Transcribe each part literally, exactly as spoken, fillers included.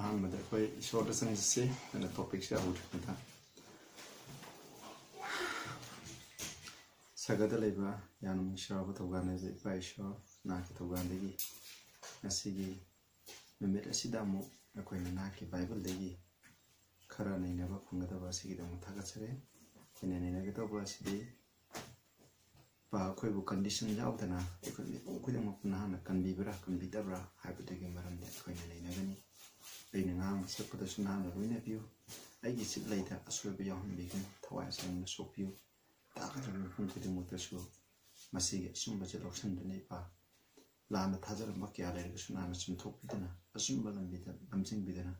ꯑꯍꯥꯟꯕꯗ ꯑꯩꯈꯣꯏ ꯏꯁꯣꯔꯗ ꯆꯪꯁꯤ ꯑꯗꯨꯅ ꯇꯣꯄꯤꯛꯁꯦ ꯍꯧꯗ꯭ꯔꯤꯉꯩꯗ꯫ ꯁꯒꯗ ꯂꯩꯕ ꯌꯥꯝꯅ ꯅꯨꯡꯁꯤꯔꯕ ꯊꯧꯒꯥꯟꯅꯖ ꯏꯄꯥ ꯏꯁꯣꯔ, ꯅꯍꯥꯛꯀꯤ ꯊꯧꯒꯥꯟꯗꯒꯤ ꯉꯁꯤꯒꯤ ꯅꯨꯃꯤꯠ ꯑꯁꯤꯗ ꯑꯃꯨꯛ ꯑꯩꯈꯣꯏꯅ ꯅꯍꯥꯛꯀꯤ ꯕꯥꯏꯕꯜꯗꯒꯤ ꯈꯔ ꯅꯩꯅꯕ ꯐꯪꯒꯗꯕ ꯑꯁꯤꯒꯤꯗꯃꯛ ꯊꯥꯒꯠꯆꯔꯤ꯫ ꯑꯩꯈꯣꯏꯅ ꯅꯩꯅꯒꯗꯧꯕ ꯑꯁꯤꯗꯤ ꯄꯥ ꯑꯩꯈꯣꯏꯕꯨ ꯀꯟꯗꯤꯁꯟ ꯌꯥꯎꯗꯅ ꯑꯩꯈꯣꯏ ꯃꯤꯄꯨꯝ ꯈꯨꯗꯤꯡꯃꯛꯄꯨ ꯅꯍꯥꯛꯅ ꯀꯟꯕꯤꯕ꯭ꯔꯥ ꯀꯟꯕꯤꯗꯕ꯭ꯔꯥ ꯍꯥꯏꯕꯗꯨꯒꯤ ꯃꯔꯝꯗ ꯑꯩꯈꯣꯏꯅ ꯅꯩꯅꯒꯅꯤ꯫ ꯑꯩꯅ ꯉꯥꯡꯕ ꯁꯛꯄꯗꯁꯨ ꯅꯍꯥꯛꯅ ꯂꯣꯏꯅꯕꯤꯌꯨ꯫ ꯑꯩꯒꯤ ꯆꯤꯠꯂꯩꯗ ꯑꯁꯣꯏꯕ ꯌꯥꯎꯍꯟꯕꯤꯒꯅꯨ꯫ ꯊꯋꯥꯏ ꯑꯁꯦꯡꯅ ꯁꯣꯛꯄꯤꯌꯨ꯫ ꯇꯥꯒꯗꯕ ꯃꯤꯄꯨꯝ ꯈꯨꯗꯤꯡꯃꯛꯇꯁꯨ ꯃꯁꯤꯒꯤ ꯑꯆꯨꯝꯕꯁꯦ ꯂꯧꯁꯤꯟꯗꯨꯅ ꯏꯄꯥ ꯂꯥꯟꯅ ꯊꯥꯖꯔꯝꯕ ꯀꯌꯥ ꯂꯩꯔꯒꯁꯨ ꯅꯍꯥꯛꯅ ꯆꯨꯝꯊꯣꯛꯄꯤꯗꯨꯅ ꯑꯆꯨꯝꯕ ꯂꯝꯕꯤꯗ ꯂꯝꯖꯤꯡꯕꯤꯗꯨꯅ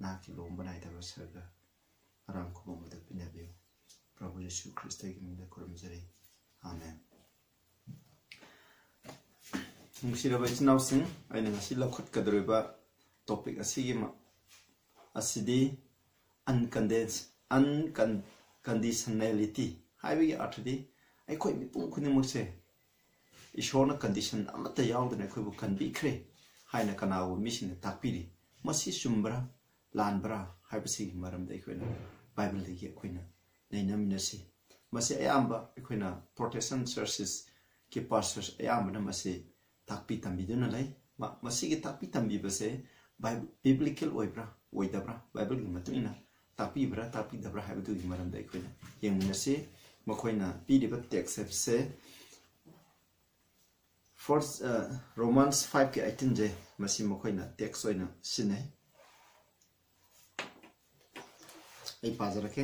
ꯅꯍꯥꯛꯀꯤ ꯂꯣꯝꯕ ꯅꯥꯏꯗꯕ ꯁꯔꯒ ꯑꯔꯥꯝ ꯈꯨꯕꯝ ꯑꯗꯨ ꯄꯤꯅꯕꯤꯌꯨ꯫ ꯄ꯭ꯔꯚꯨ ꯌꯤꯁꯨ ꯈ꯭ꯔꯤꯁꯇꯒꯤ ꯃꯤꯡꯗ ꯈꯨꯔꯨꯝꯖꯔꯤ꯫ ꯑꯥꯃꯦꯟ꯫ ꯅꯨꯡꯁꯤꯔꯕ ꯏꯆꯤꯟ ꯏꯅꯥꯎꯁꯤꯡ, ꯑꯩꯅ ꯉꯁꯤ ꯂꯧꯈꯠꯀꯗꯧꯔꯤꯕ ꯇꯣꯄꯤꯛ ꯑꯁꯤꯒꯤ ꯃ-, ꯑꯁꯤꯗꯤ uncondition-, unconditionality ꯍꯥꯏꯕꯒꯤ ꯑꯥꯔꯊꯗꯤ ꯑꯩꯈꯣꯏ ꯃꯤꯄꯨꯝ ꯈꯨꯗꯤꯡꯃꯛꯁꯦ ꯏꯁꯣꯔꯅ ꯀꯟꯗꯤꯁꯟ ꯑꯃꯠꯇ ꯌꯥꯎꯗꯅ ꯑꯩꯈꯣꯏꯕꯨ ꯀꯟꯕꯤꯈ꯭ꯔꯦ ꯍꯥꯏꯅ ꯀꯅꯥꯒꯨꯝꯕ ꯃꯤꯁꯤꯡꯅ ꯇꯥꯛꯄꯤꯔꯤ꯫ ꯃꯁꯤ ꯆꯨꯝꯕ꯭ꯔꯥ ꯂꯥꯟꯕ꯭ꯔꯥ ꯍꯥꯏꯕꯁꯤꯒꯤ ꯃꯔꯝꯗ ꯑꯩꯈꯣꯏꯅ ꯕꯥꯏꯕꯜꯗꯒꯤ ꯑꯩꯈꯣꯏꯅ ꯅꯩꯅꯃꯤꯟꯅꯁꯤ꯫ ꯃꯁꯤ ꯑꯌꯥꯝꯕ ꯑꯩꯈꯣꯏꯅ Protestant churches-ꯀꯤ pastors ꯑꯌꯥꯝꯕꯅ ꯃꯁꯤ ꯇꯥꯛꯄꯤ ꯇꯝꯕꯤꯗꯨꯅ ꯂꯩ꯫ ꯃ-, ꯃꯁꯤꯒꯤ ꯇꯥꯛꯄꯤ ꯇꯝꯕꯤꯕꯁꯦ ꯕꯥꯏ-, biblical ꯑꯣꯏꯕ꯭ꯔꯥ ꯑꯣꯏꯗꯕ꯭ꯔꯥ, ꯕꯥꯏꯕꯜꯒꯤ ꯃꯇꯨꯡ ꯏꯟꯅ ꯇꯥꯛꯄꯤꯕ꯭ꯔꯥ ꯇꯥꯛꯄꯤꯗꯕ꯭ꯔꯥ ꯍꯥꯏꯕꯗꯨꯒꯤ ꯃꯔꯝꯗ ꯑꯩꯈꯣꯏꯅ ꯌꯦꯡꯃꯤꯟꯅꯁꯤ꯫ ꯃꯈꯣꯏꯅ ꯄꯤꯔꯤꯕ text ꯍꯥꯏꯕꯁꯦ first, ꯑ, Romans five-ꯀꯤ eighteen-ꯁꯦ ꯃꯁꯤ ꯃꯈꯣꯏꯅ text ꯑꯣꯏꯅ ꯁꯤꯖꯤꯟꯅꯩ꯫ ꯑꯩ ꯄꯥꯖꯔꯛꯀꯦ꯫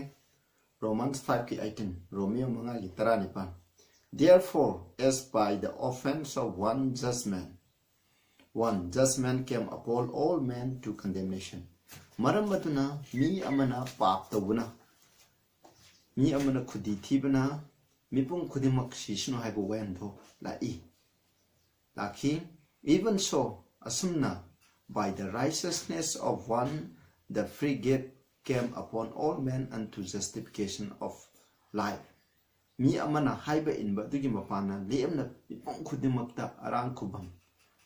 Romans five-ꯀꯤ eighteen, ꯔꯣꯃꯤꯌꯣ ꯃꯉꯥꯒꯤ ꯇꯔꯥꯅꯤꯄꯥꯟ꯫ Therefore, as by the offense of one judgment, one judgment came upon all men to condemnation. ꯃꯔꯝ ꯑꯗꯨꯅ ꯃꯤ ꯑꯃꯅ ꯄꯥꯞ ꯇꯧꯕꯅ, ꯃꯤ ꯑꯃꯅ ꯈꯨꯗꯤ ꯊꯤꯕꯅ ꯃꯤꯄꯨꯝ ꯈꯨꯗꯤꯡꯃꯛ ꯁꯤꯁꯅꯨ ꯍꯥꯏꯕ ꯋꯥꯌꯦꯜꯗꯣ ꯂꯥꯛꯏ꯫ ꯂꯥꯛꯈꯤ꯫ Even so, ꯑꯁꯨꯝꯅ, by the righteousness of one, the free gift came upon all men unto justification of life. ꯃꯤ ꯑꯃꯅ ꯍꯥꯏꯕ ꯏꯟꯕ ꯑꯗꯨꯒꯤ ꯃꯄꯥꯟꯅ ꯂꯦꯝꯅ ꯃꯤꯄꯨꯝ ꯈꯨꯗꯤꯡꯃꯛꯇ ꯑꯔꯥꯡ ꯈꯨꯕꯝ,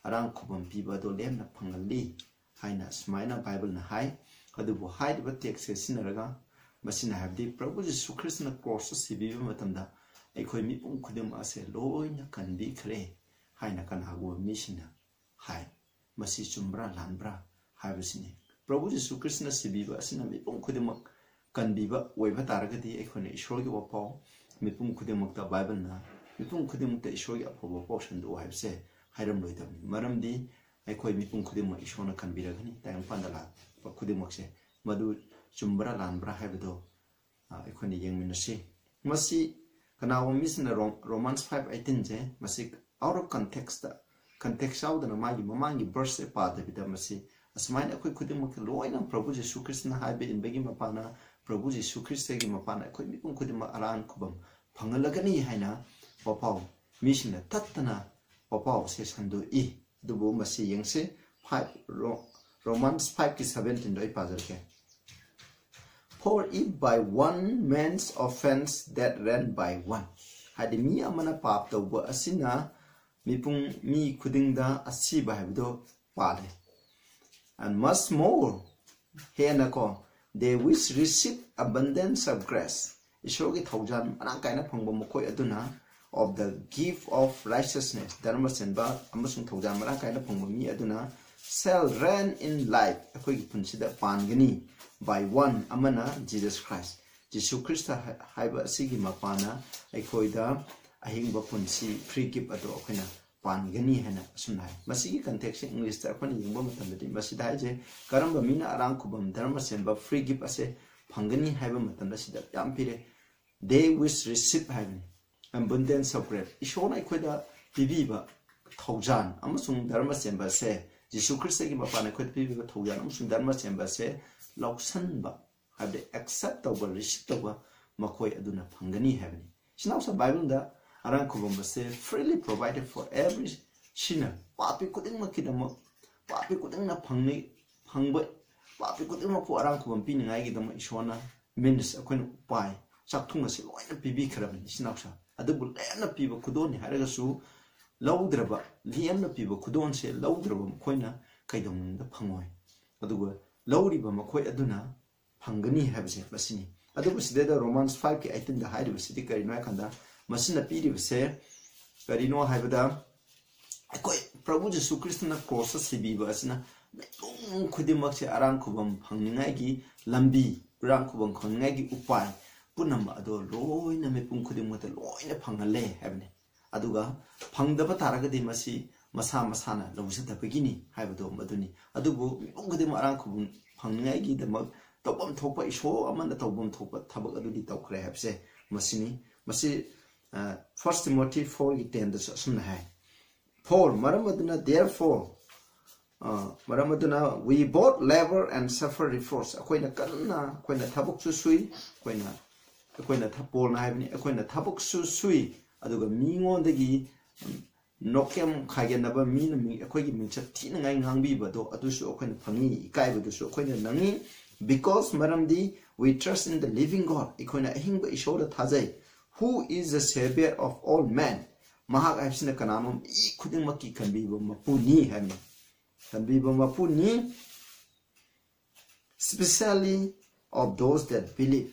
ꯑꯔꯥꯡ ꯈꯨꯕꯝ ꯄꯤꯕ ꯑꯗꯨ ꯂꯦꯝꯅ ꯐꯪꯍꯜꯂꯤ꯫ ꯍꯥꯏꯅ ꯑꯁꯨꯃꯥꯏꯅ ꯕꯥꯏꯕꯜꯅ ꯍꯥꯏ꯫ ꯑꯗꯨꯕꯨ ꯍꯥꯏꯔꯤꯕ ꯇꯦꯛꯁꯁꯦ ꯁꯤꯖꯤꯟꯅꯔꯒ, ꯃꯁꯤꯅ ꯍꯥꯏꯕꯗꯤ ꯄ꯭ꯔꯚꯨ ꯖꯤꯁꯨ ꯈ꯭ꯔꯤꯁꯇꯅ ꯀ꯭ꯔꯣꯁꯇ ꯁꯤꯕꯤꯕ ꯃꯇꯝꯗ ꯑꯩꯈꯣꯏ ꯃꯤꯄꯨꯝ ꯈꯨꯗꯤꯡꯃꯛ ꯑꯁꯦ ꯂꯣꯏꯅ ꯀꯟꯕꯤꯈ꯭ꯔꯦ ꯍꯥꯏꯅ ꯀꯅꯥꯒꯨꯝꯕ ꯃꯤꯁꯤꯡꯅ ꯍꯥꯏ꯫ ꯃꯁꯤ ꯆꯨꯝꯕ꯭ꯔꯥ ꯂꯥꯟꯕ꯭ꯔꯥ ꯍꯥꯏꯕꯁꯤꯅꯤ꯫ ꯄ꯭ꯔꯚꯨ ꯖꯤꯁꯨ ꯈ꯭ꯔꯤꯁꯇꯅ ꯁꯤꯕꯤꯕ ꯑꯁꯤꯅ ꯃꯤꯄꯨꯝ ꯈꯨꯗꯤꯡꯃꯛ ꯀꯟꯕꯤꯕ ꯑꯣꯏꯕ ꯇꯥꯔꯒꯗꯤ, ꯑꯩꯈꯣꯏꯅ ꯏꯁꯣꯔꯒꯤ ꯋꯥꯄꯥꯎ ꯃꯤꯄꯨꯝ ꯈꯨꯗꯤꯡꯃꯛꯇ, ꯕꯥꯏꯕꯜꯅ ꯃꯤꯄꯨꯝ ꯈꯨꯗꯤꯡꯃꯛꯇ ꯏꯁꯣꯔꯒꯤ ꯑꯐꯕ ꯄꯥꯎ ꯁꯟꯗꯣꯛꯎ ꯍꯥꯏꯕꯁꯦ ꯍꯥꯏꯔꯝꯂꯣꯏꯗꯕꯅꯤ꯫ ꯃꯔꯝꯗꯤ ꯑꯩꯈꯣꯏ ꯃꯤꯄꯨꯝ ꯈꯨꯗꯤꯡꯃꯛ ꯏꯁꯣꯔꯅ ꯀꯟꯕꯤꯔꯒꯅꯤ꯫ ꯇꯥꯏꯕꯪꯄꯥꯟꯗ ꯂꯥꯛꯄ ꯈꯨꯗꯤꯡꯃꯛꯁꯦ ꯃꯗꯨ ꯆꯨꯝꯕ꯭ꯔꯥ ꯂꯥꯟꯕ꯭ꯔꯥ ꯍꯥꯏꯕꯗꯣ, ꯑ, ꯑꯩꯈꯣꯏꯅ ꯌꯦꯡꯃꯤꯟꯅꯁꯤ꯫ ꯃꯁꯤ ꯀꯅꯥꯒꯨꯝꯕ ꯃꯤꯁꯤꯡꯅ ꯔꯣꯝ-, ꯔꯣꯃꯥꯟꯁ ꯐꯥꯏꯚ ꯑꯩꯠꯇꯤꯟꯁꯦ ꯃꯁꯤ out of context, context ꯌꯥꯎꯗꯅ ꯃꯥꯒꯤ ꯃꯃꯥꯡꯒꯤ ꯚꯔꯁꯁꯦ ꯄꯥꯗꯕꯤꯗ, ꯃꯁꯤ ꯑꯁꯨꯃꯥꯏꯅ ꯑꯩꯈꯣꯏ ꯈꯨꯗꯤꯡꯃꯛꯀꯤ ꯂꯣꯏꯅ ꯄ꯭ꯔꯚꯨ ꯖꯤꯁꯨ ꯈ꯭ꯔꯤꯁꯇꯅ ꯍꯥꯏꯕ ꯏꯟꯕꯒꯤ ꯃꯄꯥꯟꯅ, ꯄ꯭ꯔꯚꯨ ꯖꯤꯁꯨ ꯈ꯭ꯔꯤꯁꯇꯒꯤ ꯃꯄꯥꯟꯅ ꯑꯩꯈꯣꯏ ꯃꯤꯄꯨꯝ ꯈꯨꯗꯤꯡꯃꯛ ꯑꯔꯥꯟ ꯈꯨꯕꯝ ꯐꯪꯍꯜꯂꯒꯅꯤ ꯍꯥꯏꯅ ꯋꯥꯄꯥꯎ, ꯃꯤꯁꯤꯡꯅ ꯇꯠꯇꯅ ꯋꯥꯄꯥꯎ ꯑꯁꯦ ꯁꯟꯗꯣꯛꯏ꯫ ꯑꯗꯨꯕꯨ ꯃꯁꯤ ꯌꯦꯡꯁꯤ, ꯐꯥꯏꯚ ꯔꯣ-, ꯔꯣꯃꯥꯟꯁ ꯐꯥꯏꯚꯀꯤ ꯁꯚꯦꯟꯇꯤꯟꯗꯣ ꯑꯩ ꯄꯥꯖꯔꯛꯀꯦ꯫ "For if by one man's offense death reigned by one", ꯍꯥꯏꯗꯤ ꯃꯤ ꯑꯃꯅ ꯄꯥꯞ ꯇꯧꯕ ꯑꯁꯤꯅ ꯃꯤꯄꯨꯝ, ꯃꯤ ꯈꯨꯗꯤꯡꯗ ꯑꯁꯤꯕ ꯍꯥꯏꯕꯗꯣ ꯄꯥꯜꯂꯦ꯫ "And much more", ꯍꯦꯟꯅꯀꯣ, "they which receive abundance of grace", ꯏꯁꯣꯔꯒꯤ ꯊꯧꯖꯥꯜ ꯃꯔꯥꯡ ꯀꯥꯏꯅ ꯐꯪꯕ ꯃꯈꯣꯏ ꯑꯗꯨꯅ, "of the gift of righteousness", ꯙꯔꯃ ꯆꯦꯟꯕ ꯑꯃꯁꯨꯡ ꯊꯧꯖꯥꯜ ꯃꯔꯥꯡ ꯀꯥꯏꯅ ꯐꯪꯕ ꯃꯤ ꯑꯗꯨꯅ, "shall reign in life", ꯑꯩꯈꯣꯏꯒꯤ ꯄꯨꯟꯁꯤꯗ ꯄꯥꯟꯒꯅꯤ, "by one", ꯑꯃꯅ Jesus Christ, ꯖꯤꯁꯨ ꯈ꯭ꯔꯤꯁꯇ ꯍꯥꯏ-, ꯍꯥꯏꯕ ꯑꯁꯤꯒꯤ ꯃꯄꯥꯅ ꯑꯩꯈꯣꯏꯗ ꯑꯍꯤꯡꯕ ꯄꯨꯟꯁꯤ, free gift ꯑꯗꯨ ꯑꯩꯈꯣꯏꯅ ꯄꯥꯟꯒꯅꯤ ꯍꯥꯏꯅ ꯑꯁꯨꯝꯅ ꯍꯥꯏ꯫ ꯃꯁꯤꯒꯤ ꯀꯟꯇꯦꯛꯁꯁꯦ ꯏꯪꯂꯤꯁꯇ ꯑꯩꯈꯣꯏꯅ ꯌꯦꯡꯕ ꯃꯇꯝꯗꯗꯤ ꯃꯁꯤꯗ ꯍꯥꯏꯁꯦ, ꯀꯔꯝꯕ ꯃꯤꯅ ꯑꯔꯥꯡ ꯈꯨꯕꯝ, ꯙꯔꯃ ꯆꯦꯟꯕ, free gift ꯑꯁꯦ ꯐꯪꯒꯅꯤ ꯍꯥꯏꯕ ꯃꯇꯝꯗ ꯁꯤꯗ ꯌꯥꯝ ꯄꯤꯔꯦ, "They which receive" ꯍꯥꯏꯕꯅꯤ, "abundance of grace", ꯏꯁꯣꯔꯅ ꯑꯩꯈꯣꯏꯗ ꯄꯤꯕꯤꯕ ꯊꯧꯖꯥꯜ ꯑꯃꯁꯨꯡ ꯙꯔꯃ ꯆꯦꯟꯕ ꯑꯁꯦ, ꯖꯤꯁꯨ ꯈ꯭ꯔꯤꯁꯇꯒꯤ ꯃꯄꯥꯟꯅ ꯑꯩꯈꯣꯏꯗ ꯄꯤꯕꯤꯕ ꯊꯧꯖꯥꯜ ꯑꯃꯁꯨꯡ ꯙꯔꯃ ꯆꯦꯟꯕ ꯑꯁꯦ ꯂꯧꯁꯟꯕ, ꯍꯥꯏꯕꯗꯤ accept ꯇꯧꯕ, receive ꯇꯧꯕ, ꯃꯈꯣꯏ ꯑꯗꯨꯅ ꯐꯪꯒꯅꯤ ꯍꯥꯏꯕꯅꯤ꯫ ꯏꯆꯤꯟ ꯏꯅꯥꯎꯁꯤꯡ, ꯕꯥꯏꯕꯜꯗ ꯑꯔꯥꯡ ꯈꯨꯕꯝ ꯑꯁꯦ freely provided for every sinner, ꯄꯥꯄꯤ ꯈꯨꯗꯤꯡꯃꯛꯀꯤꯗꯃꯛ, ꯄꯥꯄꯤ ꯈꯨꯗꯤꯡꯅ ꯐꯪꯅꯤ, ꯐꯪꯕ, ꯄꯥꯄꯤ ꯈꯨꯗꯤꯡꯃꯛꯄꯨ ꯑꯔꯥꯡ ꯈꯨꯕꯝ ꯄꯤꯅꯤꯡꯉꯥꯏꯒꯤꯗꯃꯛ ꯏꯁꯣꯔꯅ means, ꯑꯩꯈꯣꯏꯅ ꯎꯄꯥꯏ, ꯆꯥꯛꯊꯨꯡ ꯑꯁꯤ ꯂꯣꯏꯅ ꯄꯤꯕꯤꯈ꯭ꯔꯕꯅꯤ꯫ ꯏꯆꯤꯟ ꯏꯅꯥꯎꯁꯤꯡ, ꯑꯗꯨꯕꯨ ꯂꯦꯝꯅ ꯄꯤꯕ ꯈꯨꯗꯣꯜꯅꯤ ꯍꯥꯏꯔꯒꯁꯨ ꯂꯧꯗ꯭ꯔꯕ, ꯂꯦꯝꯅ ꯄꯤꯕ ꯈꯨꯗꯣꯜꯁꯦ ꯂꯧꯗ꯭ꯔꯕ ꯃꯈꯣꯏꯅ ꯀꯩꯗꯧꯅꯨꯡꯗ ꯐꯪꯉꯣꯏ꯫ ꯑꯗꯨꯒ ꯂꯧꯔꯤꯕ ꯃꯈꯣꯏ ꯑꯗꯨꯅ ꯐꯪꯒꯅꯤ ꯍꯥꯏꯕꯁꯦ ꯃꯁꯤꯅꯤ꯫ ꯑꯗꯨꯕꯨ ꯁꯤꯗꯩꯗ Romans five ꯀꯤ eighteen ꯗ ꯍꯥꯏꯔꯤꯕꯁꯤꯗꯤ ꯀꯔꯤꯅꯣ ꯍꯥꯏ ꯀꯥꯟꯗ, ꯃꯁꯤꯅ ꯄꯤꯔꯤꯕꯁꯦ ꯀꯔꯤꯅꯣ ꯍꯥꯏꯕꯗ, ꯑꯩꯈꯣꯏ ꯄ꯭ꯔꯚꯨ ꯖꯤꯁꯨ ꯈ꯭ꯔꯤꯁꯇꯅ ꯀ꯭ꯔꯣꯁꯇ ꯁꯤꯕꯤꯕ ꯑꯁꯤꯅ ꯃꯤꯄꯨꯝ ꯈꯨꯗꯤꯡꯃꯛꯁꯦ ꯑꯔꯥꯡ ꯈꯨꯕꯝ ꯐꯪꯅꯤꯡꯉꯥꯏꯒꯤ ꯂꯝꯕꯤ, ꯑꯔꯥꯡ ꯈꯨꯕꯝ ꯐꯪꯅꯤꯡꯉꯥꯏꯒꯤ ꯎꯄꯥꯏ ꯄꯨꯝꯅꯃꯛ ꯑꯗꯣ ꯂꯣꯏꯅ ꯃꯤꯄꯨꯝ ꯈꯨꯗꯤꯡꯃꯛꯇ ꯂꯣꯏꯅ ꯐꯪꯍꯜꯂꯦ ꯍꯥꯏꯕꯅꯤ꯫ ꯑꯗꯨꯒ ꯐꯪꯗꯕ ꯇꯥꯔꯒꯗꯤ ꯃꯁꯤ ꯃꯁꯥ ꯃꯁꯥꯅ ꯂꯧꯖꯗꯕꯒꯤꯅꯤ ꯍꯥꯏꯕꯗꯣ ꯃꯗꯨꯅꯤ꯫ ꯑꯗꯨꯕꯨ ꯃꯤꯄꯨꯝ ꯈꯨꯗꯤꯡꯃꯛ ꯑꯔꯥꯡ ꯈꯨꯕꯝ ꯐꯪꯅꯤꯡꯉꯥꯏꯒꯤꯗꯃꯛ ꯇꯧꯐꯝ ꯊꯣꯛꯄ, ꯏꯁꯣꯔ ꯑꯃꯅ ꯇꯧꯐꯝ ꯊꯣꯛꯄ ꯊꯕꯛ ꯑꯗꯨꯗꯤ ꯇꯧꯈ꯭ꯔꯦ ꯍꯥꯏꯕꯁꯦ ꯃꯁꯤꯅꯤ꯫ ꯃꯁꯤ, ꯑ, First Timothy four ꯒꯤ ten ꯗꯁꯨ ꯑꯁꯨꯝꯅ ꯍꯥꯏ, "For, ꯃꯔꯝ ꯑꯗꯨꯅ, therefore, ꯑ, ꯃꯔꯝ ꯑꯗꯨꯅ, we both labor and suffer reproach." ꯑꯩꯈꯣꯏꯅ ꯀꯟꯅ, ꯑꯩꯈꯣꯏꯅ ꯊꯕꯛꯁꯨ ꯁꯨꯏ, ꯑꯩꯈꯣꯏꯅ, ꯑꯩꯈꯣꯏꯅ ꯊ-, ꯄꯣꯜꯅ ꯍꯥꯏꯕꯅꯤ, ꯑꯩꯈꯣꯏꯅ ꯊꯕꯛꯁꯨ ꯁꯨꯏ, ꯑꯗꯨꯒ ꯃꯤꯉꯣꯟꯗꯒꯤ, ꯎꯝ, ꯅꯣꯛꯀꯦꯝ ꯈꯥꯏꯒꯟꯅꯕ, ꯃꯤꯅ ꯃꯤ-, ꯑꯩꯈꯣꯏꯒꯤ ꯃꯤꯡꯆꯠ ꯊꯤꯅꯉꯥꯏ ꯉꯥꯡꯕꯤꯕꯗꯣ ꯑꯗꯨꯁꯨ ꯑꯩꯈꯣꯏꯅ ꯐꯪꯉꯤ, ꯏꯀꯥꯏꯕꯗꯨꯁꯨ ꯑꯩꯈꯣꯏꯅ ꯅꯪꯉꯤ꯫ Because, ꯃꯔꯝꯗꯤ, we trust in the living God, ꯑꯩꯈꯣꯏꯅ ꯑꯍꯤꯡꯕ ꯏꯁꯣꯔꯗ ꯊꯥꯖꯩ, who is the savior of all men, ꯃꯍꯥꯛ ꯍꯥꯏꯕꯁꯤꯅ ꯀꯅꯥꯅꯣ? ꯃꯤ ꯈꯨꯗꯤꯡꯃꯛꯀꯤ ꯀꯟꯕꯤꯕ ꯃꯄꯨꯅꯤ ꯍꯥꯏꯕꯅꯤ꯫ ꯀꯟꯕꯤꯕ ꯃꯄꯨꯅꯤ, specially of those that believe,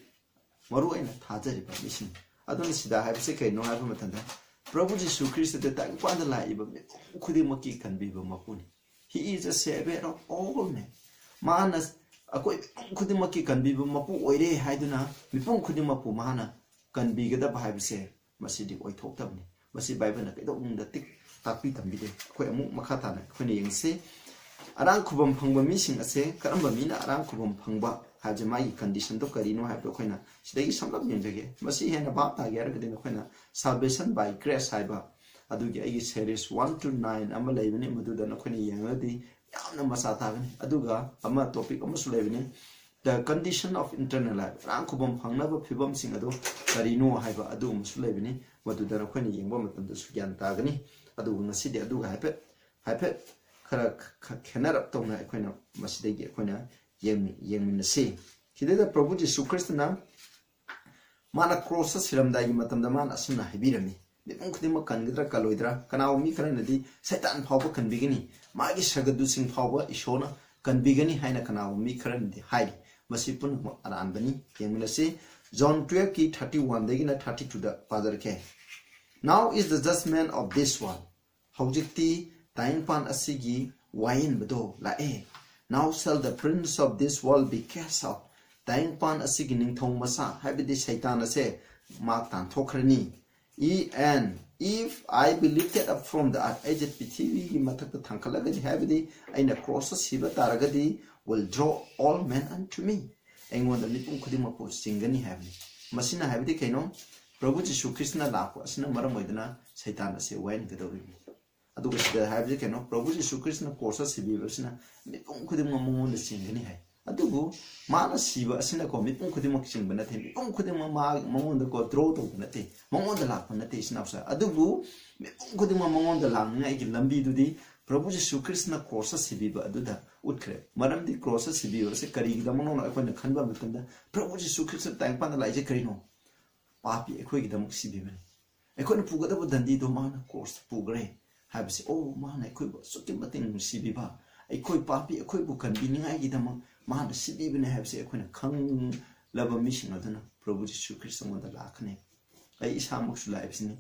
ꯃꯔꯨ ꯑꯣꯏꯅ ꯊꯥꯖꯔꯤꯕ ꯃꯤꯁꯤꯡ꯫ ꯑꯗꯨꯅ ꯁꯤꯗ ꯍꯥꯏꯕꯁꯤ ꯀꯩꯅꯣ ꯍꯥꯏꯕ ꯃꯇꯝꯗ, ꯄ꯭ꯔꯚꯨ ꯖꯤꯁꯨ ꯈ꯭ꯔꯤꯁꯇꯗ ꯇꯥꯏꯕꯪꯄꯥꯟꯗ ꯂꯥꯛꯏꯕ ꯃꯤꯄꯨꯝ ꯈꯨꯗꯤꯡꯃꯛꯀꯤ ꯀꯟꯕꯤꯕ ꯃꯄꯨꯅꯤ꯫ He is the savior of all men. ꯃꯥꯅ ꯑꯩꯈꯣꯏ ꯃꯤꯄꯨꯝ ꯈꯨꯗꯤꯡꯃꯛꯀꯤ ꯀꯟꯕꯤꯕ ꯃꯄꯨ ꯑꯣꯏꯔꯦ ꯍꯥꯏꯗꯨꯅ ꯃꯤꯄꯨꯝ ꯈꯨꯗꯤꯡꯃꯛꯄꯨ ꯃꯥꯅ ꯀꯟꯕꯤꯒꯗꯕ ꯍꯥꯏꯕꯁꯦ ꯃꯁꯤꯗꯤ ꯑꯣꯏꯊꯣꯛꯇꯕꯅꯤ꯫ ꯃꯁꯤ ꯕꯥꯏꯕꯜꯅ ꯀꯩꯗꯧꯅꯨꯡꯗ ꯇꯤꯛ ꯇꯥꯛꯄꯤ ꯇꯝꯕꯤꯗꯦ꯫ ꯑꯩꯈꯣꯏ ꯑꯃꯨꯛ ꯃꯈꯥ ꯇꯥꯅ ꯑꯩꯈꯣꯏꯅ ꯌꯦꯡꯁꯤ꯫ ꯑꯔꯥꯡ ꯈꯨꯕꯝ ꯐꯪꯕ ꯃꯤꯁꯤꯡ ꯑꯁꯦ, ꯀꯔꯝꯕ ꯃꯤꯅ ꯑꯔꯥꯡ ꯈꯨꯕꯝ ꯐꯪꯕ ꯍꯥꯏꯕꯁꯦ, ꯃꯥꯒꯤ ꯀꯟꯗꯤꯁꯟꯗꯣ ꯀꯔꯤꯅꯣ ꯍꯥꯏꯕꯗꯣ ꯑꯩꯈꯣꯏꯅ ꯁꯤꯗꯒꯤ ꯁꯝꯂꯞ ꯌꯦꯡꯖꯒꯦ꯫ ꯃꯁꯤ ꯍꯦꯟꯅ ꯚꯥꯞ ꯇꯥꯒꯦ ꯍꯥꯏꯔꯒꯗꯤ ꯅꯈꯣꯏꯅ Salvation by Grace ꯍꯥꯏꯕ ꯑꯗꯨꯒꯤ ꯑꯩꯒꯤ series one to nine ꯑꯃ ꯂꯩꯕꯅꯤ, ꯃꯗꯨꯗ ꯅꯈꯣꯏꯅ ꯌꯦꯡꯉꯒꯗꯤ ꯌꯥꯝꯅ ꯃꯆꯥ ꯇꯥꯒꯅꯤ꯫ ꯑꯗꯨꯒ ꯑꯃ topic ꯑꯃꯁꯨ ꯂꯩꯕꯅꯤ, The Condition of Eternal Life, ꯑꯔꯥꯡ ꯈꯨꯕꯝ ꯐꯪꯅꯕ ꯐꯤꯕꯝꯁꯤꯡ ꯑꯗꯨ ꯀꯔꯤꯅꯣ ꯍꯥꯏꯕ ꯑꯗꯨꯒꯨꯝꯕꯁꯨ ꯂꯩꯕꯅꯤ, ꯃꯗꯨꯗ ꯅꯈꯣꯏꯅ ꯌꯦꯡꯕ ꯃꯇꯝꯗꯁꯨ ꯒ꯭ꯌꯥꯟ ꯇꯥꯒꯅꯤ꯫ ꯑꯗꯨꯕꯨ ꯉꯁꯤꯗꯤ ꯑꯗꯨꯒ ꯍꯥꯏꯐꯦꯠ, ꯍꯥꯏꯐꯦꯠ ꯈꯔ ꯈ-, ꯈꯦꯠꯅꯔꯞ ꯇꯧꯅ ꯑꯩꯈꯣꯏꯅ ꯃꯁꯤꯗꯒꯤ ꯑꯩꯈꯣꯏꯅ ꯌꯦꯡꯃꯤ-, ꯌꯦꯡꯃꯤꯟꯅꯁꯤ꯫ ꯁꯤꯗꯩꯗ ꯄ꯭ꯔꯚꯨ ꯖꯤꯁꯨ ꯈ꯭ꯔꯤꯁꯇꯅ ꯃꯥꯅ ꯀ꯭ꯔꯣꯁꯇ ꯁꯤꯔꯝꯗꯥꯏꯒꯤ ꯃꯇꯝꯗ ꯃꯥꯅ ꯑꯁꯨꯝꯅ ꯍꯥꯏꯕꯤꯔꯝꯃꯤ, ꯃꯤꯄꯨꯝ ꯈꯨꯗꯤꯡꯃꯛ ꯀꯟꯒꯗ꯭ꯔꯥ ꯀꯜꯂꯣꯏꯗ꯭ꯔꯥ? ꯀꯅꯥꯒꯨꯝꯕ ꯃꯤ ꯈꯔꯅꯗꯤ ꯁꯩꯇꯥꯟ ꯐꯥꯎꯕ ꯀꯟꯕꯤꯒꯅꯤ, ꯃꯥꯒꯤ ꯁꯒꯗꯨꯁꯤꯡ ꯐꯥꯎꯕ ꯏꯁꯣꯔꯅ ꯀꯟꯕꯤꯒꯅꯤ ꯍꯥꯏꯅ ꯀꯅꯥꯒꯨꯝꯕ ꯃꯤ ꯈꯔꯅꯗꯤ ꯍꯥꯏꯔꯤ꯫ ꯃꯁꯤ ꯄꯨꯝꯅꯃꯛ ꯑꯔꯥꯟꯕꯅꯤ꯫ ꯌꯦꯡꯃꯤꯟꯅꯁꯤ꯫ John twelve ꯀꯤ thirty one ꯗꯒꯤꯅ thirty two the ꯄꯥꯖꯔꯛꯀꯦ꯫ Now is the judgment of this world. ꯍꯧꯖꯤꯛꯇꯤ ꯇꯥꯏꯕꯪꯄꯥꯟ ꯑꯁꯤꯒꯤ ꯋꯥꯌꯦꯟꯕꯗꯣ ꯂꯥꯛꯑꯦ꯫ Now shall the prince of this world be cast out. ꯇꯥꯏꯕꯪꯄꯥꯟ ꯑꯁꯤꯒꯤ ꯅꯤꯡꯊꯧ ꯃꯆꯥ, ꯍꯥꯏꯕꯗꯤ ꯁꯩꯇꯥꯟ ꯑꯁꯦ, ꯃꯥ ꯇꯥꯟꯊꯣꯛꯈ꯭ꯔꯅꯤ꯫ E, and if I be lifted up from the earth, ꯑꯩꯁꯦ ꯄ꯭ꯔꯤꯊꯤꯕꯤꯒꯤ ꯃꯊꯛꯇ ꯊꯥꯡꯒꯠꯂꯒꯗꯤ, ꯍꯥꯏꯕꯗꯤ ꯑꯩꯅ ꯀ꯭ꯔꯣꯁꯇ ꯁꯤꯕ ꯇꯥꯔꯒꯗꯤ, will draw all men unto me. ꯑꯩꯉꯣꯟꯗ ꯃꯤꯄꯨꯝ ꯈꯨꯗꯤꯡꯃꯛꯄꯨ ꯆꯤꯡꯒꯅꯤ ꯍꯥꯏꯕꯅꯤ꯫ ꯃꯁꯤꯅ ꯍꯥꯏꯕꯗꯤ ꯀꯩꯅꯣ? ꯄ꯭ꯔꯚꯨ ꯖꯤꯁꯨ ꯈ꯭ꯔꯤꯁꯇꯅ ꯂꯥꯛꯄ ꯑꯁꯤꯅ ꯃꯔꯝ ꯑꯣꯏꯗꯨꯅ ꯁꯩꯇꯥꯟ ꯑꯁꯦ ꯋꯥꯌꯦꯟꯒꯗꯧꯔꯤꯕꯅꯤ꯫ ꯑꯗꯨꯒ ꯁꯤꯗ ꯍꯥꯏꯕꯁꯦ ꯀꯩꯅꯣ? ꯄ꯭ꯔꯚꯨ ꯖꯤꯁꯨ ꯈ꯭ꯔꯤꯁꯇꯅ ꯀ꯭ꯔꯣꯁꯇ ꯁꯤꯕꯤꯕ ꯑꯁꯤꯅ ꯃꯤꯄꯨꯝ ꯈꯨꯗꯤꯡꯃꯛ ꯃꯉꯣꯟꯗ ꯆꯤꯡꯒꯅꯤ ꯍꯥꯏ꯫ ꯑꯗꯨꯕꯨ ꯃꯥꯅ ꯁꯤꯕ ꯑꯁꯤꯅꯀꯣ, ꯃꯤꯄꯨꯝ ꯈꯨꯗꯤꯡꯃꯛ ꯆꯤꯡꯕ ꯅꯠꯇꯦ, ꯃꯤꯄꯨꯝ ꯈꯨꯗꯤꯡꯃꯛ ꯃꯥ, ꯃꯉꯣꯟꯗꯀꯣ draw ꯇꯧꯕ ꯅꯠꯇꯦ, ꯃꯉꯣꯟꯗ ꯂꯥꯛꯄ ꯅꯠꯇꯦ, ꯏꯆꯤꯟ ꯏꯅꯥꯎꯁꯦ꯫ ꯑꯗꯨꯕꯨ ꯃꯤꯄꯨꯝ ꯈꯨꯗꯤꯡꯃꯛ ꯃꯉꯣꯟꯗ ꯂꯥꯛꯅꯤꯡꯉꯥꯏꯒꯤ ꯂꯝꯕꯤꯗꯨꯗꯤ ꯄ꯭ꯔꯚꯨ ꯖꯤꯁꯨ ꯈ꯭ꯔꯤꯁꯇꯅ ꯀ꯭ꯔꯣꯁꯇ ꯁꯤꯕꯤꯕ ꯑꯗꯨꯗ ꯎꯠꯈ꯭ꯔꯦ꯫ ꯃꯔꯝꯗꯤ ꯀ꯭ꯔꯣꯁꯇ ꯁꯤꯕꯤꯕ ꯑꯁꯤ ꯀꯔꯤꯒꯤꯗꯃꯛꯅꯣ ꯑꯩꯈꯣꯏꯅ ꯈꯟꯕ ꯃꯇꯝꯗ, ꯄ꯭ꯔꯚꯨ ꯖꯤꯁꯨ ꯈ꯭ꯔꯤꯁꯇ ꯇꯥꯏꯕꯪꯄꯥꯟꯗ ꯂꯥꯛꯏꯁꯦ ꯀꯔꯤꯅꯣ? ꯄꯥꯄꯤ ꯑꯩꯈꯣꯏꯒꯤꯗꯃꯛ ꯁꯤꯕꯤꯕꯅꯤ꯫ ꯑꯩꯈꯣꯏꯅ ꯄꯨꯒꯗꯕ ꯗꯟꯗꯤꯗꯣ ꯃꯥꯅ ꯀ꯭ꯔꯣꯁꯇ ꯄꯨꯈ꯭ꯔꯦ ꯍꯥꯏꯕꯁꯦ, ꯑꯣ, ꯃꯥꯅ ꯑꯩꯈꯣꯏꯕꯨ ꯑꯁꯨꯛꯀꯤ ꯃꯇꯤꯛ ꯅꯨꯡꯁꯤꯕꯤꯕ, ꯑꯩꯈꯣꯏ ꯄꯥꯄꯤ ꯑꯩꯈꯣꯏꯕꯨ ꯀꯟꯕꯤꯅꯤꯡꯉꯥꯏꯒꯤꯗꯃꯛ ꯃꯥꯅ ꯁꯤꯕꯤꯕꯅꯦ ꯍꯥꯏꯕꯁꯦ ꯑꯩꯈꯣꯏꯅ ꯈꯪꯂꯕ ꯃꯤꯁꯤꯡ ꯑꯗꯨꯅ ꯄ꯭ꯔꯚꯨ ꯖꯤꯁꯨ ꯈ꯭ꯔꯤꯁꯇꯉꯣꯟꯗ ꯂꯥꯛꯀꯅꯤ꯫ ꯑꯩ ꯏꯁꯥꯃꯛꯁꯨ ꯂꯥꯛꯏꯕꯁꯤꯅꯤ꯫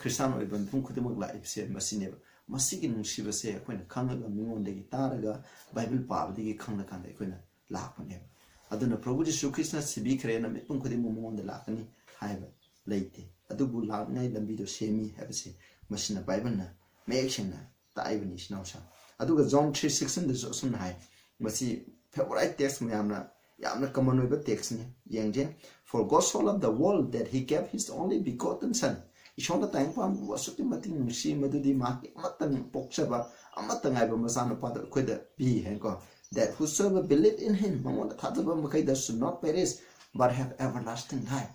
ꯈ꯭ꯔꯤꯁꯇꯥꯟ ꯑꯣꯏꯕ ꯃꯤꯄꯨꯝ ꯈꯨꯗꯤꯡꯃꯛ ꯂꯥꯛꯏꯕꯁꯦ ꯃꯁꯤꯅꯦꯕ꯫ ꯃꯁꯤꯒꯤ ꯅꯨꯡꯁꯤꯕꯁꯦ ꯑꯩꯈꯣꯏꯅ ꯈꯪꯉꯒ, ꯃꯤꯉꯣꯟꯗꯒꯤ ꯇꯥꯔꯒ, ꯕꯥꯏꯕꯜ ꯄꯥꯕꯗꯒꯤ ꯈꯪꯂꯀꯥꯟꯗ ꯑꯩꯈꯣꯏꯅ ꯂꯥꯛꯄꯅꯦꯕ꯫ ꯑꯗꯨꯅ ꯄ꯭ꯔꯚꯨ ꯖꯤꯁꯨ ꯈ꯭ꯔꯤꯁꯇꯅ ꯁꯤꯕꯤꯈ꯭ꯔꯦꯅ ꯃꯤꯄꯨꯝ ꯈꯨꯗꯤꯡꯃꯛ ꯃꯉꯣꯟꯗ ꯂꯥꯛꯀꯅꯤ ꯍꯥꯏꯕ ꯂꯩꯇꯦ꯫ ꯑꯗꯨꯕꯨ ꯂꯥꯛꯅꯤꯡꯉꯥꯏ ꯂꯝꯕꯤꯗꯣ ꯁꯦꯝꯃꯤ ꯍꯥꯏꯕꯁꯦ ꯃꯁꯤꯅ ꯕꯥꯏꯕꯜꯅ ꯃꯌꯦꯛ ꯁꯦꯡꯅ ꯇꯥꯛꯏꯕꯅꯤ, ꯏꯆꯤꯟ ꯏꯅꯥꯎꯁꯤꯡ꯫ ꯑꯗꯨꯒ John three sixteen ꯗꯁꯨ ꯑꯁꯨꯝꯅ ꯍꯥꯏ, ꯃꯁꯤ favourite text ꯃꯌꯥꯝꯅ, ꯌꯥꯝꯅ common ꯑꯣꯏꯕ text ꯅꯤ꯫ ꯌꯦꯡꯁꯦ, "For God so loved the world that he gave his only begotten Son." ꯏꯁꯣꯔꯅ ꯇꯥꯏꯕꯪꯄꯥꯟꯕꯨ ꯑꯁꯨꯛꯀꯤ ꯃꯇꯤꯛ ꯅꯨꯡꯁꯤ, ꯃꯗꯨꯗꯤ ꯃꯍꯥꯛꯀꯤ ꯑꯃꯠꯇ ꯄꯣꯛꯆꯕ, ꯑꯃꯠꯇ ꯉꯥꯏꯕ ꯃꯆꯥꯅꯨꯄꯥꯗ ꯑꯩꯈꯣꯏꯗ ꯄꯤ ꯍꯥꯏꯅꯀꯣ꯫ "That whosoever believe in him," ꯃꯉꯣꯟꯗ ꯊꯥꯖꯕ ꯃꯈꯩꯗ, "should not perish, but have everlasting life."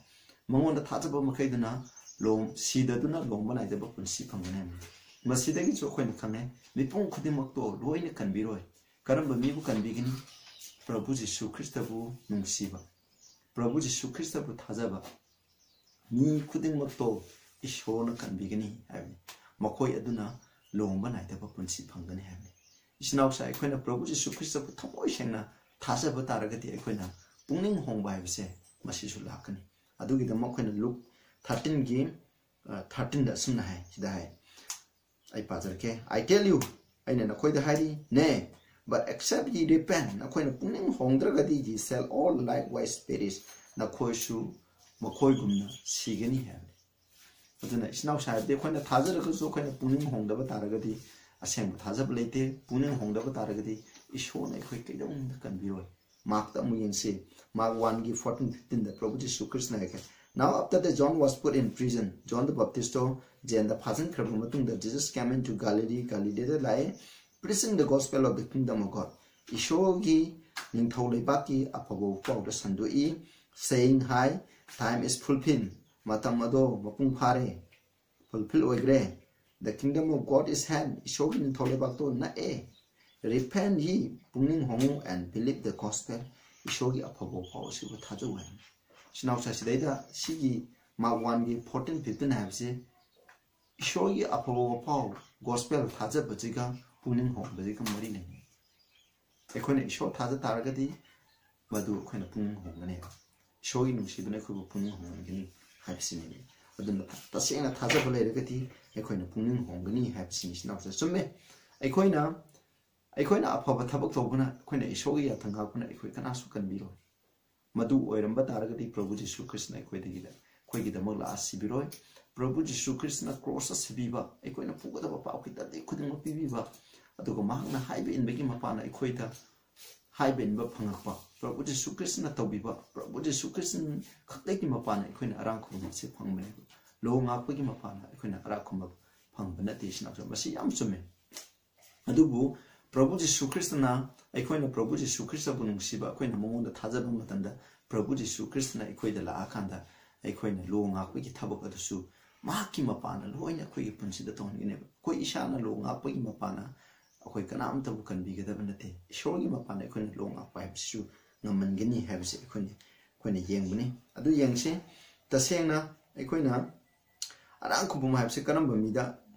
ꯃꯉꯣꯟꯗ ꯊꯥꯖꯕ ꯃꯈꯩꯗꯨꯅ ꯂꯣꯝ-, ꯁꯤꯗꯗꯨꯅ ꯂꯣꯝꯕ ꯅꯥꯏꯗꯕ ꯄꯨꯟꯁꯤ ꯐꯪꯒꯅꯤ ꯍꯥꯏꯕꯅꯤ꯫ ꯃꯁꯤꯗꯒꯤꯁꯨ ꯑꯩꯈꯣꯏꯅ ꯈꯪꯉꯦ, ꯃꯤꯄꯨꯝ ꯈꯨꯗꯤꯡꯃꯛꯇꯣ ꯂꯣꯏꯅ ꯀꯟꯕꯤꯔꯣꯏ꯫ ꯀꯔꯝꯕ ꯃꯤꯕꯨ ꯀꯟꯕꯤꯒꯅꯤ? ꯄ꯭ꯔꯚꯨ ꯖꯤꯁꯨ ꯈ꯭ꯔꯤꯁꯇꯕꯨ ꯅꯨꯡꯁꯤꯕ, ꯄ꯭ꯔꯚꯨ ꯖꯤꯁꯨ ꯈ꯭ꯔꯤꯁꯇꯕꯨ ꯊꯥꯖꯕ ꯃꯤ ꯈꯨꯗꯤꯡꯃꯛꯇꯣ ꯏꯁꯣꯔꯅ ꯀꯟꯕꯤꯒꯅꯤ ꯍꯥꯏꯕꯅꯤ꯫ ꯃꯈꯣꯏ ꯑꯗꯨꯅ ꯂꯨꯍꯣꯡꯕ ꯅꯥꯏꯗꯕ ꯄꯨꯟꯁꯤ ꯐꯪꯒꯅꯤ ꯍꯥꯏꯕꯅꯤ꯫ ꯏꯆꯤꯟ ꯏꯅꯥꯎꯁꯥ, ꯑꯩꯈꯣꯏꯅ ꯄ꯭ꯔꯚꯨ ꯖꯤꯁꯨ ꯈ꯭ꯔꯤꯁꯇꯕꯨ ꯊꯃꯣꯏ ꯁꯦꯡꯅ ꯊꯥꯖꯕ ꯇꯥꯔꯒꯗꯤ ꯑꯩꯈꯣꯏꯅ ꯄꯨꯛꯅꯤꯡ ꯍꯣꯡꯕ ꯍꯥꯏꯕꯁꯦ ꯃꯁꯤꯁꯨ ꯂꯥꯛꯀꯅꯤ꯫ ꯑꯗꯨꯒꯤꯗꯃꯛ ꯑꯩꯈꯣꯏꯅ ꯂꯨꯛ ꯊꯥꯔꯇꯤꯟꯒꯤ ꯊꯥꯔꯇꯤꯟꯗ ꯑꯁꯨꯝꯅ ꯍꯥꯏ, ꯁꯤꯗ ꯍꯥꯏ, ꯑꯩ ꯄꯥꯖꯔꯛꯀꯦ꯫ "I tell you, ꯑꯩꯅ ꯅꯈꯣꯏꯗ ꯍꯥꯏꯔꯤ, ꯅꯦ, but except ye repent, ꯅꯈꯣꯏꯅ ꯄꯨꯛꯅꯤꯡ ꯍꯣꯡꯗ꯭ꯔꯒꯗꯤ, ye shall all likewise perish, ꯅꯈꯣꯏꯁꯨ ꯃꯈꯣꯏꯒꯨꯝꯅ ꯁꯤꯒꯅꯤ" ꯍꯥꯏꯕꯅꯤ꯫ ꯑꯗꯨꯅ ꯏꯆꯤꯟ ꯏꯅꯥꯎꯁꯥ, ꯍꯥꯏꯕꯗꯤ ꯑꯩꯈꯣꯏꯅ ꯊꯥꯖꯔꯒꯁꯨ ꯑꯩꯈꯣꯏꯅ ꯄꯨꯛꯅꯤꯡ ꯍꯣꯡꯗꯕ ꯇꯥꯔꯒꯗꯤ, ꯑꯁꯦꯡꯕ ꯊꯥꯖꯕ ꯂꯩꯇꯦ꯫ ꯄꯨꯛꯅꯤꯡ ꯍꯣꯡꯗꯕ ꯇꯥꯔꯒꯗꯤ ꯏꯁꯣꯔꯅ ꯑꯩꯈꯣꯏ ꯀꯩꯗꯧꯅꯨꯡꯗ ꯀꯟꯕꯤꯔꯣꯏ꯫ ꯃꯥꯔꯛꯇ ꯑꯃꯨꯛ ꯌꯦꯡꯁꯤ꯫ ꯃꯥꯔꯛ ꯋꯥꯟꯒꯤ ꯐꯣꯔꯇꯤꯟ ꯐꯤꯐꯇꯤꯟꯗ ꯄ꯭ꯔꯚꯨ ꯖꯤꯁꯨ ꯈ꯭ꯔꯤꯁꯅ ꯍꯥꯏꯈ꯭ꯔꯦ, "Now after that John was put in prison, John the Baptist ꯖꯦꯜꯗ ꯐꯥꯖꯤꯟꯈ꯭ꯔꯕ ꯃꯇꯨꯡꯗ, Jesus came into Galilee, ꯒꯥꯂꯤꯂꯤꯗ ꯂꯥꯛꯑꯦ, preaching the gospel of the kingdom of God, ꯏꯁꯣꯔꯒꯤ ꯅꯤꯡꯊꯧ ꯂꯩꯕꯥꯛꯀꯤ ꯑꯐꯕ ꯄꯥꯎꯗ ꯁꯟꯗꯣꯛꯏ, saying, high, time is fulfilled, ꯃꯇꯝ ꯑꯗꯣ ꯃꯄꯨꯡ ꯐꯥꯔꯦ, ꯐꯨꯜꯐꯤꯜ ꯑꯣꯏꯈ꯭ꯔꯦ, the kingdom of God is hand, ꯏꯁꯣꯔꯒꯤ ꯅꯤꯡꯊꯧ ꯂꯩꯕꯥꯛꯇꯣ ꯅꯛꯑꯦ, repent ye, ꯄꯨꯛꯅꯤꯡ ꯍꯣꯡꯉꯨ, and believe the gospel, ꯏꯁꯣꯔꯒꯤ ꯑꯐꯕ ꯄꯥꯎ ꯑꯁꯤꯕꯨ ꯊꯥꯖꯧ" ꯍꯥꯏꯕꯅꯤ꯫ ꯏꯆꯤꯟ ꯏꯅꯥꯎꯁꯥ, ꯁꯤꯗꯩꯗ ꯁꯤꯒꯤ ꯃꯥꯔꯛ ꯋꯥꯟꯒꯤ ꯐꯣꯔꯇꯤꯟ ꯐꯤꯐꯇꯤꯟ ꯍꯥꯏꯕꯁꯦ ꯏꯁꯣꯔꯒꯤ ꯑꯐꯕ ꯄꯥꯎ, ꯒꯣꯁꯄꯦꯜ ꯊꯥꯖꯕꯁꯤꯒ ꯄꯨꯛꯅꯤꯡ ꯍꯣꯡꯕꯁꯤꯒ ꯃꯔꯤ ꯂꯩꯅꯩ꯫ ꯑꯩꯈꯣꯏꯅ ꯏꯁꯣꯔ ꯊꯥꯖ ꯇꯥꯔꯒꯗꯤ ꯃꯗꯨ ꯑꯩꯈꯣꯏꯅ ꯄꯨꯛꯅꯤꯡ ꯍꯣꯡꯒꯅꯤ꯫ ꯏꯁꯣꯔꯒꯤ ꯅꯨꯡꯁꯤꯕꯅ ꯑꯩꯈꯣꯏꯕꯨ ꯄꯨꯛꯅꯤꯡ ꯍꯣꯡꯍꯟꯒꯅꯤ ꯍꯥꯏꯕꯁꯤꯅꯤ꯫ ꯑꯗꯨꯅ ꯇꯁꯦꯡꯅ ꯊꯥꯖꯕ ꯂꯩꯔꯒꯗꯤ ꯑꯩꯈꯣꯏꯅ ꯄꯨꯛꯅꯤꯡ ꯍꯣꯡꯒꯅꯤ ꯍꯥꯏꯕꯁꯤꯅꯤ꯫ ꯏꯆꯤꯟ ꯏꯅꯥꯎꯁꯦ, ꯆꯨꯝꯃꯦ, ꯑꯩꯈꯣꯏꯅ, ꯑꯩꯈꯣꯏꯅ ꯑꯐꯕ ꯊꯕꯛ ꯇꯧꯕꯅ, ꯑꯩꯈꯣꯏꯅ ꯏꯁꯣꯔꯒꯤ ꯌꯥꯊꯪ ꯉꯥꯛꯄꯅ ꯑꯩꯈꯣꯏ ꯀꯅꯥꯁꯨ ꯀꯟꯕꯤꯔꯣꯏ꯫ ꯃꯗꯨ ꯑꯣꯏꯔꯝꯕ ꯇꯥꯔꯒꯗꯤ ꯄ꯭ꯔꯚꯨ ꯖꯤꯁꯨ ꯈ꯭ꯔꯤꯁꯅ ꯑꯩꯈꯣꯏꯗꯒꯤꯗ, ꯑꯩꯈꯣꯏꯒꯤꯗꯃꯛ ꯂꯥꯛꯑ ꯁꯤꯕꯤꯔꯣꯏ꯫ ꯄ꯭ꯔꯚꯨ ꯖꯤꯁꯨ ꯈ꯭ꯔꯤꯁꯅ ꯀ꯭ꯔꯣꯁꯇ ꯁꯤꯕꯤꯕ, ꯑꯩꯈꯣꯏꯅ ꯄꯨꯒꯗꯕ ꯄꯥꯞꯀꯤ ꯗꯟꯗꯤ ꯈꯨꯗꯤꯡꯃꯛ ꯄꯤꯕꯤꯕ, ꯑꯗꯨꯒ ꯃꯍꯥꯛꯅ ꯍꯥꯏꯕ ꯏꯟꯕꯒꯤ ꯃꯄꯥꯟꯅ ꯑꯩꯈꯣꯏꯗ ꯍꯥꯏꯕ ꯏꯟꯕ ꯐꯪꯉꯛꯄ, ꯄ꯭ꯔꯚꯨ ꯖꯤꯁꯨ ꯈ꯭ꯔꯤꯁꯅ ꯇꯧꯕꯤꯕ, ꯄ꯭ꯔꯚꯨ ꯖꯤꯁꯨ ꯈ꯭ꯔꯤꯁꯅ ꯈꯛꯇꯒꯤ ꯃꯄꯥꯟꯅ ꯑꯩꯈꯣꯏꯅ ꯑꯔꯥꯝ ꯈꯨꯝꯕꯁꯦ ꯐꯪꯕꯅꯦꯕ꯫ ꯂꯨꯍꯣꯡ ꯉꯥꯛꯄꯒꯤ ꯃꯄꯥꯟꯅ ꯑꯩꯈꯣꯏꯅ ꯑꯔꯥꯝ ꯈꯨꯝꯕ ꯐꯪꯕ ꯅꯠꯇꯦ꯫ ꯏꯆꯤꯟ ꯏꯅꯥꯎꯁꯦ, ꯃꯁꯤ ꯌꯥꯝ ꯆꯨꯝꯃꯦ꯫ ꯑꯗꯨꯕꯨ ꯄ꯭ꯔꯚꯨ ꯖꯤꯁꯨ ꯈ꯭ꯔꯤꯁꯇꯅ, ꯑꯩꯈꯣꯏꯅ ꯄ꯭ꯔꯚꯨ ꯖꯤꯁꯨ ꯈ꯭ꯔꯤꯁꯇꯕꯨ ꯅꯨꯡꯁꯤꯕ, ꯑꯩꯈꯣꯏꯅ ꯃꯉꯣꯟꯗ ꯊꯥꯖꯕ ꯃꯇꯝꯗ, ꯄ꯭ꯔꯚꯨ ꯖꯤꯁꯨ ꯈ꯭ꯔꯤꯁꯇꯅ ꯑꯩꯈꯣꯏꯗ ꯂꯥꯛꯑꯀꯥꯟꯗ ꯑꯩꯈꯣꯏꯅ ꯂꯨꯍꯣꯡ ꯉꯥꯛꯄꯒꯤ ꯊꯕꯛ ꯑꯗꯨꯁꯨ ꯃꯍꯥꯛꯀꯤ ꯃꯄꯥꯟꯅ ꯂꯣꯏꯅ ꯑꯩꯈꯣꯏꯒꯤ ꯄꯨꯟꯁꯤꯗ ꯇꯧꯍꯟꯒꯅꯦꯕ꯫ ꯑꯩꯈꯣꯏ ꯏꯁꯥꯅ ꯂꯨꯍꯣꯡ ꯉꯥꯛꯄꯒꯤ ꯃꯄꯥꯟꯅ ꯑꯩꯈꯣꯏ ꯀꯅꯥꯝꯇꯕꯨ ꯀꯟꯕꯤꯒꯗꯕ ꯅꯠꯇꯦ꯫ ꯏꯁꯣꯔꯒꯤ ꯃꯄꯥꯟꯗ ꯑꯩꯈꯣꯏꯅ ꯂꯨꯍꯣꯡ ꯉꯥꯛꯄ ꯍꯥꯏꯕꯁꯤꯁꯨ ꯉꯝꯍꯟꯒꯅꯤ ꯍꯥꯏꯕꯁꯤ ꯑꯩꯈꯣꯏꯅ, ꯑꯩꯈꯣꯏꯅ ꯌꯦꯡꯕꯅꯤ꯫ ꯑꯗꯨ ꯌꯦꯡꯁꯤ, ꯇꯁꯦꯡꯅ ꯑꯩꯈꯣꯏꯅ ꯑꯔꯥꯡ ꯈꯨꯕꯝ ꯍꯥꯏꯕꯁꯤ ꯀꯔꯝꯕ ꯃꯤꯗ?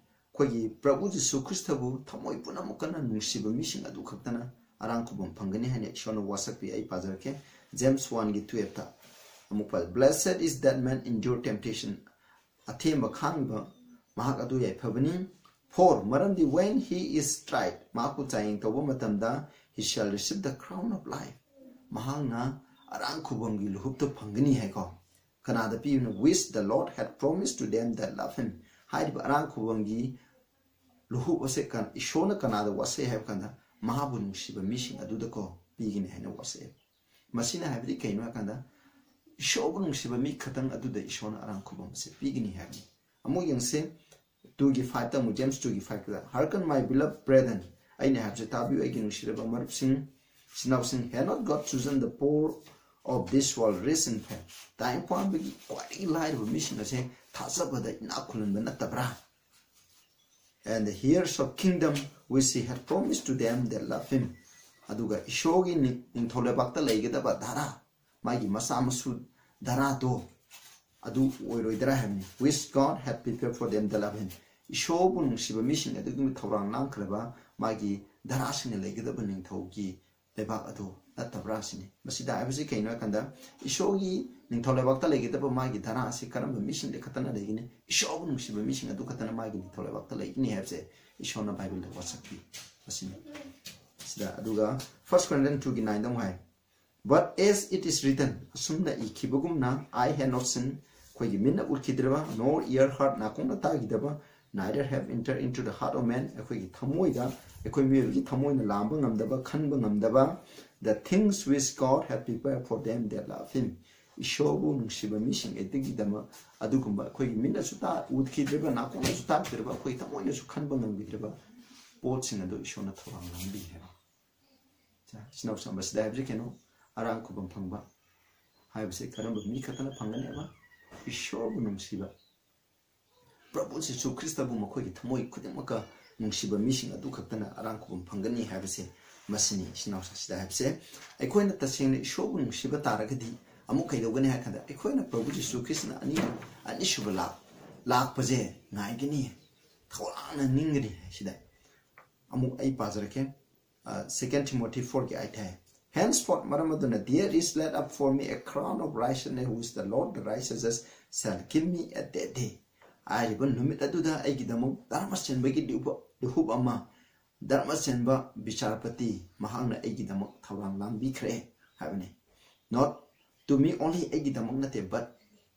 ꯑꯩꯈꯣꯏꯒꯤ ꯄ꯭ꯔꯚꯨ ꯖꯤꯁꯨ ꯈ꯭ꯔꯤꯁꯇꯕꯨ ꯊꯃꯣꯏ ꯄꯨꯝꯅꯃꯛꯀꯅ ꯅꯨꯡꯁꯤꯕ ꯃꯤꯁꯤꯡ ꯑꯗꯨ ꯈꯛꯇꯅ ꯑꯔꯥꯡ ꯈꯨꯕꯝ ꯐꯪꯒꯅꯤ ꯍꯥꯏꯅ ꯏꯁꯣꯔꯅ ꯋꯥꯁꯛꯄꯤ꯫ ꯑꯩ ꯄꯥꯖꯔꯛꯀꯦ, ꯖꯦꯝꯁ ꯋꯥꯟꯒꯤ ꯇꯨꯌꯦꯜꯞꯇ ꯑꯃꯨꯛ ꯄꯥꯖ, "Blessed is that man endure temptation." ꯑꯊꯦꯝꯕ ꯈꯥꯡꯂꯤꯕ ꯃꯍꯥꯛ ꯑꯗꯨ ꯌꯥꯏꯐꯕꯅꯤ꯫ For, ꯃꯔꯝꯗꯤ when he is tried, ꯃꯍꯥꯛꯄꯨ ꯆꯥꯡꯌꯦꯡ ꯇꯧꯕ ꯃꯇꯝꯗ, he shall receive the crown of life, ꯃꯍꯥꯛꯅ ꯑꯔꯥꯡ ꯈꯨꯕꯝꯒꯤ ꯂꯨꯍꯨꯞꯇꯨ ꯐꯪꯒꯅꯤ ꯍꯥꯏꯀꯣ꯫ ꯀꯅꯥꯗ ꯄꯤꯕꯅꯣ? Which the Lord had promised to them that love him. ꯍꯥꯏꯔꯤꯕ ꯑꯔꯥꯡ ꯈꯨꯕꯝꯒꯤ ꯂꯨꯍꯨꯞ ꯑꯁꯦ ꯀ-, ꯏꯁꯣꯔꯅ ꯀꯅꯥꯗ ꯋꯥꯁꯛꯏ ꯍꯥꯏꯕ ꯀꯥꯟꯗ, ꯃꯍꯥꯛꯄꯨ ꯅꯨꯡꯁꯤꯕ ꯃꯤꯁꯤꯡ ꯑꯗꯨꯗꯀꯣ ꯄꯤꯒꯅꯤ ꯍꯥꯏꯅ ꯋꯥꯁꯛꯑꯦ꯫ ꯃꯁꯤꯅ ꯍꯥꯏꯕꯗꯤ ꯀꯩꯅꯣ ꯍꯥꯏ ꯀꯥꯟꯗ, ꯏꯁꯣꯔꯕꯨ ꯅꯨꯡꯁꯤꯕ ꯃꯤ ꯈꯛꯇꯪ ꯑꯗꯨꯗ ꯏꯁꯣꯔꯅ ꯑꯔꯥꯡ ꯈꯨꯕꯝ ꯑꯁꯦ ꯄꯤꯒꯅꯤ ꯍꯥꯏꯕꯅꯤ꯫ ꯑꯃꯨꯛ ꯌꯦꯡꯁꯦ, ꯇꯨꯒꯤ ꯐꯥꯏꯚꯇ ꯑꯃꯨꯛ, ꯖꯦꯝꯁ ꯇꯨꯒꯤ ꯐꯥꯏꯚꯇ, "Hearken, my beloved brethren," ꯑꯩꯅ ꯍꯥꯏꯕꯁꯦ ꯇꯥꯕꯤꯌꯨ, ꯑꯩꯒꯤ ꯅꯨꯡꯁꯤꯔꯕ ꯃꯔꯨꯞꯁꯤꯡ, ꯏꯆꯤꯟ ꯏꯅꯥꯎꯁꯤꯡ, "Had not God chosen the poor of this world rich in faith?" ꯇꯥꯏꯕꯪꯄꯥꯟꯕꯒꯤ ꯈ꯭ꯋꯥꯏꯗꯒꯤ ꯂꯥꯏꯔꯕ ꯃꯤꯁꯤꯡ ꯑꯁꯦ ꯊꯥꯖꯕꯗ ꯏꯅꯥꯛ ꯈꯨꯜꯍꯟꯕ ꯅꯠꯇꯕ꯭ꯔꯥ? "And the heirs of kingdom which he had promised to them that love him." ꯑꯗꯨꯒ ꯏꯁꯣꯔꯒꯤ ꯅꯤ-, ꯅꯤꯡꯊꯧ ꯂꯩꯕꯥꯛꯇ ꯂꯩꯒꯗꯕ ꯙꯔꯥ, ꯃꯥꯒꯤ ꯃꯆꯥ ꯃꯁꯨ ꯙꯔꯥꯗꯣ ꯑꯗꯨ ꯑꯣꯏꯔꯣꯏꯗ꯭ꯔꯥ ꯍꯥꯏꯕꯅꯤ꯫ "Which God had prepared for them that love him." ꯏꯁꯣꯔꯕꯨ ꯅꯨꯡꯁꯤꯕ ꯃꯤꯁꯤꯡ ꯑꯗꯨꯒꯤ ꯊꯧꯔꯥꯡ ꯂꯥꯡꯈ꯭ꯔꯕ ꯃꯥꯒꯤ ꯙꯔꯥꯁꯤꯡꯅ ꯂꯩꯒꯗꯕ ꯅꯤꯡꯊꯧꯒꯤ ꯂꯩꯕꯥꯛ ꯑꯗꯨ ꯅꯠꯇꯕ꯭ꯔꯥ ꯁꯤꯅꯤ꯫ ꯃꯁꯤꯗ ꯍꯥꯏꯕꯁꯤ ꯀꯩꯅꯣ ꯍꯥꯏ ꯀꯥꯟꯗ, ꯏꯁꯣꯔꯒꯤ ꯅꯤꯡꯊꯧ ꯂꯩꯕꯥꯛꯇ ꯂꯩꯒꯗꯕ ꯃꯥꯒꯤ ꯙꯔꯥ ꯑꯁꯤ ꯀꯔꯝꯕ ꯃꯤꯁꯤꯡꯗ ꯈꯛꯇꯅ ꯂꯩꯒꯅꯤ? ꯏꯁꯣꯔꯕꯨ ꯅꯨꯡꯁꯤꯕ ꯃꯤꯁꯤꯡ ꯑꯗꯨ ꯈꯛꯇꯅ ꯃꯥꯒꯤ ꯅꯤꯡꯊꯧ ꯂꯩꯕꯥꯛꯇ ꯂꯩꯒꯅꯤ ꯍꯥꯏꯕꯁꯦ ꯏꯁꯣꯔꯅ ꯕꯥꯏꯕꯜꯗ ꯋꯥꯁꯛꯄꯤ꯫ ꯃꯁꯤꯅꯤ꯫ ꯁꯤꯗ ꯑꯗꯨꯒ First Corinthians two ꯒꯤ nine ꯗ ꯑꯃꯨꯛ ꯍꯥꯏ, "But as it is written," ꯑꯁꯨꯝꯅ ꯏꯈꯤꯕꯒꯨꯝꯅ, "Eye had not seen," ꯑꯩꯈꯣꯏꯒꯤ ꯃꯤꯠꯅ ꯎꯠꯈꯤꯗ꯭ꯔꯕ, "nor ear heard," ꯅꯥꯀꯣꯡꯅ ꯇꯥꯈꯤꯗꯕ, "neither have entered into the heart of man," ꯑꯩꯈꯣꯏꯒꯤ ꯊꯃꯣꯏꯗ, ꯑꯩꯈꯣꯏ ꯃꯤꯑꯣꯏꯕꯒꯤ ꯊꯃꯣꯏꯅ ꯂꯥꯝꯕ ꯉꯝꯗꯕ, ꯈꯟꯕ ꯉꯝꯗꯕ, "the things which God had prepared for them that love him." ꯏꯁꯣꯔꯕꯨ ꯅꯨꯡꯁꯤꯕ ꯃꯤꯁꯤꯡ ꯑꯗꯨꯒꯤꯗꯃꯛ ꯑꯗꯨꯒꯨꯝꯕ ꯑꯩꯈꯣꯏꯒꯤ ꯃꯤꯠꯅꯁꯨ ꯇꯥ-, ꯎꯠꯈꯤꯗ꯭ꯔꯤꯕ, ꯅꯥꯀꯣꯡꯅꯁꯨ ꯇꯥꯈꯤꯗ꯭ꯔꯕ, ꯑꯩꯈꯣꯏ ꯊꯃꯣꯏꯅꯁꯨ ꯈꯟꯕ ꯉꯝꯈꯤꯗ꯭ꯔꯕ ꯄꯣꯠꯁꯤꯡ ꯑꯗꯨ ꯏꯁꯣꯔꯅ ꯊꯧꯔꯥꯡ ꯂꯥꯡꯕꯤ ꯍꯥꯏꯕ꯫ ꯏꯆꯤꯟ ꯏꯅꯥꯎ ꯆꯝꯕꯁꯤꯗ ꯍꯥꯏꯕꯁꯤ ꯀꯩꯅꯣ? ꯑꯔꯥꯡ ꯈꯨꯕꯝ ꯐꯪꯕ ꯍꯥꯏꯕꯁꯤ ꯀꯔꯝꯕ ꯃꯤ ꯈꯛꯇꯅ ꯐꯪꯒꯅꯤ ꯍꯥꯏꯕ? ꯏꯁꯣꯔꯕꯨ ꯅꯨꯡꯁꯤꯕ, ꯄ꯭ꯔꯚꯨ ꯖꯤꯁꯨ ꯈ꯭ꯔꯤꯁꯇꯕꯨ ꯃꯈꯣꯏꯒꯤ ꯊꯃꯣꯏ ꯈꯨꯗꯤꯡꯃꯛꯀ ꯅꯨꯡꯁꯤꯕ ꯃꯤꯁꯤꯡ ꯑꯗꯨ ꯈꯛꯇꯅ ꯑꯔꯥꯡ ꯈꯨꯕꯝ ꯐꯪꯒꯅꯤ ꯍꯥꯏꯕꯁꯦ ꯃꯁꯤꯅꯤ꯫ ꯏꯆꯤꯟ ꯏꯅꯥꯎ ꯁꯤꯗ ꯍꯥꯏꯕꯁꯦ, ꯑꯩꯈꯣꯏꯅ ꯇꯁꯦꯡꯅ ꯏꯁꯣꯔꯕꯨ ꯅꯨꯡꯁꯤꯕ ꯇꯥꯔꯒꯗꯤ ꯑꯃꯨꯛ ꯀꯩꯗꯧꯒꯅꯤ ꯍꯥꯏ ꯀꯥꯟꯗ, ꯑꯩꯈꯣꯏꯅ ꯄ꯭ꯔꯚꯨ ꯖꯤꯁꯨ ꯈ꯭ꯔꯤꯁꯇꯅ ꯑꯅꯤ-, ꯑꯅꯤꯁꯨꯕ ꯂꯥꯛ, ꯂꯥꯛꯄꯁꯦ ꯉꯥꯏꯒꯅꯤ, ꯊꯧꯔꯥꯡꯅ ꯅꯤꯡꯒꯅꯤ ꯍꯥꯏꯁꯤꯗ꯫ ꯑꯃꯨꯛ ꯑꯩ ꯄꯥꯖꯔꯛꯀꯦ꯫ Second Timothy four ꯒꯤ eight ꯍꯥꯏ, "Henceforth, ꯃꯔꯝ ꯑꯗꯨꯅ, there is laid up for me a crown of righteousness, which the Lord, the righteous judge, shall give me at that day." ꯍꯥꯏꯔꯤꯕ ꯅꯨꯃꯤꯠ ꯑꯗꯨꯗ ꯑꯩꯒꯤꯗꯃꯛ ꯙꯔꯃ ꯆꯦꯟꯕꯒꯤ ꯂꯨꯍꯨꯞ ꯑꯃ, ꯙꯔꯃ ꯆꯦꯟꯕ ꯕꯤꯆꯥꯔꯄꯇꯤ, ꯃꯍꯥꯛꯅ ꯑꯩꯒꯤꯗꯃꯛ ꯊꯧꯔꯥꯡ ꯂꯥꯡꯕꯤꯈ꯭ꯔꯦ ꯍꯥꯏꯕꯅꯤ꯫ Not to me only, ꯑꯩꯒꯤꯗꯃꯛ ꯅꯠꯇꯦ, but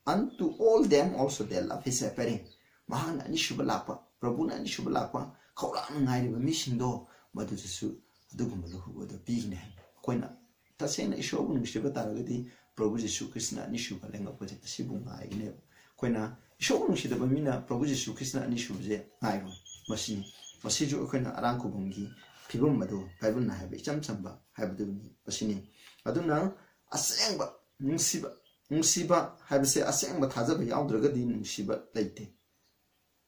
unto all them also that love his appearing. ꯃꯍꯥꯛꯅ ꯑꯅꯤꯁꯨꯕ ꯂꯥꯛꯄ, ꯄ꯭ꯔꯚꯨꯅ ꯑꯅꯤꯁꯨꯕ ꯂꯥꯛꯄ ꯈꯧꯔꯥꯡꯅ ꯉꯥꯏꯔꯤꯕ ꯃꯤꯁꯤꯡꯗꯣ, ꯃꯗꯨꯗꯁꯨ ꯑꯗꯨꯒꯨꯝꯕ ꯂꯨꯍꯨꯞ ꯑꯗꯨ ꯄꯤꯒꯅꯤ ꯍꯥꯏꯕꯅꯤ꯫ ꯑꯩꯈꯣꯏꯅ ꯇꯁꯦꯡꯅ ꯏꯁꯣꯔꯕꯨ ꯅꯨꯡꯁꯤꯕ ꯇꯥꯔꯒꯗꯤ, ꯄ꯭ꯔꯚꯨ ꯖꯤꯁꯨ ꯈ꯭ꯔꯤꯁꯅ ꯑꯅꯤꯁꯨꯕ ꯂꯦꯡꯉꯛꯄꯁꯦ ꯑꯁꯤꯕꯨ ꯉꯥꯏꯒꯅꯦꯕ꯫ ꯑꯩꯈꯣꯏꯅ ꯏꯁꯣꯔꯕꯨ ꯅꯨꯡꯁꯤꯗꯕ ꯃꯤꯅ ꯄ꯭ꯔꯚꯨ ꯖꯤꯁꯨ ꯈ꯭ꯔꯤꯁꯅ ꯑꯅꯤꯁꯨꯕꯁꯦ ꯉꯥꯏꯔꯣꯏ꯫ ꯃꯁꯤꯅꯤ, ꯃꯁꯤꯁꯨ ꯑꯩꯈꯣꯏꯅ ꯑꯔꯥꯡ ꯈꯨꯕꯝꯒꯤ ꯐꯤꯕꯝ ꯑꯗꯨ ꯕꯥꯏꯕꯜꯅ ꯍꯥꯏꯕ ꯏꯆꯝ ꯆꯝꯕ ꯍꯥꯏꯕꯗꯨꯅꯤ꯫ ꯃꯁꯤꯅꯤ꯫ ꯑꯗꯨꯅ ꯑꯁꯦꯡꯕ ꯅꯨꯡꯁꯤꯕ, ꯅꯨꯡꯁꯤꯕ ꯍꯥꯏꯕꯁꯦ ꯑꯁꯦꯡꯕ ꯊꯥꯖꯕ ꯌꯥꯎꯗ꯭ꯔꯒꯗꯤ ꯅꯨꯡꯁꯤꯕ ꯂꯩꯇꯦ꯫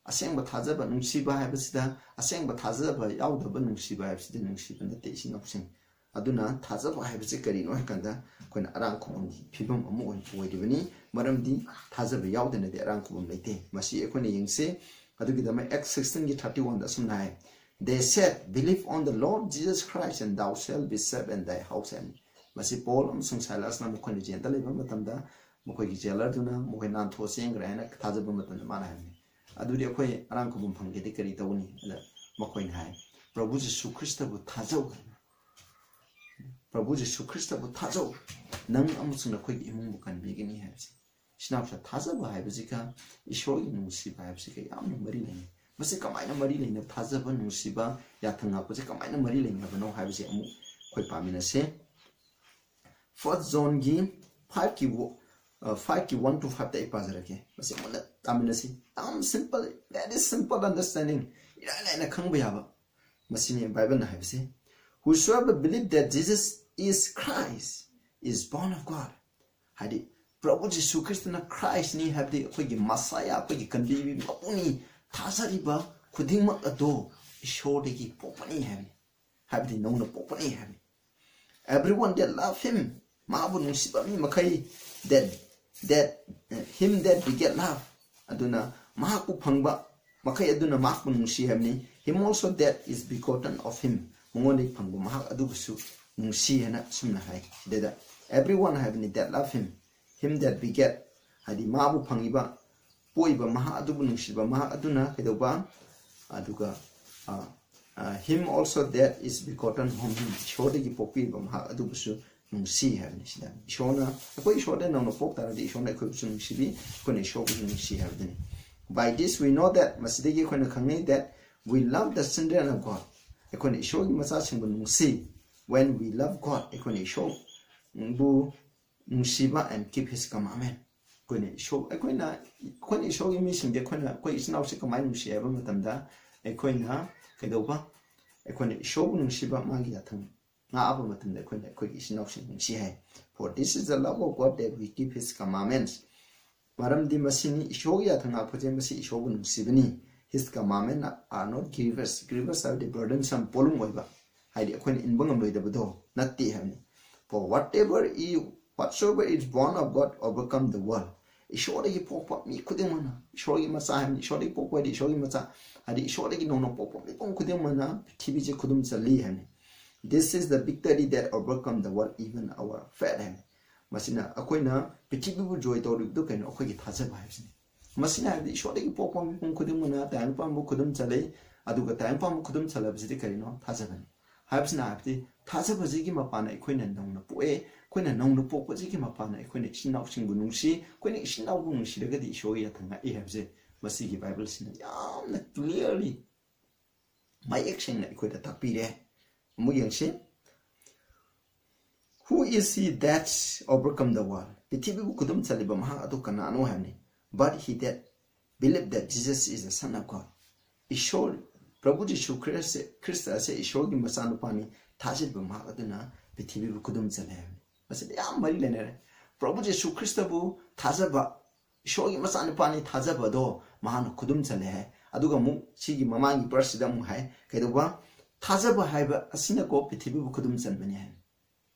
ꯑꯁꯦꯡꯕ ꯊꯥꯖꯕ, ꯅꯨꯡꯁꯤꯕ ꯍꯥꯏꯕꯁꯤꯗ, ꯑꯁꯦꯡꯕ ꯊꯥꯖꯕ ꯌꯥꯎꯗꯕ ꯅꯨꯡꯁꯤꯕ ꯍꯥꯏꯕꯁꯤꯗꯤ ꯅꯨꯡꯁꯤꯕ ꯅꯠꯇꯦ, ꯏꯆꯤꯟ ꯏꯅꯥꯎꯁꯤꯡ꯫ ꯑꯗꯨꯅ ꯊꯥꯖꯕ ꯍꯥꯏꯕꯁꯤ ꯀꯔꯤꯅꯣ ꯍꯥꯏ ꯀꯥꯟꯗ, ꯑꯩꯈꯣꯏꯅ ꯑꯔꯥꯡ ꯈꯨꯕꯝꯒꯤ ꯐꯤꯕꯝ ꯑꯃ ꯑꯣꯏꯅ ꯑꯣꯏꯔꯤꯕꯅꯤ꯫ ꯃꯔꯝꯗꯤ ꯊꯥꯖꯕ ꯌꯥꯎꯗꯅꯗꯤ ꯑꯔꯥꯡ ꯈꯨꯕꯝ ꯂꯩꯇꯦ꯫ ꯃꯁꯤ ꯑꯩꯈꯣꯏꯅ ꯌꯦꯡꯁꯤ꯫ ꯑꯗꯨꯒꯤꯗꯃꯛ Acts sixteen ꯒꯤ thirty one ꯗ ꯑꯁꯨꯝꯅ ꯍꯥꯏ, "They said, 'Believe on the Lord Jesus Christ, and thou shalt be saved, and thy house.'" ꯍꯥꯏꯕꯅꯤ꯫ ꯃꯁꯤ ꯄꯣꯜ ꯑꯃꯁꯨꯡ ꯁꯥꯏꯂꯥꯁꯅ ꯃꯈꯣꯏꯅ ꯖꯦꯜꯗ ꯂꯩꯕ ꯃꯇꯝꯗ, ꯃꯈꯣꯏꯒꯤ ꯖꯦꯂꯔꯗꯨꯅ ꯃꯈꯣꯏ ꯅꯥꯟꯊꯣꯛꯑ ꯆꯦꯟꯈ꯭ꯔꯦ ꯍꯥꯏꯅ ꯊꯥꯖꯕ ꯃꯇꯝꯗ ꯃꯥꯅ ꯍꯥꯏꯕꯅꯤ꯫ ꯑꯗꯨꯗꯤ ꯑꯩꯈꯣꯏ ꯑꯔꯥꯡ ꯈꯨꯕꯝ ꯐꯪꯒꯦꯗꯤ ꯀꯔꯤ ꯇꯧꯒꯅꯤ? ꯑꯗ ꯃꯈꯣꯏꯅ ꯍꯥꯏ, "ꯄ꯭ꯔꯚꯨ ꯖꯤꯁꯨ ꯈ꯭ꯔꯤꯁꯇꯕꯨ ꯊꯥꯖꯧ꯫ ꯄ꯭ꯔꯚꯨ ꯖꯤꯁꯨ ꯈ꯭ꯔꯤꯁꯇꯕꯨ ꯊꯥꯖꯧ꯫ ꯅꯪ ꯑꯃꯁꯨꯡ ꯅꯈꯣꯏꯒꯤ ꯏꯃꯨꯡꯕꯨ ꯀꯟꯕꯤꯒꯅꯤ" ꯍꯥꯏꯕꯁꯦ꯫ ꯏꯆꯤꯟ ꯏꯅꯥꯎꯁꯤꯡ, ꯊꯥꯖꯕ ꯍꯥꯏꯕꯁꯤꯒ ꯏꯁꯣꯔꯒꯤ ꯅꯨꯡꯁꯤꯕ ꯍꯥꯏꯕꯁꯤꯒ ꯌꯥꯝꯅ ꯃꯔꯤ ꯂꯩꯅꯩ꯫ ꯃꯁꯤ ꯀꯃꯥꯏꯅ ꯃꯔꯤ ꯂꯩꯅꯕ? ꯊꯥꯖꯕ, ꯅꯨꯡꯁꯤꯕ, ꯌꯥꯊꯪ ꯉꯥꯛꯄꯁꯦ ꯀꯃꯥꯏꯅ ꯃꯔꯤ ꯂꯩꯅꯕꯅꯣ ꯍꯥꯏꯕꯁꯦ ꯑꯃꯨꯛ ꯑꯩꯈꯣꯏ ꯄꯥꯃꯤꯟꯅꯁꯦ꯫ First Johnꯒꯤ five ꯀꯤ, five ꯀꯤ one to five ꯇ ꯑꯩ ꯄꯥꯖꯔꯛꯀꯦ꯫ ꯃꯁꯤ ꯃꯨꯟꯅ ꯇꯥꯃꯤꯟꯅꯁꯤ꯫ ꯌꯥꯝ simple, very simple understanding, ꯏꯔꯥꯏ ꯂꯥꯏꯅ ꯈꯪꯕ ꯌꯥꯕ꯫ ꯃꯁꯤꯅꯤ ꯕꯥꯏꯕꯜꯅ ꯍꯥꯏꯕꯁꯤ, "Whosoever believe that Jesus is Christ is born of God." ꯍꯥꯏꯗꯤ, ꯄ꯭ꯔꯚꯨ ꯖꯤꯁꯨ ꯈ꯭ꯔꯤꯁꯇꯅ ꯈ꯭ꯔꯥꯏꯁꯅꯤ, ꯍꯥꯏꯕꯗꯤ ꯑꯩꯈꯣꯏꯒꯤ ꯃꯁꯥꯌꯥ, ꯑꯩꯈꯣꯏꯒꯤ ꯀꯟꯕꯤꯕ ꯃꯄꯨꯅꯤ, ꯊꯥꯖꯔꯤꯕ ꯈꯨꯗꯤꯡꯃꯛ ꯑꯗꯣ ꯏꯁꯣꯔꯗꯒꯤ ꯄꯣꯛꯄꯅꯤ ꯍꯥꯏꯕꯅꯤ, ꯍꯥꯏꯕꯗꯤ ꯅꯧꯅ ꯄꯣꯛꯄꯅꯤ ꯍꯥꯏꯕꯅꯤ꯫ "Everyone that love him", ꯃꯥꯕꯨ ꯅꯨꯡꯁꯤꯕ ꯃꯤ ꯃꯈꯩ, "that, that, him that beget love", ꯑꯗꯨꯅ ꯃꯍꯥꯛꯄꯨ ꯐꯪꯕ ꯃꯈꯩ ꯑꯗꯨꯅ ꯃꯍꯥꯛꯄꯨ ꯅꯨꯡꯁꯤ ꯍꯥꯏꯕꯅꯤ꯫ Him also that is begotten of him, ꯃꯉꯣꯟꯗꯒꯤ ꯐꯪꯕ ꯃꯍꯥꯛ ꯑꯗꯨꯕꯨꯁꯨ ꯅꯨꯡꯁꯤ ꯍꯥꯏꯅ ꯑꯁꯨꯝꯅ ꯍꯥꯏ꯫ ꯁꯤꯗꯩꯗ everyone ꯍꯥꯏꯕꯅꯤ, that love him, him that beget, ꯍꯥꯏꯗꯤ ꯃꯥꯕꯨ ꯐꯪꯉꯤꯕ, ꯄꯣꯛꯏꯕ ꯃꯍꯥꯛ ꯑꯗꯨꯕꯨ ꯅꯨꯡꯁꯤꯕ ꯃꯍꯥꯛ ꯑꯗꯨꯅ ꯀꯩꯗꯧꯕ? ꯑꯗꯨꯒ ꯑ, ꯑ, him also that is begotten of him, ꯏꯁꯣꯔꯗꯒꯤ ꯄꯣꯛꯄꯤꯕ ꯃꯍꯥꯛ ꯑꯗꯨꯕꯨꯁꯨ ꯅꯨꯡꯁꯤ ꯍꯥꯏꯕꯅꯤ꯫ ꯁꯤꯗ ꯏꯁꯣꯔꯅ, ꯑꯩꯈꯣꯏ ꯏꯁꯣꯔꯗ ꯅꯧꯅ ꯄꯣꯛ ꯇꯥꯔꯗꯤ ꯏꯁꯣꯔꯅ ꯑꯩꯈꯣꯏꯕꯨꯁꯨ ꯅꯨꯡꯁꯤꯕꯤ, ꯑꯩꯈꯣꯏꯅ ꯏꯁꯣꯔꯕꯨꯁꯨ ꯅꯨꯡꯁꯤ ꯍꯥꯏꯕꯗꯨꯅꯤ꯫ By this we know that, ꯃꯁꯤꯗꯒꯤ ꯑꯩꯈꯣꯏꯅ ꯈꯪꯅꯩ, that we love the children of God, ꯑꯩꯈꯣꯏꯅ ꯏꯁꯣꯔꯒꯤ ꯃꯆꯥꯁꯤꯡꯕꯨ ꯅꯨꯡꯁꯤ, when we love God, ꯑꯩꯈꯣꯏꯅ ꯏꯁꯣꯔꯕꯨ ꯅꯨꯡꯁꯤꯕ and keep his commandment꯫ ꯑꯩꯈꯣꯏꯅ ꯏꯁꯣꯔ, ꯑꯩꯈꯣꯏꯅ, ꯑꯩꯈꯣꯏꯅ ꯏꯁꯣꯔꯒꯤ ꯃꯤꯁꯤꯡꯗꯤ ꯑꯩꯈꯣꯏꯅ, ꯑꯩꯈꯣꯏ ꯏꯆꯤꯟ ꯏꯅꯥꯎꯁꯤ ꯀꯃꯥꯏꯅ ꯅꯨꯡꯁꯤ ꯍꯥꯏꯕ ꯃꯇꯝꯗ, ꯑꯩꯈꯣꯏꯅ ꯀꯩꯗꯧꯕ? ꯑꯩꯈꯣꯏꯅ ꯏꯁꯣꯔꯕꯨ ꯅꯨꯡꯁꯤꯕ, ꯃꯥꯒꯤ ꯌꯥꯊꯪ ꯉꯥꯛꯑꯕ ꯃꯇꯝꯗ ꯑꯩꯈꯣꯏꯅ ꯑꯩꯈꯣꯏꯒꯤ ꯏꯆꯤꯟ ꯏꯅꯥꯎꯁꯤꯡ ꯅꯨꯡꯁꯤ ꯍꯥꯏ꯫ For this is the love of God, that we keep his commandments꯫ ꯃꯔꯝꯗꯤ ꯃꯁꯤꯅꯤ, ꯏꯁꯣꯔꯒꯤ ꯌꯥꯊꯪ ꯉꯥꯛꯄꯁꯦ ꯃꯁꯤ ꯏꯁꯣꯔꯕꯨ ꯅꯨꯡꯁꯤꯕꯅꯤ꯫ His commandments are not grievous꯫ Grievous ꯍꯥꯏꯕꯗꯤ burdensome, ꯄꯣꯠꯂꯨꯝ ꯑꯣꯏꯕ, ꯍꯥꯏꯗꯤ ꯑꯩꯈꯣꯏꯅ ꯏꯟꯕ ꯉꯝꯂꯣꯏꯗꯕꯗꯣ ꯅꯠꯇꯦ ꯍꯥꯏꯕꯅꯤ꯫ For whatever is, whatsoever is born of God overcome the world꯫ ꯏꯁꯣꯔꯗꯒꯤ ꯄꯣꯛꯄ ꯃꯤ ꯈꯨꯗꯤꯡꯃꯛꯅ, ꯏꯁꯣꯔꯒꯤ ꯃꯆꯥ ꯍꯥꯏꯕꯅꯤ, ꯏꯁꯣꯔꯗꯒꯤ ꯄꯣꯛꯄ ꯍꯥꯏꯗꯤ ꯏꯁꯣꯔꯒꯤ ꯃꯆꯥ, ꯍꯥꯏꯗꯤ ꯏꯁꯣꯔꯗꯒꯤ ꯅꯧꯅ ꯄꯣꯛꯄ ꯃꯤꯄꯨꯝ ꯈꯨꯗꯤꯡꯃꯛꯅ ꯄ꯭ꯔꯤꯊꯤꯕꯤꯁꯦ ꯈꯨꯗꯨꯝ ꯆꯜꯂꯤ ꯍꯥꯏꯕꯅꯤ꯫ This is the victory that overcome the world, even our faith ꯍꯥꯏꯕꯅꯤ꯫ ꯃꯁꯤꯅ ꯑꯩꯈꯣꯏꯅ ꯄ꯭ꯔꯤꯊꯤꯕꯤꯕꯨ ꯖꯣꯏ ꯇꯧꯔꯤꯕꯗꯨ ꯀꯩꯅꯣ? ꯑꯩꯈꯣꯏꯒꯤ ꯊꯥꯖꯕ ꯍꯥꯏꯕꯁꯤꯅꯤ꯫ ꯃꯁꯤꯅ ꯍꯥꯏꯕꯗꯤ ꯏꯁꯣꯔꯗꯒꯤ ꯄꯣꯛꯄ ꯃꯤꯄꯨꯝ ꯈꯨꯗꯤꯡꯃꯛꯅ ꯇꯥꯏꯕꯪ ꯄꯥꯟꯕ ꯈꯨꯗꯨꯝ ꯆꯜꯂꯤ꯫ ꯑꯗꯨꯒ ꯇꯥꯏꯕꯪ ꯄꯥꯟꯕ ꯈꯨꯗꯨꯝ ꯆꯜꯂꯕꯁꯤꯗꯤ ꯀꯔꯤꯅꯣ? ꯊꯥꯖꯕꯅꯤ꯫ ꯍꯥꯏꯕꯁꯤꯅ ꯍꯥꯏꯕꯗꯤ ꯊꯥꯖꯕꯁꯤꯒꯤ ꯃꯄꯥꯟꯅ ꯑꯩꯈꯣꯏꯅ ꯅꯧꯅ ꯄꯣꯛꯑꯦ, ꯑꯩꯈꯣꯏꯅ ꯅꯧꯅ ꯄꯣꯛꯄꯁꯤꯒꯤ ꯃꯄꯥꯟꯅ ꯑꯩꯈꯣꯏꯅ ꯏꯆꯤꯟ ꯏꯅꯥꯎꯁꯤꯡꯕꯨ ꯅꯨꯡꯁꯤ, ꯑꯩꯈꯣꯏꯅ ꯏꯆꯤꯟ ꯏꯅꯥꯎꯕꯨ ꯅꯨꯡꯁꯤꯔꯒꯗꯤ ꯏꯁꯣꯔꯒꯤ ꯌꯥꯊꯪ ꯉꯥꯛꯏ ꯍꯥꯏꯕꯁꯦ ꯃꯁꯤꯒꯤ ꯕꯥꯏꯕꯜꯁꯤꯅ ꯌꯥꯝꯅ clearly, ꯃꯌꯦꯛ ꯁꯦꯡꯅ ꯑꯩꯈꯣꯏꯗ ꯇꯥꯛꯄꯤꯔꯦ꯫ ꯑꯃꯨꯛ ꯌꯦꯡꯁꯤ꯫ Who is he that overcome the world? ꯄ꯭ꯔꯤꯊꯤꯕꯤꯕꯨ ꯈꯨꯗꯨꯝ ꯆꯜꯂꯤꯕ ꯃꯍꯥꯛ ꯑꯗꯨ ꯀꯅꯥꯅꯣ ꯍꯥꯏꯕꯅꯤ꯫ But he that believe that Jesus is the Son of God꯫ ꯏꯁꯣꯔ, ꯄ꯭ꯔꯚꯨ ꯖꯤꯁꯨ ꯈ꯭ꯔꯤꯁ-, ꯈ꯭ꯔꯤꯁꯇ ꯑꯁꯦ ꯏꯁꯣꯔꯒꯤ ꯃꯆꯥꯅꯨꯄꯥꯅꯤ ꯊꯥꯖꯔꯤꯕ ꯃꯍꯥꯛ ꯑꯗꯨꯅ ꯄ꯭ꯔꯤꯊꯤꯕꯤꯕꯨ ꯈꯨꯗꯨꯝ ꯆꯜꯂꯦ ꯍꯥꯏꯕꯅꯤ꯫ ꯃꯁꯤꯗ ꯌꯥꯝ ꯃꯔꯤ ꯂꯩꯅꯔꯦ꯫ ꯄ꯭ꯔꯚꯨ ꯖꯤꯁꯨ ꯈ꯭ꯔꯤꯁꯇꯕꯨ ꯊꯥꯖꯕ, ꯏꯁꯣꯔꯒꯤ ꯃꯆꯥꯅꯨꯄꯥꯅꯤ ꯊꯥꯖꯕꯗꯣ ꯃꯍꯥꯛꯅ ꯈꯨꯗꯨꯝ ꯆꯜꯂꯦ ꯍꯥꯏ꯫ ꯑꯗꯨꯒ ꯑꯃꯨꯛ ꯁꯤꯒꯤ ꯃꯃꯥꯡꯒꯤ verseꯁꯤꯗ ꯑꯃꯨꯛ ꯍꯥꯏ, ꯀꯩꯗꯧꯕ? ꯊꯥꯖꯕ ꯍꯥꯏꯕ ꯑꯁꯤꯅꯀꯣ ꯄ꯭ꯔꯤꯊꯤꯕꯤꯕꯨ ꯈꯨꯗꯨꯝ ꯆꯟꯕꯅꯤ ꯍꯥꯏ꯫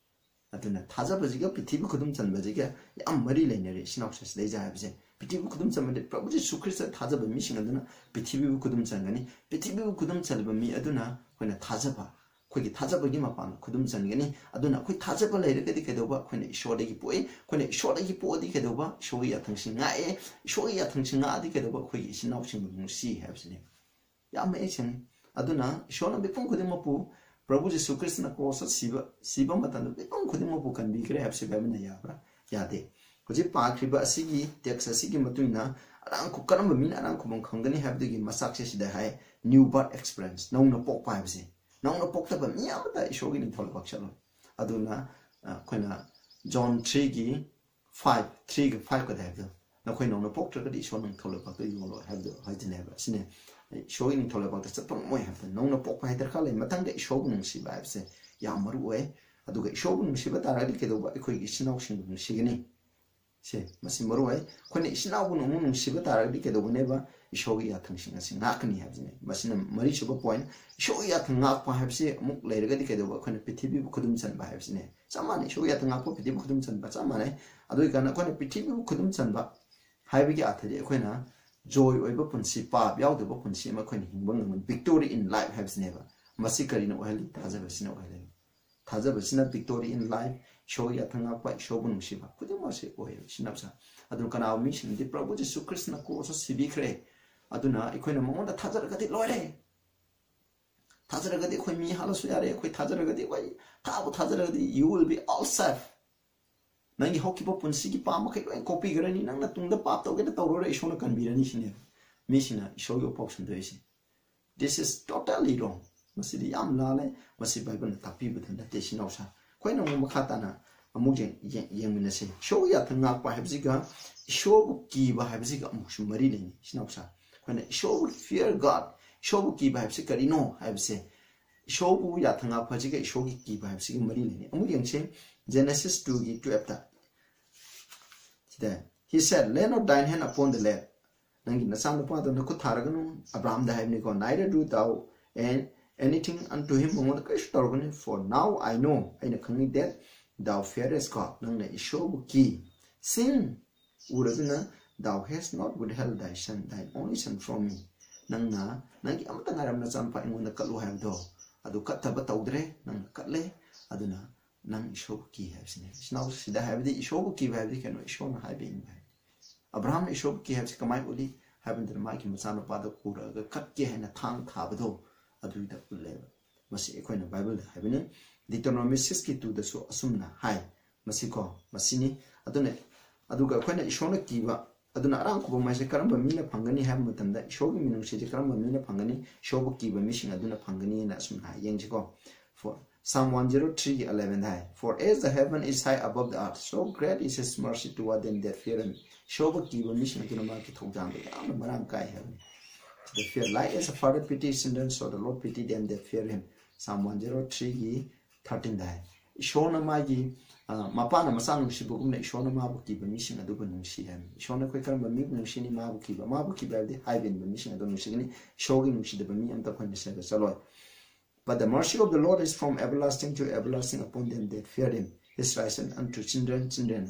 ꯑꯗꯨꯅ ꯊꯥꯖꯕꯁꯤꯒ ꯄ꯭ꯔꯤꯊꯤꯕꯤ ꯈꯨꯗꯨꯝ ꯆꯟꯕꯁꯤꯒ ꯌꯥꯝ ꯃꯔꯤ ꯂꯩꯅꯔꯦ ꯏꯆꯤꯟ ꯏꯅꯥꯎꯁꯦ ꯁꯤꯗꯩꯁꯦ ꯍꯥꯏꯕꯁꯦ꯫ ꯄ꯭ꯔꯤꯊꯤꯕꯤꯕꯨ ꯈꯨꯗꯨꯝ ꯆꯟꯕꯗꯤ ꯄ꯭ꯔꯚꯨ ꯖꯤꯁꯨ ꯈ꯭ꯔꯤꯁꯇ ꯊꯥꯖꯕ ꯃꯤꯁꯤꯡ ꯑꯗꯨꯅ ꯄ꯭ꯔꯤꯊꯤꯕꯤꯕꯨ ꯈꯨꯗꯨꯝ ꯆꯟꯒꯅꯤ꯫ ꯄ꯭ꯔꯤꯊꯤꯕꯤꯕꯨ ꯈꯨꯗꯨꯝ ꯆꯜꯂꯕ ꯃꯤ ꯑꯗꯨꯅ ꯑꯩꯈꯣꯏꯅ ꯊꯥꯖꯕ, ꯑꯩꯈꯣꯏꯒꯤ ꯊꯥꯖꯕꯒꯤ ꯃꯄꯥꯟꯗ ꯈꯨꯗꯨꯝ ꯆꯟꯒꯅꯤ꯫ ꯑꯗꯨꯅ ꯑꯩꯈꯣꯏ ꯊꯥꯖꯕ ꯂꯩꯔꯒꯗꯤ ꯀꯩꯗꯧꯕ? ꯑꯩꯈꯣꯏꯅ ꯏꯁꯣꯔꯗꯒꯤ ꯄꯣꯛꯏ꯫ ꯑꯩꯈꯣꯏꯅ ꯏꯁꯣꯔꯗꯒꯤ ꯄꯣꯛꯑꯗꯤ ꯀꯩꯗꯧꯕ? ꯏꯁꯣꯔꯒꯤ ꯌꯥꯊꯪꯁꯤ ꯉꯥꯛꯑꯦ꯫ ꯏꯁꯣꯔꯒꯤ ꯌꯥꯊꯪꯁꯤ ꯉꯥꯛꯑꯗꯤ ꯀꯩꯗꯧꯕ? ꯑꯩꯈꯣꯏꯒꯤ ꯏꯆꯤꯟ ꯏꯅꯥꯎꯁꯤꯡꯕꯨ ꯅꯨꯡꯁꯤ ꯍꯥꯏꯕꯁꯤꯅꯦ꯫ ꯌꯥꯝ ꯃꯌꯦꯛ ꯁꯦꯡꯉꯤ꯫ ꯑꯗꯨꯅ ꯏꯁꯣꯔꯅ ꯃꯤꯄꯨꯝ ꯈꯨꯗꯤꯡꯃꯛꯄꯨ, ꯄ꯭ꯔꯚꯨ ꯖꯤꯁꯨ ꯈ꯭ꯔꯤꯁꯇꯅ ꯀ꯭ꯔꯣꯁꯇ ꯁꯤꯕ, ꯁꯤꯕ ꯃꯇꯝꯗ ꯃꯤꯄꯨꯝ ꯈꯨꯗꯤꯡꯃꯛꯄꯨ ꯀꯟꯕꯤꯈ꯭ꯔꯦ ꯍꯥꯏꯕꯁꯤ ꯕꯥꯏꯕꯜꯅ ꯌꯥꯕ꯭ꯔꯥ? ꯌꯥꯗꯦ꯫ ꯍꯧꯖꯤꯛ ꯄꯥꯈ꯭ꯔꯤꯕ ꯑꯁꯤꯒꯤ ꯇꯦꯛꯁ ꯑꯁꯤꯒꯤ ꯃꯇꯨꯡ ꯏꯟꯅ ꯑꯔꯥꯡ ꯈꯨ-, ꯀꯔꯝꯕ ꯃꯤꯅ ꯑꯔꯥꯡ ꯈꯨꯕꯝ ꯈꯪꯒꯅꯤ ꯍꯥꯏꯕꯗꯨꯒꯤ ꯃꯆꯥꯛꯁꯦ ꯁꯤꯗ ꯍꯥꯏ, new birth experience, ꯅꯧꯅ ꯄꯣꯛꯄ ꯍꯥꯏꯕꯁꯦ꯫ ꯅꯧꯅ ꯄꯣꯛꯇꯕ ꯃꯤ ꯑꯃꯠꯇ ꯏꯁꯣꯔꯒꯤ ꯅꯤꯡꯊꯧ ꯂꯩꯕꯥꯛ ꯆꯠꯂꯣꯏ꯫ ꯑꯗꯨꯅ, ꯑ, ꯑꯩꯈꯣꯏꯅ ꯖꯣꯟ ꯊ꯭ꯔꯤꯒꯤ ꯐꯥꯏꯚ, ꯊ꯭ꯔꯤꯒ ꯐꯥꯏꯚꯀꯗ ꯍꯥꯏꯕꯗꯣ, "ꯅꯈꯣꯏ ꯅꯧꯅ ꯄꯣꯛꯇ꯭ꯔꯒꯗꯤ ꯏꯁꯣꯔ ꯅꯤꯡꯊꯧ ꯂꯩꯕꯥꯛꯇ ꯌꯣꯜꯂꯣꯏ" ꯍꯥꯏꯕꯗꯣ ꯍꯥꯏꯗꯨꯅꯦꯕ꯫ ꯑꯁꯤꯅꯦ, ꯏꯁꯣꯔꯒꯤ ꯅꯤꯡꯊꯧ ꯂꯩꯕꯥꯛꯇ ꯆꯠꯄ ꯉꯝꯃꯣꯏ ꯍꯥꯏꯕꯗꯣ꯫ ꯅꯧꯅ ꯄꯣꯛꯄ ꯍꯥꯏ ꯗꯔꯀꯥꯔ ꯂꯩ꯫ ꯃꯊꯪꯗ ꯏꯁꯣꯔꯕꯨ ꯅꯨꯡꯁꯤꯕ ꯍꯥꯏꯕꯁꯦ ꯌꯥꯝ ꯃꯔꯨ ꯑꯣꯏ꯫ ꯑꯗꯨꯒ ꯏꯁꯣꯔꯕꯨ ꯅꯨꯡꯁꯤꯕ ꯇꯥꯔꯒꯗꯤ ꯀꯩꯗꯧꯕ? ꯑꯩꯈꯣꯏꯒꯤ ꯏꯆꯤꯟ ꯏꯅꯥꯎꯁꯤꯡꯕꯨ ꯅꯨꯡꯁꯤꯒꯅꯤ꯫ ꯁꯦ, ꯃꯁꯤ ꯃꯔꯨ ꯑꯣꯏ꯫ ꯑꯩꯈꯣꯏꯅ ꯏꯆꯤꯟ ꯏꯅꯥꯎꯕꯨ ꯑꯃꯨꯛ ꯅꯨꯡꯁꯤꯕ ꯇꯥꯔꯒꯗꯤ ꯀꯩꯗꯧꯒꯅꯦꯕ? ꯏꯁꯣꯔꯒꯤ ꯌꯥꯊꯪꯁꯤꯡ ꯑꯁꯤ ꯉꯥꯛꯀꯅꯤ ꯍꯥꯏꯕꯁꯤꯅꯦ꯫ ꯃꯁꯤꯅ ꯃꯔꯤꯁꯨꯕ ꯄꯣꯏꯟ꯫ ꯏꯁꯣꯔꯒꯤ ꯌꯥꯊꯪ ꯉꯥꯛꯄ ꯍꯥꯏꯕꯁꯤ ꯑꯃꯨꯛ ꯂꯩꯔꯒꯗꯤ ꯀꯩꯗꯧꯕ? ꯑꯩꯈꯣꯏꯅ ꯄ꯭ꯔꯤꯊꯤꯕꯤꯕꯨ ꯈꯨꯗꯨꯝ ꯆꯟꯕ ꯍꯥꯏꯕꯁꯤꯅꯦ꯫ ꯆꯞ ꯃꯥꯟꯅꯩ꯫ ꯏꯁꯣꯔꯒꯤ ꯌꯥꯊꯪ ꯉꯥꯛꯄ, ꯄ꯭ꯔꯤꯊꯤꯕꯤꯕꯨ ꯈꯨꯗꯨꯝ ꯆꯟꯕ ꯆꯞ ꯃꯥꯟꯅꯩ꯫ ꯑꯗꯨ ꯑꯣꯏꯀꯥꯟꯗ ꯑꯩꯈꯣꯏꯅ ꯄ꯭ꯔꯤꯊꯤꯕꯤꯕꯨ ꯈꯨꯗꯨꯝ ꯆꯟꯕ ꯍꯥꯏꯕꯒꯤ ꯑꯥꯔꯊꯗꯤ ꯑꯩꯈꯣꯏꯅ ꯖꯣꯏ ꯑꯣꯏꯕ ꯄꯨꯟꯁꯤ, ꯄꯥꯞ ꯌꯥꯎꯗꯕ ꯄꯨꯟꯁꯤ ꯑꯃ ꯑꯩꯈꯣꯏꯅ ꯍꯤꯡꯕ ꯉꯝꯒꯅꯤ꯫ Victory in life ꯍꯥꯏꯕꯁꯤꯅꯦꯕ꯫ ꯃꯁꯤ ꯀꯔꯤꯅ ꯑꯣꯏꯍꯜꯂꯤ? ꯊꯥꯖꯕꯁꯤꯅ ꯑꯣꯏꯍꯜꯂꯤ꯫ ꯊꯥꯖꯕꯁꯤꯅ victory in life, ꯏꯁꯣꯔꯒꯤ ꯌꯥꯊꯪ ꯉꯥꯛꯄ, ꯏꯁꯣꯔꯕꯨ ꯅꯨꯡꯁꯤꯕ, ꯈꯨꯗꯤꯡꯃꯛꯁꯦ ꯑꯣꯏꯌꯦꯕ ꯏꯆꯤꯟ ꯏꯅꯥꯎꯁꯥ꯫ ꯑꯗꯨꯅ ꯀꯅꯥꯒꯨꯝꯕ ꯃꯤꯁꯤꯡꯗꯤ ꯄ꯭ꯔꯚꯨ ꯖꯤꯁꯨ ꯈ꯭ꯔꯤꯁꯇꯅ ꯀ꯭ꯔꯣꯁꯇ ꯁꯤꯕꯤꯈ꯭ꯔꯦ, ꯑꯗꯨꯅ ꯑꯩꯈꯣꯏꯅ ꯃꯉꯣꯟꯗ ꯊꯥꯖꯔꯒꯗꯤ ꯂꯣꯏꯔꯦ, ꯊꯥꯖꯔꯒꯗꯤ ꯑꯩꯈꯣꯏ ꯃꯤ ꯍꯥꯠꯂꯁꯨ ꯌꯥꯔꯦ, ꯑꯩꯈꯣꯏ ꯊꯥꯖꯔꯒꯗꯤ, ꯑꯩꯈꯣꯏ ꯊꯥꯕꯨ ꯊꯥꯖꯔꯒꯗꯤ you will be all safe꯫ ꯅꯪꯒꯤ ꯍꯧꯈꯤꯕ ꯄꯨꯟꯁꯤꯒꯤ ꯄꯥꯞ ꯃꯈꯩ ꯂꯣꯏ ꯀꯣꯛꯄꯤꯈ꯭ꯔꯅꯤ, ꯅꯪꯅ ꯇꯨꯡꯗ ꯄꯥꯞ ꯇꯧꯒꯦꯅ ꯇꯧꯔꯔꯣꯏ, ꯏꯁꯣꯔꯅ ꯀꯟꯕꯤꯔꯅꯤ ꯁꯤꯅꯦꯕ ꯃꯤꯁꯤꯡꯅ ꯏꯁꯣꯔꯒꯤ ꯄꯥꯎ ꯁꯟꯗꯣꯛꯏꯁꯦ꯫ This is totally wrong. ꯃꯁꯤꯗꯤ ꯌꯥꯝ ꯂꯥꯜꯂꯦ꯫ ꯃꯁꯤ ꯕꯥꯏꯕꯜꯅ ꯇꯥꯛꯄꯤꯕꯗ ꯅꯠꯇꯦ, ꯏꯆꯤꯟ ꯏꯅꯥꯎꯁꯥ꯫ ꯑꯩꯈꯣꯏꯅ ꯑꯃꯨꯛ ꯃꯈꯥ ꯇꯥꯅ ꯑꯃꯨꯛ ꯌꯦꯡ-, ꯌꯦꯡ-, ꯌꯦꯡꯃꯤꯟꯅꯁꯤ꯫ ꯏꯁꯣꯔꯒꯤ ꯌꯥꯊꯪ ꯉꯥꯛꯄ ꯍꯥꯏꯕꯁꯤꯒ ꯏꯁꯣꯔꯕꯨ ꯀꯤꯕ ꯍꯥꯏꯕꯁꯤꯒ ꯑꯃꯨꯛꯁꯨ ꯃꯔꯤ ꯂꯩꯅꯩ, ꯏꯆꯤꯟ ꯏꯅꯥꯎꯁꯥ꯫ ꯑꯩꯈꯣꯏꯅ ꯏꯁꯣꯔꯕꯨ, fear God, ꯏꯁꯣꯔꯕꯨ ꯀꯤꯕ ꯍꯥꯏꯕꯁꯤ ꯀꯔꯤꯅꯣ ꯍꯥꯏꯕꯁꯦ, ꯏꯁꯣꯔꯕꯨ ꯌꯥꯊꯪ ꯉꯥꯛꯄ ꯍꯥꯏꯁꯤꯒ ꯏꯁꯣꯔꯒꯤ ꯀꯤꯕ ꯍꯥꯏꯕꯁꯤꯒ ꯃꯔꯤ ꯂꯩꯅꯩ꯫ ꯑꯃꯨꯛ ꯌꯦꯡꯁꯤ, Genesis two ꯒꯤ twelve ꯇ꯫ ꯁꯤꯗ, "He said, Lay not thine hand upon the lad." ꯅꯪꯒꯤ ꯅꯆꯥꯅꯨꯄꯥꯗꯣ ꯅꯈꯨꯠ ꯊꯥꯔꯒꯅꯨ, ꯑꯕ꯭ꯔꯥꯍꯥꯝꯗ ꯍꯥꯏꯕꯅꯤꯀꯣ, "Neither do thou an-, anything unto him." ꯃꯉꯣꯟꯗ ꯀꯔꯤꯁꯨ ꯇꯧꯔꯒꯅꯨ, "For now I know," ꯑꯩꯅ ꯈꯪꯉꯤ, "that thou fearest God," ꯅꯪꯅ ꯏꯁꯣꯔꯕꯨ ꯀꯤ꯫ Seeing, ꯎꯔꯗꯨꯅ, Thou hast not withheld thy son, thine only son from me. ꯅꯪꯅ ꯅꯪꯒꯤ ꯑꯃꯠꯇ ꯉꯥꯏꯔꯕ ꯅꯆꯥꯅꯨꯄꯥ ꯑꯩꯉꯣꯟꯗ ꯀꯠꯂꯨ ꯍꯥꯏꯕꯗꯣ, ꯑꯗꯨ ꯀꯠꯇꯕ ꯇꯧꯗ꯭ꯔꯦ, ꯅꯪꯅ ꯀꯠꯂꯦ, ꯑꯗꯨꯅ ꯅꯪ ꯏꯁꯣꯔꯕꯨ ꯀꯤ ꯍꯥꯏꯕꯁꯤꯅꯦ꯫ ꯏꯆꯤꯟ ꯏꯅꯥꯎꯁꯤꯗ ꯍꯥꯏꯕꯗꯤ ꯏꯁꯣꯔꯕꯨ ꯀꯤꯕ ꯍꯥꯏꯕꯗꯤ ꯀꯩꯅꯣ? ꯏꯁꯣꯔꯅ ꯍꯥꯏꯕ ꯏꯟꯕ ꯍꯥꯏꯕꯅꯤ꯫ ꯑꯕ꯭ꯔꯥꯍꯥꯝꯅ ꯏꯁꯣꯔꯕꯨ ꯀꯤ ꯍꯥꯏꯕꯁꯤ ꯀꯃꯥꯏꯅ ꯎꯠꯂꯤ ꯍꯥꯏꯕ ꯃꯇꯝꯗ ꯃꯥꯒꯤ ꯃꯆꯥꯅꯨꯄꯥꯗ ꯄꯨꯔꯛꯑꯒ ꯀꯠꯀꯦ ꯍꯥꯏꯅ ꯊꯥꯡ ꯊꯥꯕꯗꯣ ꯑꯗꯨꯗ ꯎꯠꯂꯦꯕ꯫ ꯃꯁꯤ ꯑꯩꯈꯣꯏꯅ ꯕꯥꯏꯕꯜꯗ ꯍꯥꯏꯕꯅꯤ꯫ Deuteronomy six ꯀꯤ two ꯗꯁꯨ ꯑꯁꯨꯝꯅ ꯍꯥꯏ꯫ ꯃꯁꯤꯀꯣ, ꯃꯁꯤꯅꯤ꯫ ꯑꯗꯨꯅ, ꯑꯗꯨꯒ ꯑꯩꯈꯣꯏꯅ ꯏꯁꯣꯔꯅ ꯀꯤꯕ, ꯑꯗꯨꯅ ꯑꯔꯥꯝ ꯈꯨꯕꯝ ꯍꯥꯏꯁꯦ ꯀꯔꯝꯕ ꯃꯤꯅ ꯐꯪꯒꯅꯤ ꯍꯥꯏꯕ ꯃꯇꯝꯗ, ꯏꯁꯣꯔꯒꯤ ꯃꯤꯅꯨꯡꯁꯤꯁꯦ ꯀꯔꯝꯕ ꯃꯤꯅ ꯐꯪꯒꯅꯤ? ꯏꯁꯣꯔꯕꯨ ꯀꯤꯕ ꯃꯤꯁꯤꯡ ꯑꯗꯨꯅ ꯐꯪꯒꯅꯤꯅ ꯑꯁꯨꯝꯅ ꯍꯥꯏ꯫ ꯌꯦꯡꯁꯤꯀꯣ꯫ For, Psalm one zero three ꯒꯤ eleven the high, "For as the heaven is high above the earth, so great is his mercy toward them that fear him." ꯏꯁꯣꯔꯕꯨ ꯀꯤꯕ ꯃꯤꯁꯤꯡ ꯑꯗꯨꯅ ꯃꯥꯒꯤ ꯊꯧꯖꯥꯜꯗꯣ ꯌꯥꯝꯅ ꯃꯔꯥꯡ ꯀꯥꯏ ꯍꯥꯏꯕꯅꯤ꯫ The fear, like as a father pity his children, so the Lord pity them that fear him. Psalm one zero three ꯒꯤ thirteen ꯗ ꯍꯥꯏ꯫ ꯏꯁꯣꯔꯅ ꯃꯥꯒꯤ, ꯑ, ꯃꯄꯥꯅ ꯃꯆꯥ ꯅꯨꯡꯁꯤꯕꯒꯨꯝꯅ ꯏꯁꯣꯔꯅ ꯃꯥꯕꯨ ꯀꯤꯕ ꯃꯤꯁꯤꯡ ꯑꯗꯨꯕꯨ ꯅꯨꯡꯁꯤ ꯍꯥꯏꯕꯅꯤ꯫ ꯏꯁꯣꯔꯅ ꯑꯩꯈꯣꯏ ꯀꯔꯝꯕ ꯃꯤꯕꯨ ꯅꯨꯡꯁꯤꯅꯤ? ꯃꯥꯕꯨ ꯀꯤꯕ, ꯃꯥꯕꯨ ꯀꯤꯕ ꯍꯥꯏꯕꯗꯤ ꯍꯥꯏꯕ ꯏꯟꯕ ꯃꯤꯁꯤꯡ ꯑꯗꯨ ꯅꯨꯡꯁꯤꯒꯅꯤ꯫ ꯏꯁꯣꯔꯒꯤ ꯅꯨꯡꯁꯤꯗꯕ ꯃꯤ ꯑꯝꯇ ꯑꯩꯈꯣꯏ ꯃꯁꯦꯜꯗ ꯆꯠꯂꯣꯏ꯫ But the mercy of the Lord is from everlasting to everlasting upon them that fear him, his righteousness unto children, children.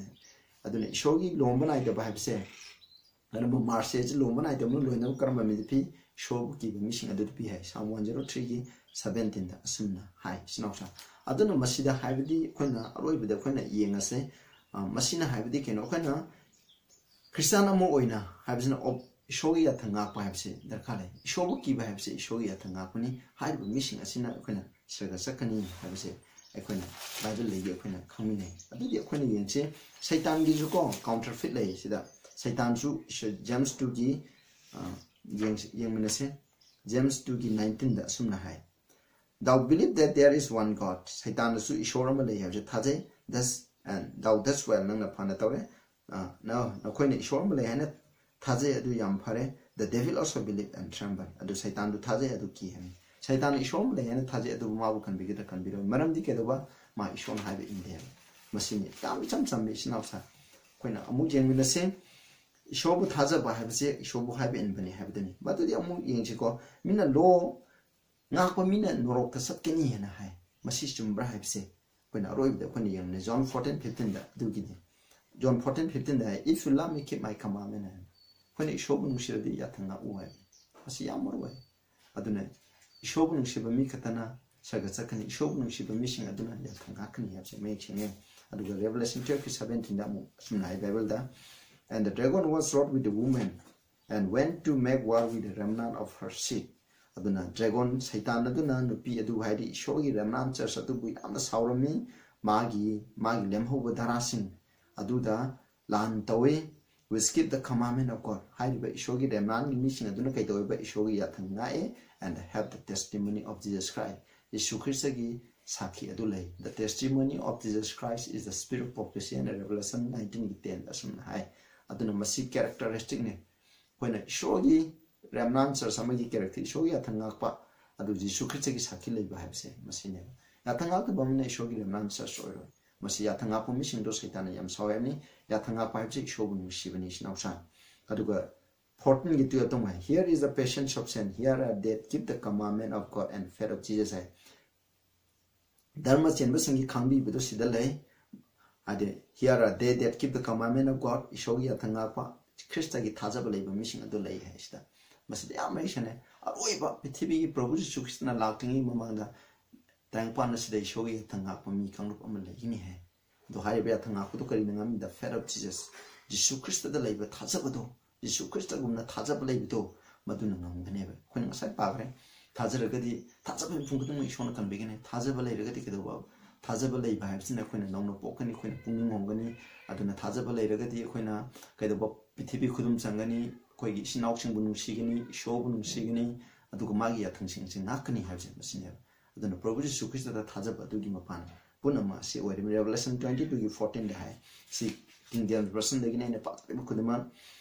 ꯑꯗꯨꯅ ꯏꯁꯣꯔꯒꯤ ꯂꯣꯝꯕ ꯅꯥꯏꯗꯕ ꯍꯥꯏꯕꯁꯦ, ꯀꯔꯝꯕ ꯃꯥꯔꯁꯤ ꯍꯥꯏꯁꯦ ꯂꯣꯝꯕ ꯅꯥꯏꯗꯕꯅ ꯂꯣꯏꯅꯕ ꯀꯔꯝꯕ ꯃꯤꯗ ꯄꯤ? ꯏꯁꯣꯔꯕꯨ ꯀꯤꯕ ꯃꯤꯁꯤꯡ ꯑꯗꯨꯗ ꯄꯤ ꯍꯥꯏ꯫ Psalm one zero three ꯒꯤ seventeen ꯗ ꯑꯁꯨꯝꯅ ꯍꯥꯏ, ꯏꯆꯤꯟ ꯏꯅꯥꯎꯁꯥ꯫ ꯑꯗꯨꯅ ꯃꯁꯤꯗ ꯍꯥꯏꯕꯗꯤ ꯑꯩꯈꯣꯏꯅ ꯑꯔꯣꯏꯕꯗ ꯑꯩꯈꯣꯏꯅ ꯌꯦꯡꯉꯁꯦ꯫ ꯑ, ꯃꯁꯤꯅ ꯍꯥꯏꯕꯗꯤ ꯀꯩꯅꯣ? ꯑꯩꯈꯣꯏꯅ ꯈ꯭ꯔꯤꯁꯇꯥꯟ ꯑꯃ ꯑꯣꯏꯅ ꯍꯥꯏꯕꯁꯤꯅ ꯑꯣꯞ-, ꯏꯁꯣꯔꯒꯤ ꯌꯥꯊꯪ ꯉꯥꯛꯄ ꯍꯥꯏꯕꯁꯤ ꯗꯔꯀꯥꯔ ꯂꯩ꯫ ꯏꯁꯣꯔꯕꯨ ꯀꯤꯕ ꯍꯥꯏꯕꯁꯤ ꯏꯁꯣꯔꯒꯤ ꯌꯥꯊꯪ ꯉꯥꯛꯄꯅꯤ꯫ ꯍꯥꯏꯔꯤꯕ ꯃꯤꯁꯤꯡ ꯑꯁꯤꯅ ꯑꯩꯈꯣꯏꯅ ꯁꯔꯒ ꯆꯠꯀꯅꯤ ꯍꯥꯏꯕꯁꯦ ꯑꯩꯈꯣꯏꯅ ꯕꯥꯏꯕꯜꯗꯒꯤ ꯑꯩꯈꯣꯏꯅ ꯈꯪꯃꯤꯟꯅꯩ꯫ ꯑꯗꯨꯗꯤ ꯑꯩꯈꯣꯏꯅ ꯌꯦꯡꯁꯤ, ꯁꯩꯇꯥꯟꯒꯤꯁꯨ ꯀꯣ counterfeit ꯂꯩ ꯁꯤꯗ꯫ ꯁꯩꯇꯥꯟꯁꯨ ꯏꯁꯣꯔ-, James two ꯒꯤ, ꯑ, ꯌꯦꯡꯁꯤ-, ꯌꯦꯡꯃꯤꯟꯅꯁꯦ꯫ James two ꯒꯤ nineteen ꯗ ꯑꯁꯨꯝꯅ ꯍꯥꯏ, "Thou believe that there is one God." ꯁꯩꯇꯥꯟꯗꯁꯨ ꯏꯁꯣꯔ ꯑꯃ ꯂꯩ ꯍꯥꯏꯕꯁꯦ ꯊꯥꯖꯩ꯫ Thus, and thou doest well, ꯅꯪꯅ ꯐꯅ ꯇꯧꯔꯦ꯫ ꯑ, ꯅ-, ꯅꯈꯣꯏꯅ ꯏꯁꯣꯔ ꯑꯃ ꯂꯩ ꯍꯥꯏꯅ ꯊꯥꯖꯩ, ꯑꯗꯨ ꯌꯥꯝ ꯐꯔꯦ꯫ "The devil also believe and tremble." ꯑꯗꯨ ꯁꯩꯇꯥꯟꯗꯨ ꯊꯥꯖꯩ, ꯑꯗꯨ ꯀꯤ ꯍꯥꯏꯕꯅꯤ꯫ ꯁꯩꯇꯥꯟꯅ ꯏꯁꯣꯔ ꯑꯃ ꯂꯩ ꯍꯥꯏꯅ ꯊꯥꯖꯩ, ꯑꯗꯨꯕꯨ ꯃꯥꯕꯨ ꯀꯟꯕꯤꯒꯗ꯭ꯔꯥ? ꯀꯟꯕꯤꯔꯣꯏ꯫ ꯃꯔꯝꯗꯤ ꯀꯩꯗꯧꯕ? ꯃꯥ ꯏꯁꯣꯔꯅ ꯍꯥꯏꯕ ꯏꯟꯗꯦ ꯍꯥꯏꯕ꯫ ꯃꯁꯤꯅꯤ ꯌꯥꯝ ꯏꯆꯝ ꯆꯝꯕ, ꯏꯆꯤꯟ ꯏꯅꯥꯎꯁꯥ꯫ ꯑꯩꯈꯣꯏꯅ ꯑꯃꯨꯛ ꯌꯦꯡꯃꯤꯟꯅꯁꯤ꯫ ꯏꯁꯣꯔꯕꯨ ꯊꯥꯖꯕ ꯍꯥꯏꯕꯁꯦ ꯏꯁꯣꯔꯕꯨ ꯍꯥꯏꯕ ꯏꯟꯕꯅꯤ ꯍꯥꯏꯕꯗꯨꯅꯤ꯫ ꯃꯗꯨꯗꯤ ꯑꯃꯨꯛ ꯌꯦꯡꯁꯤꯀꯣ꯫ ꯃꯤꯅ ꯂꯣ ꯉꯥꯛꯄ ꯃꯤꯅ ꯅꯣꯔꯣꯛꯇ ꯆꯠꯀꯅꯤ ꯍꯥꯏꯅ ꯍꯥꯏ꯫ ꯃꯁꯤ ꯆꯨꯝꯕ꯭ꯔꯥ ꯍꯥꯏꯕꯁꯦ ꯑꯩꯈꯣꯏꯅ ꯑꯔꯣꯏꯕꯗ ꯑꯩꯈꯣꯏꯅ ꯌꯦꯡꯂꯦ, John fourteen fifteen ꯗ ꯑꯗꯨꯒꯤꯅꯤ꯫ John fourteen fifteen the high, "If you love me, keep my commandment" ꯍꯥꯏ꯫ ꯑꯩꯈꯣꯏꯅ ꯏꯁꯣꯔꯕꯨ ꯅꯨꯡꯁꯤꯔꯗꯤ ꯌꯥꯊꯪ ꯉꯥꯛꯎ ꯍꯥꯏ꯫ ꯃꯁꯤ ꯌꯥꯝ ꯃꯔꯨ ꯑꯣꯏ꯫ ꯑꯗꯨꯅ ꯏꯁꯣꯔꯕꯨ ꯅꯨꯡꯁꯤꯕ ꯃꯤ ꯈꯛꯇꯅ ꯁꯔꯒ ꯆꯠꯀꯅꯤ, ꯏꯁꯣꯔꯕꯨ ꯅꯨꯡꯁꯤꯕ ꯃꯤꯁꯤꯡ ꯑꯗꯨꯅ ꯌꯥꯊꯪ ꯉꯥꯛꯀꯅꯤ ꯍꯥꯏꯕꯁꯦ ꯃꯌꯦꯛ ꯁꯦꯡꯉꯦ꯫ ꯑꯗꯨꯒ Revelation twelve ꯀꯤ seventeen ꯗ ꯑꯃꯨꯛ ꯑꯁꯨꯝꯅ ꯍꯥꯏ ꯕꯥꯏꯕꯜꯗ, "And the dragon was wroth with the woman and went to make war with the remnant of her seed." ꯑꯗꯨꯅ ꯗ꯭ꯔꯦꯒꯣꯟ ꯁꯩꯇꯥꯟ ꯑꯗꯨꯅ ꯅꯨꯄꯤ ꯑꯗꯨ, ꯍꯥꯏꯗꯤ ꯏꯁꯣꯔꯒꯤ remnant church ꯑꯗꯨꯕꯨ ꯌꯥꯝꯅ ꯁꯥꯎꯔꯝꯃꯤ꯫ ꯃꯥꯒꯤ, ꯃꯥꯒꯤ ꯂꯦꯝꯍꯧꯕ ꯙꯔꯥꯁꯤꯡ ꯑꯗꯨꯗ ꯂꯥꯟ ꯇꯧꯏ꯫ "Which keep the commandment of God." ꯍꯥꯏꯔꯤꯕ ꯏꯁꯣꯔꯒꯤ remnantꯀꯤ ꯃꯤꯁꯤꯡ ꯑꯗꯨꯅ ꯀꯩꯗꯧꯋꯦꯕ? ꯏꯁꯣꯔꯒꯤ ꯌꯥꯊꯪ ꯉꯥꯛꯑꯦ, "and have the testimony of Jesus Christ." ꯌꯤꯁꯨ ꯈ꯭ꯔꯤꯁꯇꯒꯤ ꯁꯥꯈꯤ ꯑꯗꯨ ꯂꯩ꯫ "The testimony of Jesus Christ is the spirit of prophecy" ꯍꯥꯏꯅ Revelation nineteenꯒꯤ ten ꯑꯁꯨꯝꯅ ꯍꯥꯏ꯫ ꯑꯗꯨꯅ ꯃꯁꯤ characteristicꯅꯦ꯫ ꯑꯩꯈꯣꯏꯅ ꯏꯁꯣꯔꯒꯤ remnant church ꯑꯃꯒꯤ character, ꯏꯁꯣꯔꯒꯤ ꯌꯥꯊꯪ ꯉꯥꯛꯄ ꯑꯗꯨ ꯖꯤꯁꯨ ꯈ꯭ꯔꯤꯁꯇꯒꯤ ꯁꯥꯈꯤ ꯂꯩꯕ ꯍꯥꯏꯕꯁꯦ ꯃꯁꯤꯅꯦꯕ꯫ ꯌꯥꯊꯪ ꯉꯥꯛꯇꯕ ꯑꯃꯅ ꯏꯁꯣꯔꯒꯤ remnant church ꯑꯣꯏꯔꯣꯏ꯫ ꯃꯁꯤ ꯌꯥꯊꯪ ꯉꯥꯛꯄ ꯃꯤꯁꯤꯡꯗꯣ ꯁꯩꯇꯥꯟꯅ ꯌꯥꯝ ꯁꯥꯎ ꯍꯥꯏꯕꯅꯤ꯫ ꯌꯥꯊꯪ ꯉꯥꯛꯄ ꯍꯥꯏꯕꯁꯤ ꯏꯁꯣꯔꯕꯨ ꯅꯨꯡꯁꯤꯕꯅꯤ, ꯏꯆꯤꯟ ꯏꯅꯥꯎꯁꯥ꯫ ꯑꯗꯨꯒ fourteenꯒꯤ twelve ꯑꯃꯨꯛ ꯍꯥꯏ, "Here is the patience of saint, here are they keep the commandment of God and faith of Jesus" ꯍꯥꯏ꯫ ꯙꯔꯃ ꯆꯦꯟꯕꯁꯤꯡꯒꯤ ꯈꯥꯡꯕꯤꯕꯗꯨ ꯁꯤꯗ ꯂꯩ꯫ ꯍꯥꯏꯗꯤ, "Here are they that keep the commandment of God", ꯏꯁꯣꯔꯒꯤ ꯌꯥꯊꯪ ꯉꯥꯛꯄ, ꯈ꯭ꯔꯤꯁꯇꯒꯤ ꯊꯥꯖꯕ ꯂꯩꯕ ꯃꯤꯁꯤꯡ ꯑꯗꯨ ꯂꯩ ꯍꯥꯏ ꯁꯤꯗ꯫ ꯃꯁꯤꯗ ꯌꯥꯝ ꯃꯌꯦꯛ ꯁꯦꯡꯅ ꯑꯔꯣꯏꯕ ꯄ꯭ꯔꯤꯊꯤꯕꯤꯒꯤ ꯄ꯭ꯔꯚꯨ ꯖꯤꯁꯨ ꯈ꯭ꯔꯤꯁꯇꯅ ꯂꯥꯛꯇ꯭ꯔꯤꯉꯩ ꯃꯃꯥꯡꯗ ꯇꯥꯏꯕꯪꯄꯥꯟ ꯑꯁꯤꯗ ꯏꯁꯣꯔꯒꯤ ꯌꯥꯊꯪ ꯉꯥꯛꯄ ꯃꯤ ꯀꯥꯡꯂꯨꯞ ꯑꯃ ꯂꯩꯒꯅꯤ ꯍꯥꯏ꯫ ꯑꯗꯣ ꯍꯥꯏꯔꯤꯕ ꯌꯥꯊꯪ ꯉꯥꯛꯄꯗꯨ ꯀꯔꯤꯅ ꯉꯝꯃꯤ? The faith of Jesus. ꯖꯤꯁꯨ ꯈ꯭ꯔꯤꯁꯇꯗ ꯂꯩꯕ ꯊꯥꯖꯕꯗꯣ, ꯖꯤꯁꯨ ꯈ꯭ꯔꯤꯁꯇꯒꯨꯝꯅ ꯊꯥꯖꯕ ꯂꯩꯕꯗꯣ, ꯃꯗꯨꯅ ꯉꯝꯒꯅꯦꯕ꯫ ꯑꯩꯈꯣꯏꯅ ꯉꯁꯥꯏ ꯄꯥꯈ꯭ꯔꯦ, "ꯊꯥꯖꯔꯒꯗꯤ ꯊꯥꯖꯕ ꯃꯤꯄꯨꯝ ꯈꯨꯗꯤꯡꯃꯛ ꯏꯁꯣꯔꯅ ꯀꯟꯕꯤꯒꯅꯤ"꯫ ꯊꯥꯖꯕ ꯂꯩꯔꯒꯗꯤ ꯀꯩꯗꯧꯕ? ꯊꯥꯖꯕ ꯂꯩꯕ ꯍꯥꯏꯕꯁꯤꯅ ꯑꯩꯈꯣꯏꯅ ꯅꯧꯅ ꯄꯣꯛꯀꯅꯤ, ꯑꯩꯈꯣꯏꯅ ꯄꯨꯛꯅꯤꯡ ꯍꯣꯡꯒꯅꯤ꯫ ꯑꯗꯨꯅ ꯊꯥꯖꯕ ꯂꯩꯔꯒꯗꯤ ꯑꯩꯈꯣꯏꯅ ꯀꯩꯗꯧꯕ? ꯄ꯭ꯔꯤꯊꯤꯕꯤ ꯈꯨꯗꯨꯝ ꯆꯟꯒꯅꯤ, ꯑꯩꯈꯣꯏꯒꯤ ꯏꯆꯤꯟ ꯏꯅꯥꯎꯁꯤꯡꯕꯨ ꯅꯨꯡꯁꯤꯒꯅꯤ, ꯏꯁꯣꯔꯕꯨ ꯅꯨꯡꯁꯤꯒꯅꯤ, ꯑꯗꯨꯒ ꯃꯥꯒꯤ ꯌꯥꯊꯪꯁꯤꯡꯁꯦ ꯉꯥꯛꯀꯅꯤ ꯍꯥꯏꯕꯁꯦ ꯃꯁꯤꯅꯦꯕ꯫ ꯑꯗꯨꯅ ꯄ꯭ꯔꯚꯨ ꯖꯤꯁꯨ ꯈ꯭ꯔꯤꯁꯇꯗ ꯊꯥꯖꯕ ꯑꯗꯨꯒꯤ ꯃꯄꯥꯟ ꯄꯨꯝꯅꯃꯛ ꯑꯁꯤ ꯑꯣꯏꯔꯤꯕꯅꯤ꯫ Revelation twenty twoꯒꯤ fourteenꯗ ꯍꯥꯏ꯫ ꯁꯤ King James Versionꯗꯒꯤꯅꯤ ꯑꯩꯅ ꯄꯥꯖꯔꯤꯕ ꯈꯨꯗꯤꯡꯃꯛ꯫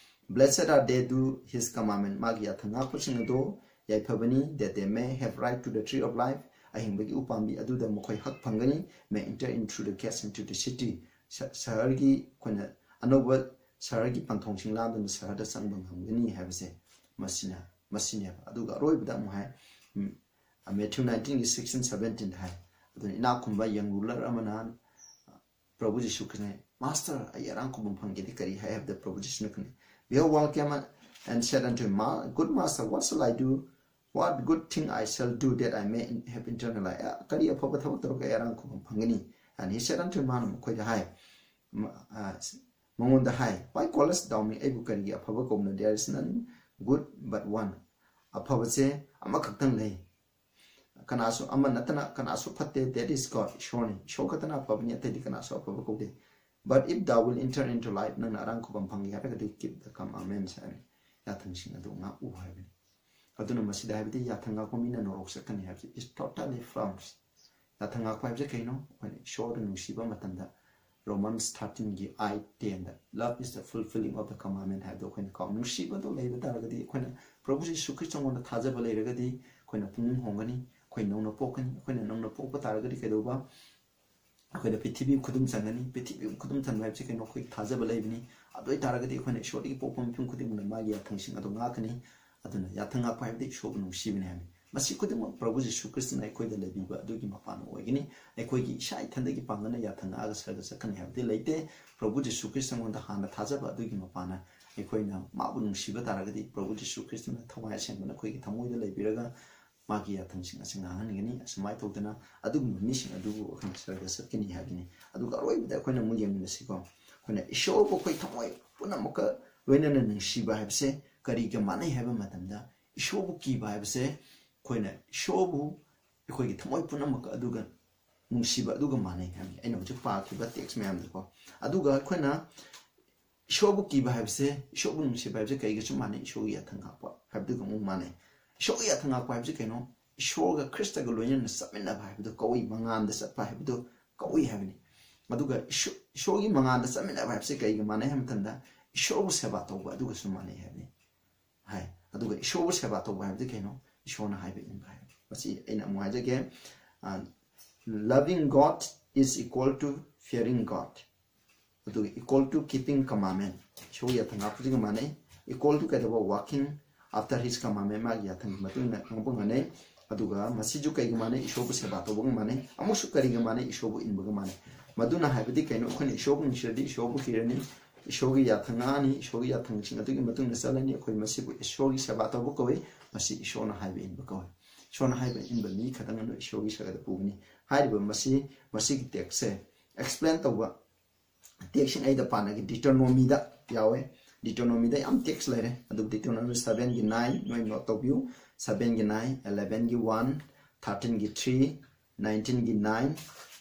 "Blessed are they do his commandment", ꯃꯥꯒꯤ ꯌꯥꯊꯪ ꯉꯥꯛꯄꯁꯤꯡ ꯑꯗꯣ ꯌꯥꯏꯐꯕꯅꯤ, "that they may have right to the tree of life", ꯑꯍꯤꯡꯕꯒꯤ ꯎꯄꯥꯝꯕꯤ ꯑꯗꯨꯗ ꯃꯈꯣꯏ ꯍꯛ ꯐꯪꯒꯅꯤ, "may enter in through the gates into the city", ꯁ-, ꯁꯍꯔꯒꯤ, ꯑꯩꯈꯣꯏꯅ ꯑꯅꯧꯕ ꯁꯍꯔꯒꯤ ꯄꯟꯊꯣꯡꯁꯤꯡ ꯂꯥꯟꯗꯨꯅ ꯁꯍꯔꯗ ꯆꯪꯕ ꯉꯝꯒꯅꯤ ꯍꯥꯏꯕꯁꯦ ꯃꯁꯤꯅ, ꯃꯁꯤꯅꯦꯕ꯫ ꯑꯗꯨꯒ ꯑꯔꯣꯏꯕꯗ ꯑꯃꯨꯛ ꯍꯥꯏ, ꯎꯝ, Matthew nineteenꯒꯤ sixteen seventeen ꯍꯥꯏ꯫ ꯑꯗꯨꯅ ꯏꯅꯥꯛ ꯈꯨꯟꯕ young ruler ꯑꯃꯅ ꯄ꯭ꯔꯚꯨ ꯖꯤꯁꯨ ꯈ꯭ꯔꯤꯁꯅ, "Master, ꯑꯩ ꯑꯔꯥꯝ ꯈꯨꯕꯝ ꯐꯪꯒꯦꯗꯤ ꯀꯔꯤ ꯍꯥꯏ?" ꯍꯥꯏꯕꯗ ꯄ꯭ꯔꯚꯨ ꯖꯤꯁꯨꯅ ꯈꯪꯉꯤ, "Behold, one came and said unto him, Ma-, Good master, what shall I do? What good thing I shall do that I may in-, have eternal life?" ꯑ, ꯀꯔꯤ ꯑꯐꯕ ꯊꯕꯛ ꯇꯧꯔꯒ ꯑꯩ ꯑꯔꯥꯝ ꯈꯨꯕꯝ ꯐꯪꯒꯅꯤ? And he said unto him, ꯃꯥꯅ ꯃꯈꯣꯏꯗ ꯍꯥꯏ, ꯃ-, ꯑ, ꯃꯉꯣꯟꯗ ꯍꯥꯏ, "Why callest thou me?" ꯑꯩꯕꯨ ꯀꯔꯤꯒꯤ ꯑꯐꯕ ꯀꯧꯕꯅꯣ? There is none good but one. ꯑꯐꯕꯁꯦ ꯑꯃꯈꯛꯇꯪ ꯂꯩ, ꯀꯅꯥꯁꯨ ꯑꯃ ꯅꯠꯇꯅ ꯀꯅꯥꯁꯨ ꯐꯠꯇꯦ, that is God, ꯏꯁꯣꯔꯅꯤ꯫ ꯏꯁꯣꯔ ꯈꯛꯇꯅ ꯑꯐꯕꯅꯤ, ꯑꯇꯩꯗꯤ ꯀꯅꯥꯁꯨ ꯑꯐꯕ ꯀꯧꯗꯦ꯫ But if thou wilt enter into life, ꯅꯪꯅ ꯑꯔꯥꯝ ꯈꯨꯕꯝ ꯐꯪꯒꯦ ꯍꯥꯏꯔꯒꯗꯤ, keep the commandments ꯍꯥꯏꯕꯅꯤ, ꯌꯥꯊꯪꯁꯤꯡ ꯑꯗꯨ ꯉꯥꯛꯎ ꯍꯥꯏꯕꯅꯤ꯫ ꯑꯗꯨꯅ ꯃꯁꯤꯗ ꯍꯥꯏꯕꯗꯤ ꯌꯥꯊꯪ ꯉꯥꯛꯄ ꯃꯤꯅ ꯅꯣꯔꯣꯛ ꯆꯠꯀꯅꯤ ꯍꯥꯏꯕꯁꯤ is totally false꯫ ꯌꯥꯊꯪ ꯉꯥꯛꯄ ꯍꯥꯏꯕꯁꯦ ꯀꯩꯅꯣ? ꯑꯩꯈꯣꯏꯅ ꯏꯁꯣꯔꯗ ꯅꯨꯡꯁꯤꯕ ꯃꯇꯝꯗ Romans thirteen ꯒꯤ eight, ten the, "Love is the fulfilling of the commandment" ꯍꯥꯏꯕꯗꯣ ꯑꯩꯈꯣꯏꯅ ꯀꯥꯎ-, ꯅꯨꯡꯁꯤꯕꯗꯣ ꯂꯩꯕ ꯇꯥꯔꯒꯗꯤ, ꯑꯩꯈꯣꯏꯅ ꯄ꯭ꯔꯚꯨ ꯖꯤꯁꯨ ꯈ꯭ꯔꯤꯁꯇꯉꯣꯟꯗ ꯊꯥꯖꯕ ꯂꯩꯔꯒꯗꯤ, ꯑꯩꯈꯣꯏꯅ ꯄꯨꯛꯅꯤꯡ ꯍꯣꯡꯒꯅꯤ, ꯑꯩꯈꯣꯏ ꯅꯧꯅ ꯄꯣꯛꯀꯅꯤ꯫ ꯑꯩꯈꯣꯏꯅ ꯅꯧꯅ ꯄꯣꯛꯄ ꯇꯥꯔꯒꯗꯤ ꯀꯩꯗꯧꯕ? ꯑꯩꯈꯣꯏꯗ ꯄ꯭ꯔꯤꯊꯤꯕꯤ ꯈꯨꯗꯨꯝ ꯆꯟꯒꯅꯤ꯫ ꯄ꯭ꯔꯤꯊꯤꯕꯤ ꯈꯨꯗꯨꯝ ꯆꯟꯕ ꯍꯥꯏꯕꯁꯤ ꯀꯩꯅꯣ? ꯑꯩꯈꯣꯏ ꯊꯥꯖꯕ ꯂꯩꯕꯅꯤ꯫ ꯑꯗꯨ ꯑꯣꯏꯇꯥꯔꯒꯗꯤ ꯑꯩꯈꯣꯏꯅ ꯏꯁꯣꯔꯗꯒꯤ ꯄꯣꯛꯄ ꯃꯤꯄꯨꯝ ꯈꯨꯗꯤꯡꯃꯛꯅ ꯃꯥꯒꯤ ꯌꯥꯊꯪꯁꯤꯡ ꯑꯗꯨ ꯉꯥꯛꯀꯅꯤ꯫ ꯑꯗꯨꯅ ꯌꯥꯊꯪ ꯉꯥꯛꯄ ꯍꯥꯏꯕꯗꯤ ꯏꯁꯣꯔꯕꯨ ꯅꯨꯡꯁꯤꯕꯅꯤ ꯍꯥꯏꯕꯅꯤ꯫ ꯃꯁꯤ ꯈꯨꯗꯤꯡꯃꯛ ꯄ꯭ꯔꯚꯨ ꯖꯤꯁꯨ ꯈ꯭ꯔꯤꯁꯇꯅ ꯑꯩꯈꯣꯏꯗ ꯂꯩꯕꯤꯕ ꯑꯗꯨꯒꯤ ꯃꯄꯥꯟ ꯑꯣꯏꯒꯅꯤ꯫ ꯑꯩꯈꯣꯏꯒꯤ ꯏꯁꯥ ꯏꯊꯟꯗꯒꯤ ꯄꯥꯡꯒꯜꯅ ꯌꯥꯊꯪ ꯉꯥꯛꯑꯒ ꯁꯔꯒ ꯆꯠꯀꯅꯤ ꯍꯥꯏꯕꯗꯤ ꯂꯩꯇꯦ꯫ ꯄ꯭ꯔꯚꯨ ꯖꯤꯁꯨ ꯈ꯭ꯔꯤꯁꯇꯉꯣꯟꯗ ꯍꯥꯟꯅ ꯊꯥꯖꯕ ꯑꯗꯨꯒꯤ ꯃꯄꯥꯟꯅ ꯑꯩꯈꯣꯏꯅ ꯃꯥꯕꯨ ꯅꯨꯡꯁꯤꯕ ꯇꯥꯔꯒꯗꯤ, ꯄ꯭ꯔꯚꯨ ꯖꯤꯁꯨ ꯈ꯭ꯔꯤꯁꯇꯅ ꯊꯋꯥꯏ ꯑꯁꯦꯡꯕꯅ ꯑꯩꯈꯣꯏꯒꯤ ꯊꯃꯣꯏꯗ ꯂꯩꯕꯤꯔꯒ ꯃꯥꯒꯤ ꯌꯥꯊꯪꯁꯤꯡ ꯑꯁꯤ ꯉꯥꯡꯍꯟꯒꯅꯤ꯫ ꯑꯁꯨꯃꯥꯏꯅ ꯇꯧꯗꯅ ꯑꯗꯨꯒꯨꯝꯕ ꯃꯤꯁꯤꯡ ꯑꯗꯨꯕꯨ ꯑꯩꯈꯣꯏꯅ ꯁꯔꯒ ꯆꯠꯀꯅꯤ ꯍꯥꯏꯕꯅꯤ꯫ ꯑꯗꯨꯒ ꯑꯔꯣꯏꯕꯗ ꯑꯩꯈꯣꯏꯅ ꯑꯃꯨꯛ ꯌꯦꯡꯃꯤꯟꯅꯁꯤꯀꯣ꯫ ꯑꯩꯈꯣꯏꯅ ꯏꯁꯣꯔꯕꯨ ꯑꯩꯈꯣꯏ ꯊꯃꯣꯏ ꯄꯨꯝꯅꯃꯛꯀ ꯂꯣꯏꯅꯅ ꯅꯨꯡꯁꯤꯕ ꯍꯥꯏꯕꯁꯦ ꯀꯔꯤꯒ ꯃꯥꯟꯅꯩ ꯍꯥꯏꯕ ꯃꯇꯝꯗ, ꯏꯁꯣꯔꯕꯨ ꯀꯤꯕ ꯍꯥꯏꯕꯁꯦ ꯑꯩꯈꯣꯏꯅ ꯏꯁꯣꯔꯕꯨ ꯑꯩꯈꯣꯏꯒꯤ ꯊꯃꯣꯏ ꯄꯨꯝꯅꯃꯛꯀ ꯑꯗꯨꯒ ꯅꯨꯡꯁꯤꯕ ꯑꯗꯨꯒ ꯃꯥꯟꯅꯩ ꯍꯥꯏꯕꯅꯤ, ꯑꯩꯅ ꯍꯧꯖꯤꯛ ꯄꯥꯈꯤꯕ text ꯃꯌꯥꯝꯗꯨꯀꯣ꯫ ꯑꯗꯨꯒ ꯑꯩꯈꯣꯏꯅ ꯏꯁꯣꯔꯕꯨ ꯀꯤꯕ ꯍꯥꯏꯕꯁꯦ, ꯏꯁꯣꯔꯕꯨ ꯅꯨꯡꯁꯤꯕ ꯍꯥꯏꯕꯁꯦ ꯀꯩꯒꯁꯨ ꯃꯥꯟꯅꯩ? ꯏꯁꯣꯔꯒꯤ ꯌꯥꯊꯪ ꯉꯥꯛꯄ ꯍꯥꯏꯕꯗꯨꯒ ꯑꯃꯨꯛ ꯃꯥꯟꯅꯩ꯫ ꯏꯁꯣꯔꯒꯤ ꯌꯥꯊꯪ ꯉꯥꯛꯄ ꯍꯥꯏꯕꯁꯦ ꯀꯩꯅꯣ? ꯏꯁꯣꯔꯒ ꯈ꯭ꯔꯤꯁꯇꯒ ꯂꯣꯏꯅꯅ ꯆꯠꯃꯤꯟꯅꯕ ꯍꯥꯏꯕꯗꯨ ꯀꯧꯏ, ꯃꯉꯥꯟꯗ ꯆꯠꯄ ꯍꯥꯏꯕꯗꯨ ꯀꯧꯏ ꯍꯥꯏꯕꯅꯤ꯫ ꯑꯗꯨꯒ ꯏꯁꯣ-, ꯏꯁꯣꯔꯒꯤ ꯃꯉꯥꯟꯗ ꯆꯠꯃꯤꯟꯅꯕ ꯍꯥꯏꯕꯁꯦ ꯀꯩꯒ ꯃꯥꯟꯅꯩ ꯍꯥꯏꯕ ꯃꯇꯝꯗ, ꯏꯁꯣꯔꯕꯨ ꯁꯦꯕꯥ ꯇꯧꯕ ꯑꯗꯨꯒꯁꯨ ꯃꯥꯟꯅꯩ ꯍꯥꯏꯕꯅꯤ꯫ ꯍꯥꯏ꯫ ꯑꯗꯨꯒ ꯏꯁꯣꯔꯕꯨ ꯁꯦꯕꯥ ꯇꯧꯕ ꯍꯥꯏꯕꯗꯤ ꯀꯩꯅꯣ? ꯏꯁꯣꯔꯅ ꯍꯥꯏꯕ ꯏꯟꯕ ꯍꯥꯏꯕ꯫ ꯃꯁꯤ ꯑꯩꯅ ꯑꯃꯨꯛ ꯍꯥꯏꯖꯒꯦ, ꯑ, "Loving God is equal to fearing God." ꯑꯗꯨꯒ equal to keeping commandment꯫ ꯏꯁꯣꯔꯒꯤ ꯌꯥꯊꯪ ꯉꯥꯛꯄꯁꯤꯒ ꯃꯥꯟꯅꯩ꯫ Equal to ꯀꯩꯗꯧꯕ? Walking after his commandment꯫ ꯃꯥꯒꯤ ꯌꯥꯊꯪꯒꯤ ꯃꯇꯨꯡ ꯏꯟꯅ ꯉꯥꯡꯕ ꯉꯝꯅꯩ꯫ ꯑꯗꯨꯒ ꯃꯁꯤꯁꯨ ꯀꯩꯒ ꯃꯥꯟꯅꯩ? ꯏꯁꯣꯔꯕꯨ ꯁꯦꯕꯥ ꯇꯧꯕꯒ ꯃꯥꯟꯅꯩ꯫ ꯑꯃꯨꯛꯁꯨ ꯀꯔꯤꯒ ꯃꯥꯟꯅꯩ? ꯏꯁꯣꯔꯕꯨ ꯏꯟꯕꯒ ꯃꯥꯟꯅꯩ꯫ ꯃꯗꯨꯅ ꯍꯥꯏꯕꯗꯤ ꯀꯩꯅꯣ? ꯑꯩꯈꯣꯏꯅ ꯏꯁꯣꯔꯕꯨ ꯅꯨꯡꯁꯤꯔꯗꯤ ꯏꯁꯣꯔꯕꯨ ꯀꯤꯔꯅꯤ, ꯏꯁꯣꯔꯒꯤ ꯌꯥꯊꯪ ꯉꯥꯛꯑꯅꯤ, ꯏꯁꯣꯔꯒꯤ ꯌꯥꯊꯪꯁꯤꯡ ꯑꯗꯨꯒꯤ ꯃꯇꯨꯡ ꯏꯟꯅ ꯆꯠꯂꯅꯤ꯫ ꯑꯩꯈꯣꯏ ꯃꯁꯤꯕꯨ ꯏꯁꯣꯔꯒꯤ ꯁꯦꯕꯥ ꯇꯧꯕ ꯀꯧꯏ꯫ ꯃꯁꯤ ꯏꯁꯣꯔꯅ ꯍꯥꯏꯕ ꯏꯟꯕ ꯀꯧꯏ꯫ ꯏꯁꯣꯔꯅ ꯍꯥꯏꯕ ꯏꯟꯕ ꯃꯤ ꯈꯛꯇꯪ ꯑꯗꯨ ꯏꯁꯣꯔꯒꯤ ꯁꯒꯗ ꯄꯨꯒꯅꯤ꯫ ꯍꯥꯏꯔꯤꯕ ꯃꯁꯤ, ꯃꯁꯤꯒꯤ ꯇꯦꯛꯁꯁꯦ ꯑꯦꯛꯁꯄ꯭ꯂꯦꯟ ꯇꯧꯕ ꯇꯦꯛꯁꯁꯤꯡ ꯑꯩꯗ ꯄꯥꯟꯅꯒꯦ꯫ ꯗꯤꯇꯔꯅꯣꯃꯤꯗ ꯌꯥꯎꯋꯦ꯫ ꯗꯤꯇꯔꯅꯣꯃꯤꯗ ꯌꯥꯝ ꯇꯦꯛꯁ ꯂꯩꯔꯦ, ꯑꯗꯨꯕꯨ ꯗꯤꯇꯔꯅꯣꯃꯤ ꯁꯚꯦꯟꯒꯤ ꯅꯥꯏꯟ ꯅꯣꯏ ꯅꯣꯠ ꯇꯧꯕꯤꯌꯨ꯫ ꯁꯚꯦꯟꯒꯤ ꯅꯥꯏꯟ, ꯏꯂꯚꯦꯟꯒꯤ ꯋꯥꯟ, ꯊꯥꯔꯇꯤꯟꯒꯤ ꯊ꯭ꯔꯤ, ꯅꯥꯏꯟꯇꯤꯟꯒꯤ ꯅꯥꯏꯟ,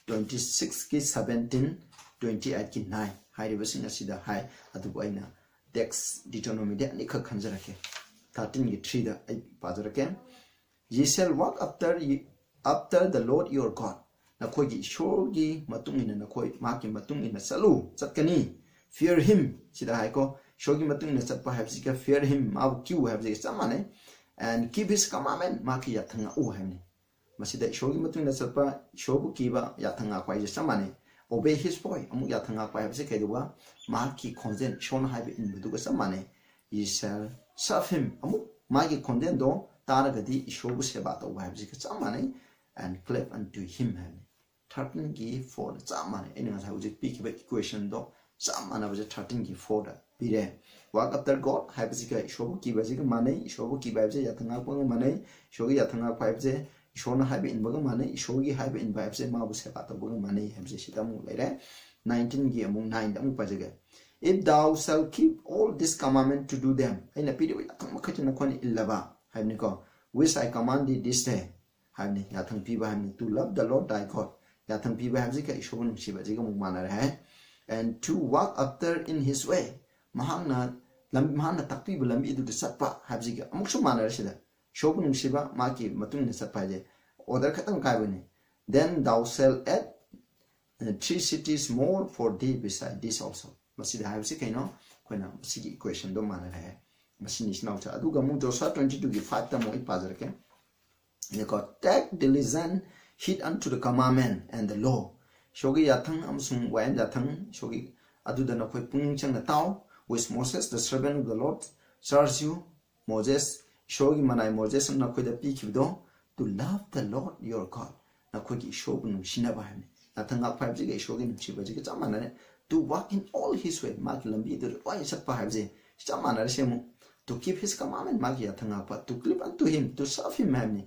ꯇ꯭ꯋꯦꯟꯇꯤ ꯁꯤꯛꯁꯀꯤ ꯁꯚꯦꯟꯇꯤꯟ, ꯇ꯭ꯋꯦꯟꯇꯤ ꯑꯩꯠꯀꯤ ꯅꯥꯏꯟ ꯍꯥꯏꯔꯤꯕꯁꯤꯡ ꯑꯁꯤꯗ ꯍꯥꯏ꯫ ꯑꯗꯨꯕꯨ ꯑꯩꯅ ꯇꯦꯛꯁ ꯗꯤꯇꯔꯅꯣꯃꯤꯗ ꯑꯅꯤꯈꯛ ꯈꯟꯖꯔꯛꯀꯦ꯫ ꯊꯥꯔꯇꯤꯟꯒꯤ ꯊ꯭ꯔꯤꯗ ꯑꯩ ꯄꯥꯖꯔꯛꯀꯦ꯫ "Ye shall walk after, ye- after the Lord your God." ꯅꯈꯣꯏꯒꯤ ꯏꯁꯣꯔꯒꯤ ꯃꯇꯨꯡ ꯏꯟꯅ ꯅꯈꯣꯏ ꯃꯍꯥꯛꯀꯤ ꯃꯇꯨꯡ ꯏꯟꯅ ꯆꯠꯂꯨ, ꯆꯠꯀꯅꯤ꯫ "Fear him" ꯁꯤꯗ ꯍꯥꯏꯀꯣ, ꯏꯁꯣꯔꯒꯤ ꯃꯇꯨꯡ ꯏꯟꯅ ꯆꯠꯄ ꯍꯥꯏꯕꯁꯤꯒ "fear him", ꯃꯥꯕꯨ ꯀꯤꯌꯨ ꯍꯥꯏꯕꯁꯤꯒ ꯆꯞ ꯃꯥꯟꯅꯩ꯫ "And keep his commandment", ꯃꯍꯥꯛꯀꯤ ꯌꯥꯊꯪ ꯉꯥꯛꯎ ꯍꯥꯏꯕꯅꯤ꯫ ꯃꯁꯤꯗ ꯏꯁꯣꯔꯒꯤ ꯃꯇꯨꯡ ꯏꯟꯅ ꯆꯠꯄ, ꯏꯁꯣꯔꯕꯨ ꯀꯤꯕ, ꯌꯥꯊꯪ ꯉꯥꯛꯄ ꯍꯥꯏꯁꯦ ꯆꯞ ꯃꯥꯟꯅꯩ꯫ "Obey his voice", ꯑꯃꯨꯛ ꯌꯥꯊꯪ ꯉꯥꯛꯄ ꯍꯥꯏꯕꯁꯦ ꯀꯩꯗꯧꯕ? ꯃꯍꯥꯛꯀꯤ ꯈꯣꯟꯖꯦꯜ, ꯏꯁꯣꯔꯅ ꯍꯥꯏꯕ ꯏꯟꯕꯗꯨꯒ ꯆꯞ ꯃꯥꯟꯅꯩ꯫ "Ye shall serve him", ꯑꯃꯨꯛ ꯃꯥꯒꯤ ꯈꯣꯟꯖꯦꯜꯗꯣ ꯇꯥꯔꯒꯗꯤ ꯏꯁꯣꯔꯕꯨ ꯁꯦꯕꯥ ꯇꯧꯕ ꯍꯥꯏꯕꯁꯤꯒ ꯆꯞ ꯃꯥꯟꯅꯩ꯫ "And cleave unto him" ꯍꯥꯏꯕꯅꯤ꯫ ꯊꯥꯔꯇꯤꯟꯒꯤ ꯐꯣꯔꯗ ꯆꯞ ꯃꯥꯟꯅꯩ꯫ ꯑꯩꯅ ꯉꯁꯥꯏ ꯍꯧꯖꯤꯛ ꯄꯤꯈꯤꯕ ꯏꯀ꯭ꯋꯦꯁꯟꯗꯣ ꯆꯞ ꯃꯥꯟꯅꯕꯁꯦ ꯊꯥꯔꯇꯤꯟꯒꯤ ꯐꯣꯔꯗ ꯄꯤꯔꯦ꯫ "Walk after God" ꯍꯥꯏꯕꯁꯤꯒ ꯏꯁꯣꯔꯕꯨ ꯀꯤꯕꯁꯤꯒ ꯃꯥꯟꯅꯩ꯫ ꯏꯁꯣꯔꯕꯨ ꯀꯤꯕ ꯍꯥꯏꯕꯁꯦ ꯌꯥꯊꯪ ꯉꯥꯛꯄꯒ ꯃꯥꯟꯅꯩ꯫ ꯏꯁꯣꯔꯒꯤ ꯌꯥꯊꯪ ꯉꯥꯛꯄ ꯍꯥꯏꯕꯁꯦ ꯏꯁꯣꯔꯅ ꯍꯥꯏꯕ ꯏꯟꯕꯒ ꯃꯥꯟꯅꯩ꯫ ꯏꯁꯣꯔꯒꯤ ꯍꯥꯏꯕ ꯏꯟꯕ ꯍꯥꯏꯕꯁꯦ ꯃꯥꯕꯨ ꯁꯦꯕꯥ ꯇꯧꯕꯒ ꯃꯥꯟꯅꯩ ꯍꯥꯏꯕꯁꯦ ꯁꯤꯗ ꯑꯃꯨꯛ ꯂꯩꯔꯦ꯫ ꯅꯥꯏꯟꯇꯤꯟꯒꯤ ꯑꯃꯨꯛ ꯅꯥꯏꯟꯗ ꯑꯃꯨꯛ ꯄꯥꯖꯒꯦ꯫ "If thou shalt keep all this commandment to do them", ꯑꯩꯅ ꯄꯤꯔꯤꯕ ꯌꯥꯊꯪ ꯃꯈꯩꯁꯦ ꯅꯈꯣꯏꯅ ꯏꯜꯂꯕ ꯍꯥꯏꯕꯅꯤꯀꯣ, "which I command thee this day" ꯍꯥꯏꯕꯅꯤ, ꯌꯥꯊꯪ ꯄꯤꯕ ꯍꯥꯏꯕꯅꯤ꯫ "To love the Lord thy God", ꯌꯥꯊꯪ ꯄꯤꯕ ꯍꯥꯏꯕꯁꯤꯒ ꯏꯁꯣꯔꯕꯨ ꯅꯨꯡꯁꯤꯕꯁꯤꯒ ꯑꯃꯨꯛ ꯃꯥꯟꯅꯔꯦ ꯍꯥꯏ꯫ "And to walk after in his way", ꯃꯍꯥꯛꯅ ꯂꯝ-, ꯃꯍꯥꯛꯅ ꯇꯥꯛꯄꯤꯕ ꯂꯝꯕꯤ ꯑꯗꯨꯗ ꯆꯠꯄ ꯍꯥꯏꯕꯁꯤꯒ ꯑꯃꯨꯛꯁꯨ ꯃꯥꯟꯅꯔꯦ꯫ ꯁꯤꯗ ꯏꯁꯣꯔꯕꯨ ꯅꯨꯡꯁꯤꯕ, ꯃꯍꯥꯛꯀꯤ ꯃꯇꯨꯡ ꯏꯟꯅ ꯆꯠꯄ ꯍꯥꯏꯁꯦ ꯑꯣꯔꯗꯔ ꯈꯛꯇꯪ ꯀꯥꯏꯕꯅꯤ꯫ "Then thou shalt add three cities more for thee beside this also." ꯃꯁꯤꯗ ꯍꯥꯏꯕꯁꯤ ꯀꯩꯅꯣ? ꯑꯩꯈꯣꯏꯅ ꯃꯁꯤꯒꯤ ꯏꯀ꯭ꯋꯦꯁꯟꯗꯣ ꯃꯥꯟꯅꯔꯦ꯫ ꯃꯁꯤꯅꯤ ꯏꯆꯤꯟ ꯏꯅꯥꯎꯁꯦ꯫ ꯑꯗꯨꯒ ꯑꯃꯨꯛ ꯖꯣꯁꯨꯋꯥ ꯇ꯭ꯋꯦꯟꯇꯤ ꯇꯨꯒꯤ ꯐꯥꯏꯚꯇ ꯑꯃꯨꯛ ꯑꯩ ꯄꯥꯖꯔꯛꯀꯦ꯫ ꯌꯦꯡꯉꯨꯀꯣ, "Take diligent heed unto the commandment and the law." ꯏꯁꯣꯔꯒꯤ ꯌꯥꯊꯪ ꯑꯃꯁꯨꯡ ꯋꯥꯌꯦꯜ ꯌꯥꯊꯪ, ꯏꯁꯣꯔꯒꯤ ꯑꯗꯨꯗ ꯅꯈꯣꯏ ꯄꯨꯛꯅꯤꯡ ꯆꯪꯅ ꯇꯥꯎ꯫ "Which Moses the servant of the Lord charged you", Moses, ꯏꯁꯣꯔꯒꯤ ꯃꯅꯥꯏ ꯃꯣꯖꯦꯁꯅ ꯅꯈꯣꯏꯗ ꯄꯤꯈꯤꯕꯗꯣ, "To love the Lord your God", ꯅꯈꯣꯏꯒꯤ ꯏꯁꯣꯔꯕꯨ ꯅꯨꯡꯁꯤꯅꯕ ꯍꯥꯏꯕꯅꯤ꯫ ꯌꯥꯊꯪ ꯉꯥꯛꯄ ꯍꯥꯏꯕꯁꯤꯒ ꯏꯁꯣꯔꯒꯤ ꯅꯨꯡꯁꯤꯕꯁꯤꯒ ꯆꯞ ꯃꯥꯟꯅꯔꯦ꯫ To walk in all his way, ꯃꯥꯒꯤ ꯂꯝꯕꯤꯗꯨꯗ ꯂꯣꯏꯅ ꯆꯠꯄ ꯍꯥꯏꯕꯁꯦ ꯆꯞ ꯃꯥꯟꯅꯔꯦ꯫ ꯁꯤ ꯑꯃꯨꯛ, to keep his commandment, ꯃꯥꯒꯤ ꯌꯥꯊꯪ ꯉꯥꯛꯄ, to cleave unto him, to serve him ꯍꯥꯏꯕꯅꯤ꯫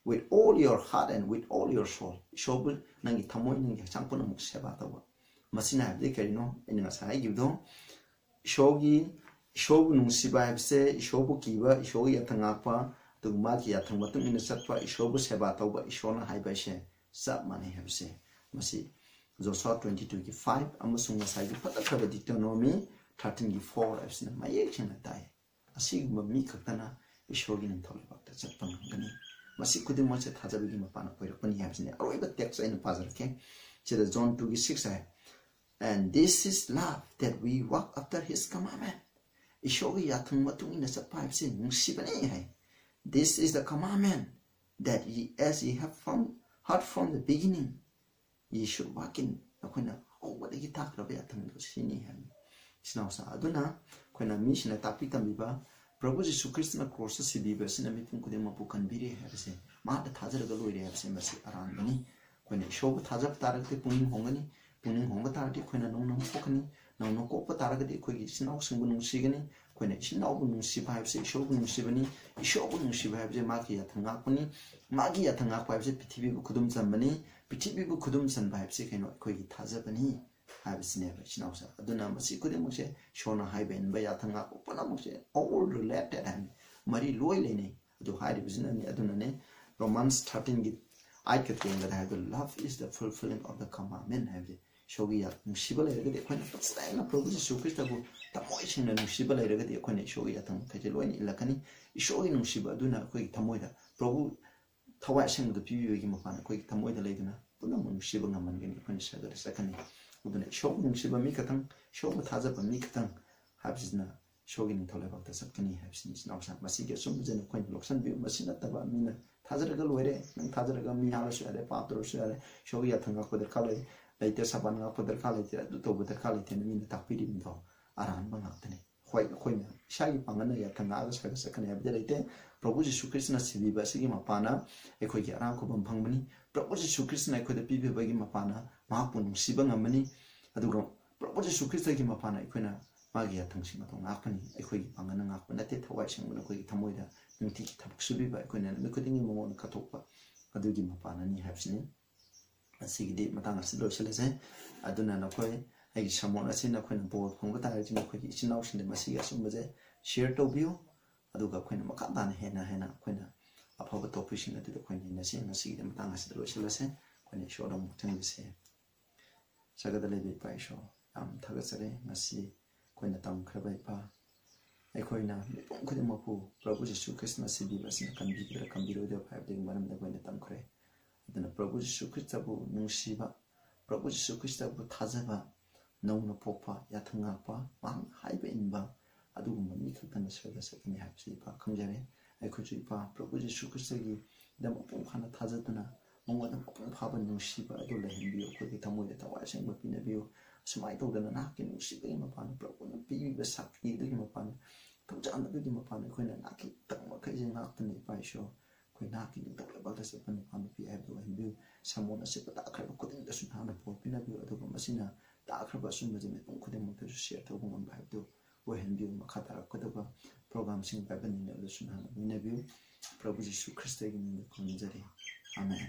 With all your heart and with all your soul, ꯏꯁꯣꯔꯕꯨ ꯅꯪꯒꯤ ꯊꯃꯣꯏ, ꯅꯪꯒꯤ ꯍꯛꯆꯥꯡ ꯄꯨꯝꯅꯃꯛ ꯁꯦꯕꯥ ꯇꯧꯕ꯫ ꯃꯁꯤꯅ ꯍꯥꯏꯕꯗꯤ ꯀꯔꯤꯅꯣ? ꯑꯩꯅ ꯉꯁꯥꯏ ꯍꯥꯏꯈꯤꯕꯗꯣ, ꯏꯁꯣꯔꯒꯤ, ꯏꯁꯣꯔꯕꯨ ꯅꯨꯡꯁꯤꯕ ꯍꯥꯏꯕꯁꯦ, ꯏꯁꯣꯔꯕꯨ ꯀꯤꯕ, ꯏꯁꯣꯔꯒꯤ ꯌꯥꯊꯪ ꯉꯥꯛꯄ, ꯑꯗꯨꯒ ꯃꯥꯒꯤ ꯌꯥꯊꯪ ꯃꯇꯨꯡ ꯏꯟꯅ ꯆꯠꯄ, ꯏꯁꯣꯔꯕꯨ ꯁꯦꯕꯥ ꯇꯧꯕ, ꯏꯁꯣꯔꯅ ꯍꯥꯏꯕ ꯍꯥꯏꯁꯦ ꯆꯞ ꯃꯥꯟꯅꯩ ꯍꯥꯏꯕꯁꯦ ꯃꯁꯤ Joshua twenty two ꯒꯤ five ꯑꯃꯁꯨꯡ ꯉꯁꯥꯏꯒꯤ ꯐꯖꯈ꯭ꯔꯕ Deuteronomy thirteen ꯒꯤ four ꯍꯥꯏꯕꯁꯤꯅ ꯃꯌꯦꯛ ꯁꯦꯡꯅ ꯇꯥꯏ꯫ ꯑꯁꯤꯒꯨꯝꯕ ꯃꯤ ꯈꯛꯇꯅ ꯏꯁꯣꯔꯒꯤ ꯅꯤꯡꯊꯧ ꯂꯩꯕꯥꯛꯇ ꯆꯠꯄ ꯉꯝꯒꯅꯤ꯫ ꯃꯁꯤ ꯈꯨꯗꯤꯡꯃꯛꯁꯦ ꯊꯥꯖꯕꯒꯤ ꯃꯄꯥꯟꯅ ꯑꯣꯏꯔꯛꯄꯅꯤ ꯍꯥꯏꯕꯁꯤꯅꯤ꯫ ꯑꯔꯣꯏꯕ text ꯑꯩꯅ ꯄꯥꯖꯔꯛꯀꯦ꯫ ꯁꯤꯗ John two ꯒꯤ six high, "And this is love, that we walk after his commandment." ꯏꯁꯣꯔꯒꯤ ꯌꯥꯊꯪ ꯃꯇꯨꯡ ꯏꯟꯅ ꯆꯠꯄ ꯍꯥꯏꯕꯁꯤ ꯅꯨꯡꯁꯤꯕꯅꯤ ꯍꯥꯏ꯫ "This is the commandment, that ye, as ye have from, heard from the beginning, ye should walk in." ꯑꯩꯈꯣꯏꯅ ꯍꯧꯕꯗꯒꯤ ꯇꯥꯛꯈ꯭ꯔꯕ ꯌꯥꯊꯪꯗꯨ ꯁꯤꯅꯤ ꯍꯥꯏꯕꯅꯤ꯫ ꯏꯆꯤꯟ ꯏꯅꯥꯎꯁꯥ ꯑꯗꯨꯅ ꯑꯩꯈꯣꯏꯅ ꯃꯤꯁꯤꯡꯅ ꯇꯥꯛꯄꯤ ꯇꯝꯕꯤꯕ ꯄ꯭ꯔꯚꯨ ꯖꯤꯁꯨ ꯈ꯭ꯔꯤꯁꯇꯅ ꯀ꯭ꯔꯣꯁꯇ ꯁꯤꯕꯤꯕ ꯑꯁꯤꯅ ꯃꯤꯄꯨꯝ ꯈꯨꯗꯤꯡꯃꯛꯄꯨ ꯀꯟꯕꯤꯔꯦ ꯍꯥꯏꯕꯁꯦ, ꯃꯍꯥꯛꯇ ꯊꯥꯖꯔꯒ ꯂꯣꯏꯔꯦ ꯍꯥꯏꯕꯁꯦ ꯃꯁꯤ ꯑꯔꯥꯟꯕꯅꯤ꯫ ꯑꯩꯈꯣꯏꯅ ꯏꯁꯣꯔꯕꯨ ꯊꯥꯖꯕ ꯇꯥꯔꯒꯗꯤ ꯄꯨꯛꯅꯤꯡ ꯍꯣꯡꯒꯅꯤ꯫ ꯄꯨꯛꯅꯤꯡ ꯍꯣꯡꯕ ꯇꯥꯔꯗꯤ ꯑꯩꯈꯣꯏꯅ ꯅꯧꯅ ꯑꯃꯨꯛ ꯄꯣꯛꯀꯅꯤ꯫ ꯅꯧꯅ ꯀꯣꯛꯄ ꯇꯥꯔꯒꯗꯤ ꯑꯩꯈꯣꯏꯒꯤ ꯏꯆꯤꯟ ꯏꯅꯥꯎꯁꯤꯡꯕꯨ ꯅꯨꯡꯁꯤꯒꯅꯤ꯫ ꯑꯩꯈꯣꯏꯅ ꯏꯆꯤꯟ ꯏꯅꯥꯎꯕꯨ ꯅꯨꯡꯁꯤꯕ ꯍꯥꯏꯕꯁꯦ ꯏꯁꯣꯔꯕꯨ ꯅꯨꯡꯁꯤꯕꯅꯤ꯫ ꯏꯁꯣꯔꯕꯨ ꯅꯨꯡꯁꯤꯕ ꯍꯥꯏꯕꯁꯦ ꯃꯥꯒꯤ ꯌꯥꯊꯪ ꯉꯥꯛꯄꯅꯤ꯫ ꯃꯥꯒꯤ ꯌꯥꯊꯪ ꯉꯥꯛꯄ ꯍꯥꯏꯕꯁꯦ ꯄ꯭ꯔꯤꯊꯤꯕꯤꯕꯨ ꯈꯨꯗꯨꯝ ꯆꯟꯕꯅꯤ꯫ ꯄ꯭ꯔꯤꯊꯤꯕꯤꯕꯨ ꯈꯨꯗꯨꯝ ꯆꯟꯕ ꯍꯥꯏꯕꯁꯦ ꯀꯩꯅꯣ? ꯑꯩꯈꯣꯏꯒꯤ ꯊꯥꯖꯕꯅꯤ ꯍꯥꯏꯕꯁꯤꯅꯦꯕ, ꯏꯆꯤꯟ ꯏꯅꯥꯎꯁꯦ꯫ ꯑꯗꯨꯅ ꯃꯁꯤ ꯈꯨꯗꯤꯡꯃꯛꯁꯦ ꯏꯁꯣꯔꯅ ꯍꯥꯏꯕ ꯏꯟꯕ, ꯌꯥꯊꯪ ꯉꯥꯛꯄ ꯄꯨꯝꯅꯃꯛꯁꯦ all related ꯍꯥꯏꯕꯅꯤ, ꯃꯔꯤ ꯂꯣꯏ ꯂꯩꯅꯩ꯫ ꯑꯗꯨ ꯍꯥꯏꯔꯤꯕꯁꯤꯅꯅꯤ, ꯑꯗꯨꯅꯅꯦ Romans thirteen ꯒꯤ eight ꯀ ten ꯒꯗ ꯍꯥꯏꯕꯗꯣ, "Love is the fulfilling of the commandment" ꯍꯥꯏꯕꯁꯦ꯫ ꯏꯁꯣꯔꯒꯤ ꯌꯥ-, ꯅꯨꯡꯁꯤꯕ ꯂꯩꯔꯒꯗꯤ ꯑꯩꯈꯣꯏꯅ ꯇꯁꯦꯡꯅ ꯄ꯭ꯔꯚꯨ ꯖꯤꯁꯨ ꯈ꯭ꯔꯤꯁꯇꯕꯨ ꯊꯃꯣꯏ ꯁꯦꯡꯅ ꯅꯨꯡꯁꯤꯕ ꯂꯩꯔꯒꯗꯤ ꯑꯩꯈꯣꯏꯅ ꯏꯁꯣꯔꯒꯤ ꯌꯥꯊꯪ ꯃꯈꯩꯁꯦ ꯂꯣꯏꯅ ꯏꯜꯂꯛꯀꯅꯤ꯫ ꯏꯁꯣꯔꯒꯤ ꯅꯨꯡꯁꯤꯕ ꯑꯗꯨꯅ ꯑꯩꯈꯣꯏꯒꯤ ꯊꯃꯣꯏꯗ ꯄ꯭ꯔꯚꯨ ꯊꯋꯥꯏ ꯑꯁꯦꯡꯕꯗꯨ ꯄꯤꯕꯤꯕꯒꯤ ꯃꯄꯥꯟ ꯑꯩꯈꯣꯏꯒꯤ ꯊꯃꯣꯏꯗ ꯂꯩꯗꯨꯅ ꯄꯨꯝꯅꯃꯛ ꯅꯨꯡꯁꯤꯕ ꯉꯝꯍꯟꯒꯅꯤ, ꯑꯩꯈꯣꯏꯅ ꯁꯔꯒꯗ ꯆꯠꯀꯅꯤ꯫ ꯑꯗꯨꯅ ꯏꯁꯣꯔꯕꯨ ꯅꯨꯡꯁꯤꯕ ꯃꯤ ꯈꯛꯇꯪ, ꯏꯁꯣꯔꯕꯨ ꯊꯥꯖꯕ ꯃꯤ ꯈꯛꯇꯪ ꯍꯥꯏꯕꯁꯤꯅ ꯏꯁꯣꯔꯒꯤ ꯅꯤꯡꯊꯧ ꯂꯩꯕꯥꯛꯇ ꯆꯠꯀꯅꯤ ꯍꯥꯏꯕꯁꯤꯅꯤ꯫ ꯏꯆꯤꯟ ꯏꯅꯥꯎꯁꯤꯡ, ꯃꯁꯤꯒꯤ ꯑꯆꯨꯝꯕꯁꯦ ꯅꯈꯣꯏꯅ ꯂꯧꯁꯤꯟꯕꯤꯌꯨ꯫ ꯃꯁꯤ ꯅꯠꯇꯕ ꯃꯤꯅ ꯊꯥꯖꯔꯒ ꯂꯣꯏꯔꯦ, ꯅꯪ ꯊꯥꯖꯔꯒ ꯃꯤ ꯍꯥꯠꯂꯁꯨ ꯌꯥꯔꯦ, ꯄꯥꯞ ꯇꯧꯔꯁꯨ ꯌꯥꯔꯦ, ꯏꯁꯣꯔꯒꯤ ꯌꯥꯊꯪ ꯉꯥꯛꯄ ꯗꯔꯀꯥꯔ ꯂꯩ, ꯂꯩꯇꯦ, ꯁꯥꯕꯥꯟ ꯉꯥꯛꯄ ꯗꯔꯀꯥꯔ ꯂꯩꯇꯦ, ꯑꯗꯨ ꯇꯧꯕ ꯗꯔꯀꯥꯔ ꯂꯩꯇꯦꯅ ꯃꯤꯅ ꯇꯥꯛꯄꯤꯔꯤꯕꯗꯣ ꯑꯔꯥꯟꯕ ꯉꯥꯛꯇꯅꯤ꯫ ꯍꯣꯏ, ꯑꯩꯈꯣꯏꯅ ꯏꯁꯥꯒꯤ ꯄꯥꯡꯒꯜꯅ ꯌꯥꯊꯪ ꯉꯥꯛꯑꯒ ꯁ꯭ꯋꯔꯒ ꯆꯠꯀꯅꯤ ꯍꯥꯏꯕꯗꯤ ꯂꯩꯇꯦ꯫ ꯄ꯭ꯔꯚꯨ ꯖꯤꯁꯨ ꯈ꯭ꯔꯤꯁꯇꯅ ꯁꯤꯕꯤꯕ ꯑꯁꯤꯒꯤ ꯃꯄꯥꯟꯅ ꯑꯩꯈꯣꯏꯒꯤ ꯑꯔꯥꯝ ꯈꯨꯕꯝ ꯐꯪꯕꯅꯤ꯫ ꯄ꯭ꯔꯚꯨ ꯖꯤꯁꯨ ꯈ꯭ꯔꯤꯁꯇꯅ ꯑꯩꯈꯣꯏꯗ ꯄꯤꯕꯤꯕꯒꯤ ꯃꯄꯥꯟꯅ ꯃꯍꯥꯛꯄꯨ ꯅꯨꯡꯁꯤꯕ ꯉꯝꯕꯅꯤ꯫ ꯑꯗꯨꯒ ꯄ꯭ꯔꯚꯨ ꯖꯤꯁꯨ ꯈ꯭ꯔꯤꯁꯇꯒꯤ ꯃꯄꯥꯟꯅ ꯑꯩꯈꯣꯏꯅ ꯃꯥꯒꯤ ꯌꯥꯊꯪꯁꯤꯡ ꯑꯗꯨ ꯉꯥꯛꯄꯅꯤ꯫ ꯑꯩꯈꯣꯏꯒꯤ ꯄꯥꯡꯒꯜꯅ ꯉꯥꯛꯄ ꯅꯠꯇꯦ, ꯊꯋꯥꯏ ꯁꯦꯡꯕꯅ ꯑꯩꯈꯣꯏꯒꯤ ꯊꯃꯣꯏꯗ ꯅꯨꯡꯇꯤꯒꯤ ꯊꯕꯛ ꯁꯨꯕꯤꯕ, ꯑꯩꯈꯣꯏꯅ ꯅꯨꯃꯤꯠ ꯈꯨꯗꯤꯡꯒꯤ ꯃꯉꯣꯟꯗ ꯀꯠꯊꯣꯛꯄ ꯑꯗꯨꯒꯤ ꯃꯄꯥꯟꯅꯅꯤ ꯍꯥꯏꯕꯁꯤꯅꯤ꯫ ꯑꯁꯤꯒꯤꯗꯤ ꯃꯇꯥꯡ ꯑꯁꯤ ꯂꯣꯏꯁꯤꯜꯂꯁꯦ꯫ ꯑꯗꯨꯅ ꯅꯈꯣꯏ ꯑꯩꯒꯤ ꯁꯃꯣꯟ ꯑꯁꯤ ꯅꯈꯣꯏꯅ ꯕꯣꯔ ꯐꯪꯕ ꯇꯥꯔꯒꯗꯤ ꯅꯈꯣꯏꯒꯤ ꯏꯆꯤꯟ ꯏꯅꯥꯎꯁꯤꯡꯗ ꯃꯁꯤꯒꯤ ꯑꯆꯨꯝꯕꯁꯦ ꯁꯤꯌꯔ ꯇꯧꯕꯤꯌꯨ꯫ ꯑꯗꯨꯒ ꯑꯩꯈꯣꯏꯅ ꯃꯈꯥ ꯇꯥꯅ ꯍꯦꯟꯅ ꯍꯦꯟꯅ ꯑꯩꯈꯣꯏꯅ ꯑꯐꯕ ꯇꯣꯄꯤꯛꯁꯤꯡ ꯑꯗꯨꯗ ꯑꯩꯈꯣꯏ ꯅꯩꯅꯁꯤ꯫ ꯉꯁꯤꯒꯤꯗꯤ ꯃꯇꯥꯡ ꯑꯁꯤꯗ ꯂꯣꯏꯁꯤꯜꯂꯁꯦ꯫ ꯑꯩꯈꯣꯏꯅ ꯏꯁꯣꯔꯗ ꯑꯃꯨꯛ ꯆꯪꯂꯁꯦ꯫ ꯁꯔꯒꯗ ꯂꯩꯕ ꯏꯄꯥ ꯏꯁꯣꯔ, ꯌꯥꯝ ꯊꯥꯒꯠꯆꯔꯤ꯫ ꯉꯁꯤ ꯑꯩꯈꯣꯏꯅ ꯇꯝꯈ꯭ꯔꯕ ꯏꯄꯥ, ꯑꯩꯈꯣꯏꯅ ꯃꯤꯄꯨꯝ ꯈꯨꯗꯤꯡꯃꯛꯄꯨ ꯄ꯭ꯔꯚꯨ ꯖꯤꯁꯨ ꯈ꯭ꯔꯤꯁꯇꯅ ꯁꯤꯕꯤꯕ ꯑꯁꯤꯅ ꯀꯟꯕꯤꯒꯗ꯭ꯔꯥ ꯀꯟꯕꯤꯔꯣꯏꯗ꯭ꯔꯥ ꯍꯥꯏꯕꯗꯨꯒꯤ ꯃꯔꯝꯗ ꯑꯩꯈꯣꯏꯅ ꯇꯝꯈ꯭ꯔꯦ꯫ ꯑꯗꯨꯅ ꯄ꯭ꯔꯚꯨ ꯖꯤꯁꯨ ꯈ꯭ꯔꯤꯁꯇꯕꯨ ꯅꯨꯡꯁꯤꯕ, ꯄ꯭ꯔꯚꯨ ꯖꯤꯁꯨ ꯈ꯭ꯔꯤꯁꯇꯕꯨ ꯊꯥꯖꯕ, ꯅꯧꯅ ꯄꯣꯛꯄ, ꯌꯥꯊꯪ ꯉꯥꯛꯄ, ꯃꯍꯥꯛꯅ ꯍꯥꯏꯕ ꯏꯟꯕ ꯑꯗꯨꯒꯨꯝꯕ ꯃꯤ ꯈꯛꯇꯅ ꯁ꯭ꯋꯔꯒ ꯆꯠꯀꯅꯤ ꯍꯥꯏꯕꯁꯤ ꯏꯄꯥ ꯈꯪꯖꯔꯦ꯫ ꯑꯩꯈꯣꯏꯁꯨ ꯏꯄꯥ ꯄ꯭ꯔꯚꯨ ꯖꯤꯁꯨ ꯈ꯭ꯔꯤꯁꯇꯒꯤꯗꯃꯛ ꯃꯄꯨꯡ ꯐꯥꯅ ꯊꯥꯖꯗꯨꯅ ꯃꯉꯣꯟꯗ ꯃꯄꯨꯡ ꯐꯥꯕ ꯅꯨꯡꯁꯤꯕ ꯑꯗꯨ ꯂꯩꯍꯟꯕꯤꯌꯨ꯫ ꯑꯩꯈꯣꯏꯒꯤ ꯊꯃꯣꯏꯗ ꯊꯋꯥꯏ ꯑꯁꯦꯡꯕ ꯄꯤꯅꯕꯤꯌꯨ꯫ ꯑꯁꯨꯃꯥꯏꯅ ꯇꯧꯗꯅ ꯅꯍꯥꯛꯀꯤ ꯅꯨꯡꯁꯤꯕꯒꯤ ꯃꯄꯥꯟꯗ, ꯄ꯭ꯔꯚꯨꯅ ꯄꯤꯕꯤꯕ ꯁꯛꯇꯤ ꯑꯗꯨꯒꯤ ꯃꯄꯥꯟꯗ, ꯊꯧꯖꯥꯜ ꯑꯗꯨꯒꯤ ꯃꯄꯥꯟꯗ ꯑꯩꯈꯣꯏꯅ ꯅꯍꯥꯛꯀꯤꯗꯃꯛ ꯃꯈꯩꯁꯦ ꯉꯥꯛꯇꯅ ꯏꯄꯥ ꯏꯁꯣꯔ ꯑꯩꯈꯣꯏ ꯅꯍꯥꯛꯀꯤ ꯅꯤꯡꯊꯧ ꯂꯩꯕꯥꯛꯇ ꯆꯠꯄ ꯅꯨꯄꯥ ꯅꯨꯄꯤ ꯍꯥꯏꯕꯗꯨ ꯑꯣꯏꯍꯟꯕꯤꯌꯨ꯫ ꯁꯃꯣꯟ ꯑꯁꯤ ꯇꯥꯈ꯭ꯔꯕ ꯈꯨꯗꯤꯡꯗꯁꯨ ꯅꯍꯥꯛꯅ ꯕꯣꯔ ꯄꯤꯅꯕꯤꯌꯨ, ꯑꯗꯨꯒ ꯃꯁꯤꯅ ꯇꯥꯈ꯭ꯔꯕ ꯑꯆꯨꯝꯕꯁꯦ ꯃꯤꯄꯨꯝ ꯈꯨꯗꯤꯡꯃꯛꯇꯁꯨ ꯁꯤꯌꯔ ꯇꯧꯕ ꯉꯝꯕ ꯍꯥꯏꯕꯗꯨ ꯑꯣꯏꯍꯟꯕꯤꯌꯨ꯫ ꯃꯈꯥ ꯇꯥꯔꯛꯀꯗꯕ ꯄ꯭ꯔꯣꯒ꯭ꯔꯥꯝꯁꯤꯡ ꯕꯥꯏꯕꯜ ꯅꯩꯅꯕꯗꯁꯨ ꯅꯍꯥꯛꯅ ꯂꯣꯏꯅꯕꯤꯌꯨ꯫ ꯄ꯭ꯔꯚꯨ ꯖꯤꯁꯨ ꯈ꯭ꯔꯤꯁꯇꯒꯤ ꯃꯤꯡꯗ ꯈꯨꯔꯨꯝꯖꯔꯤ꯫ ꯑꯥꯃꯦꯟ꯫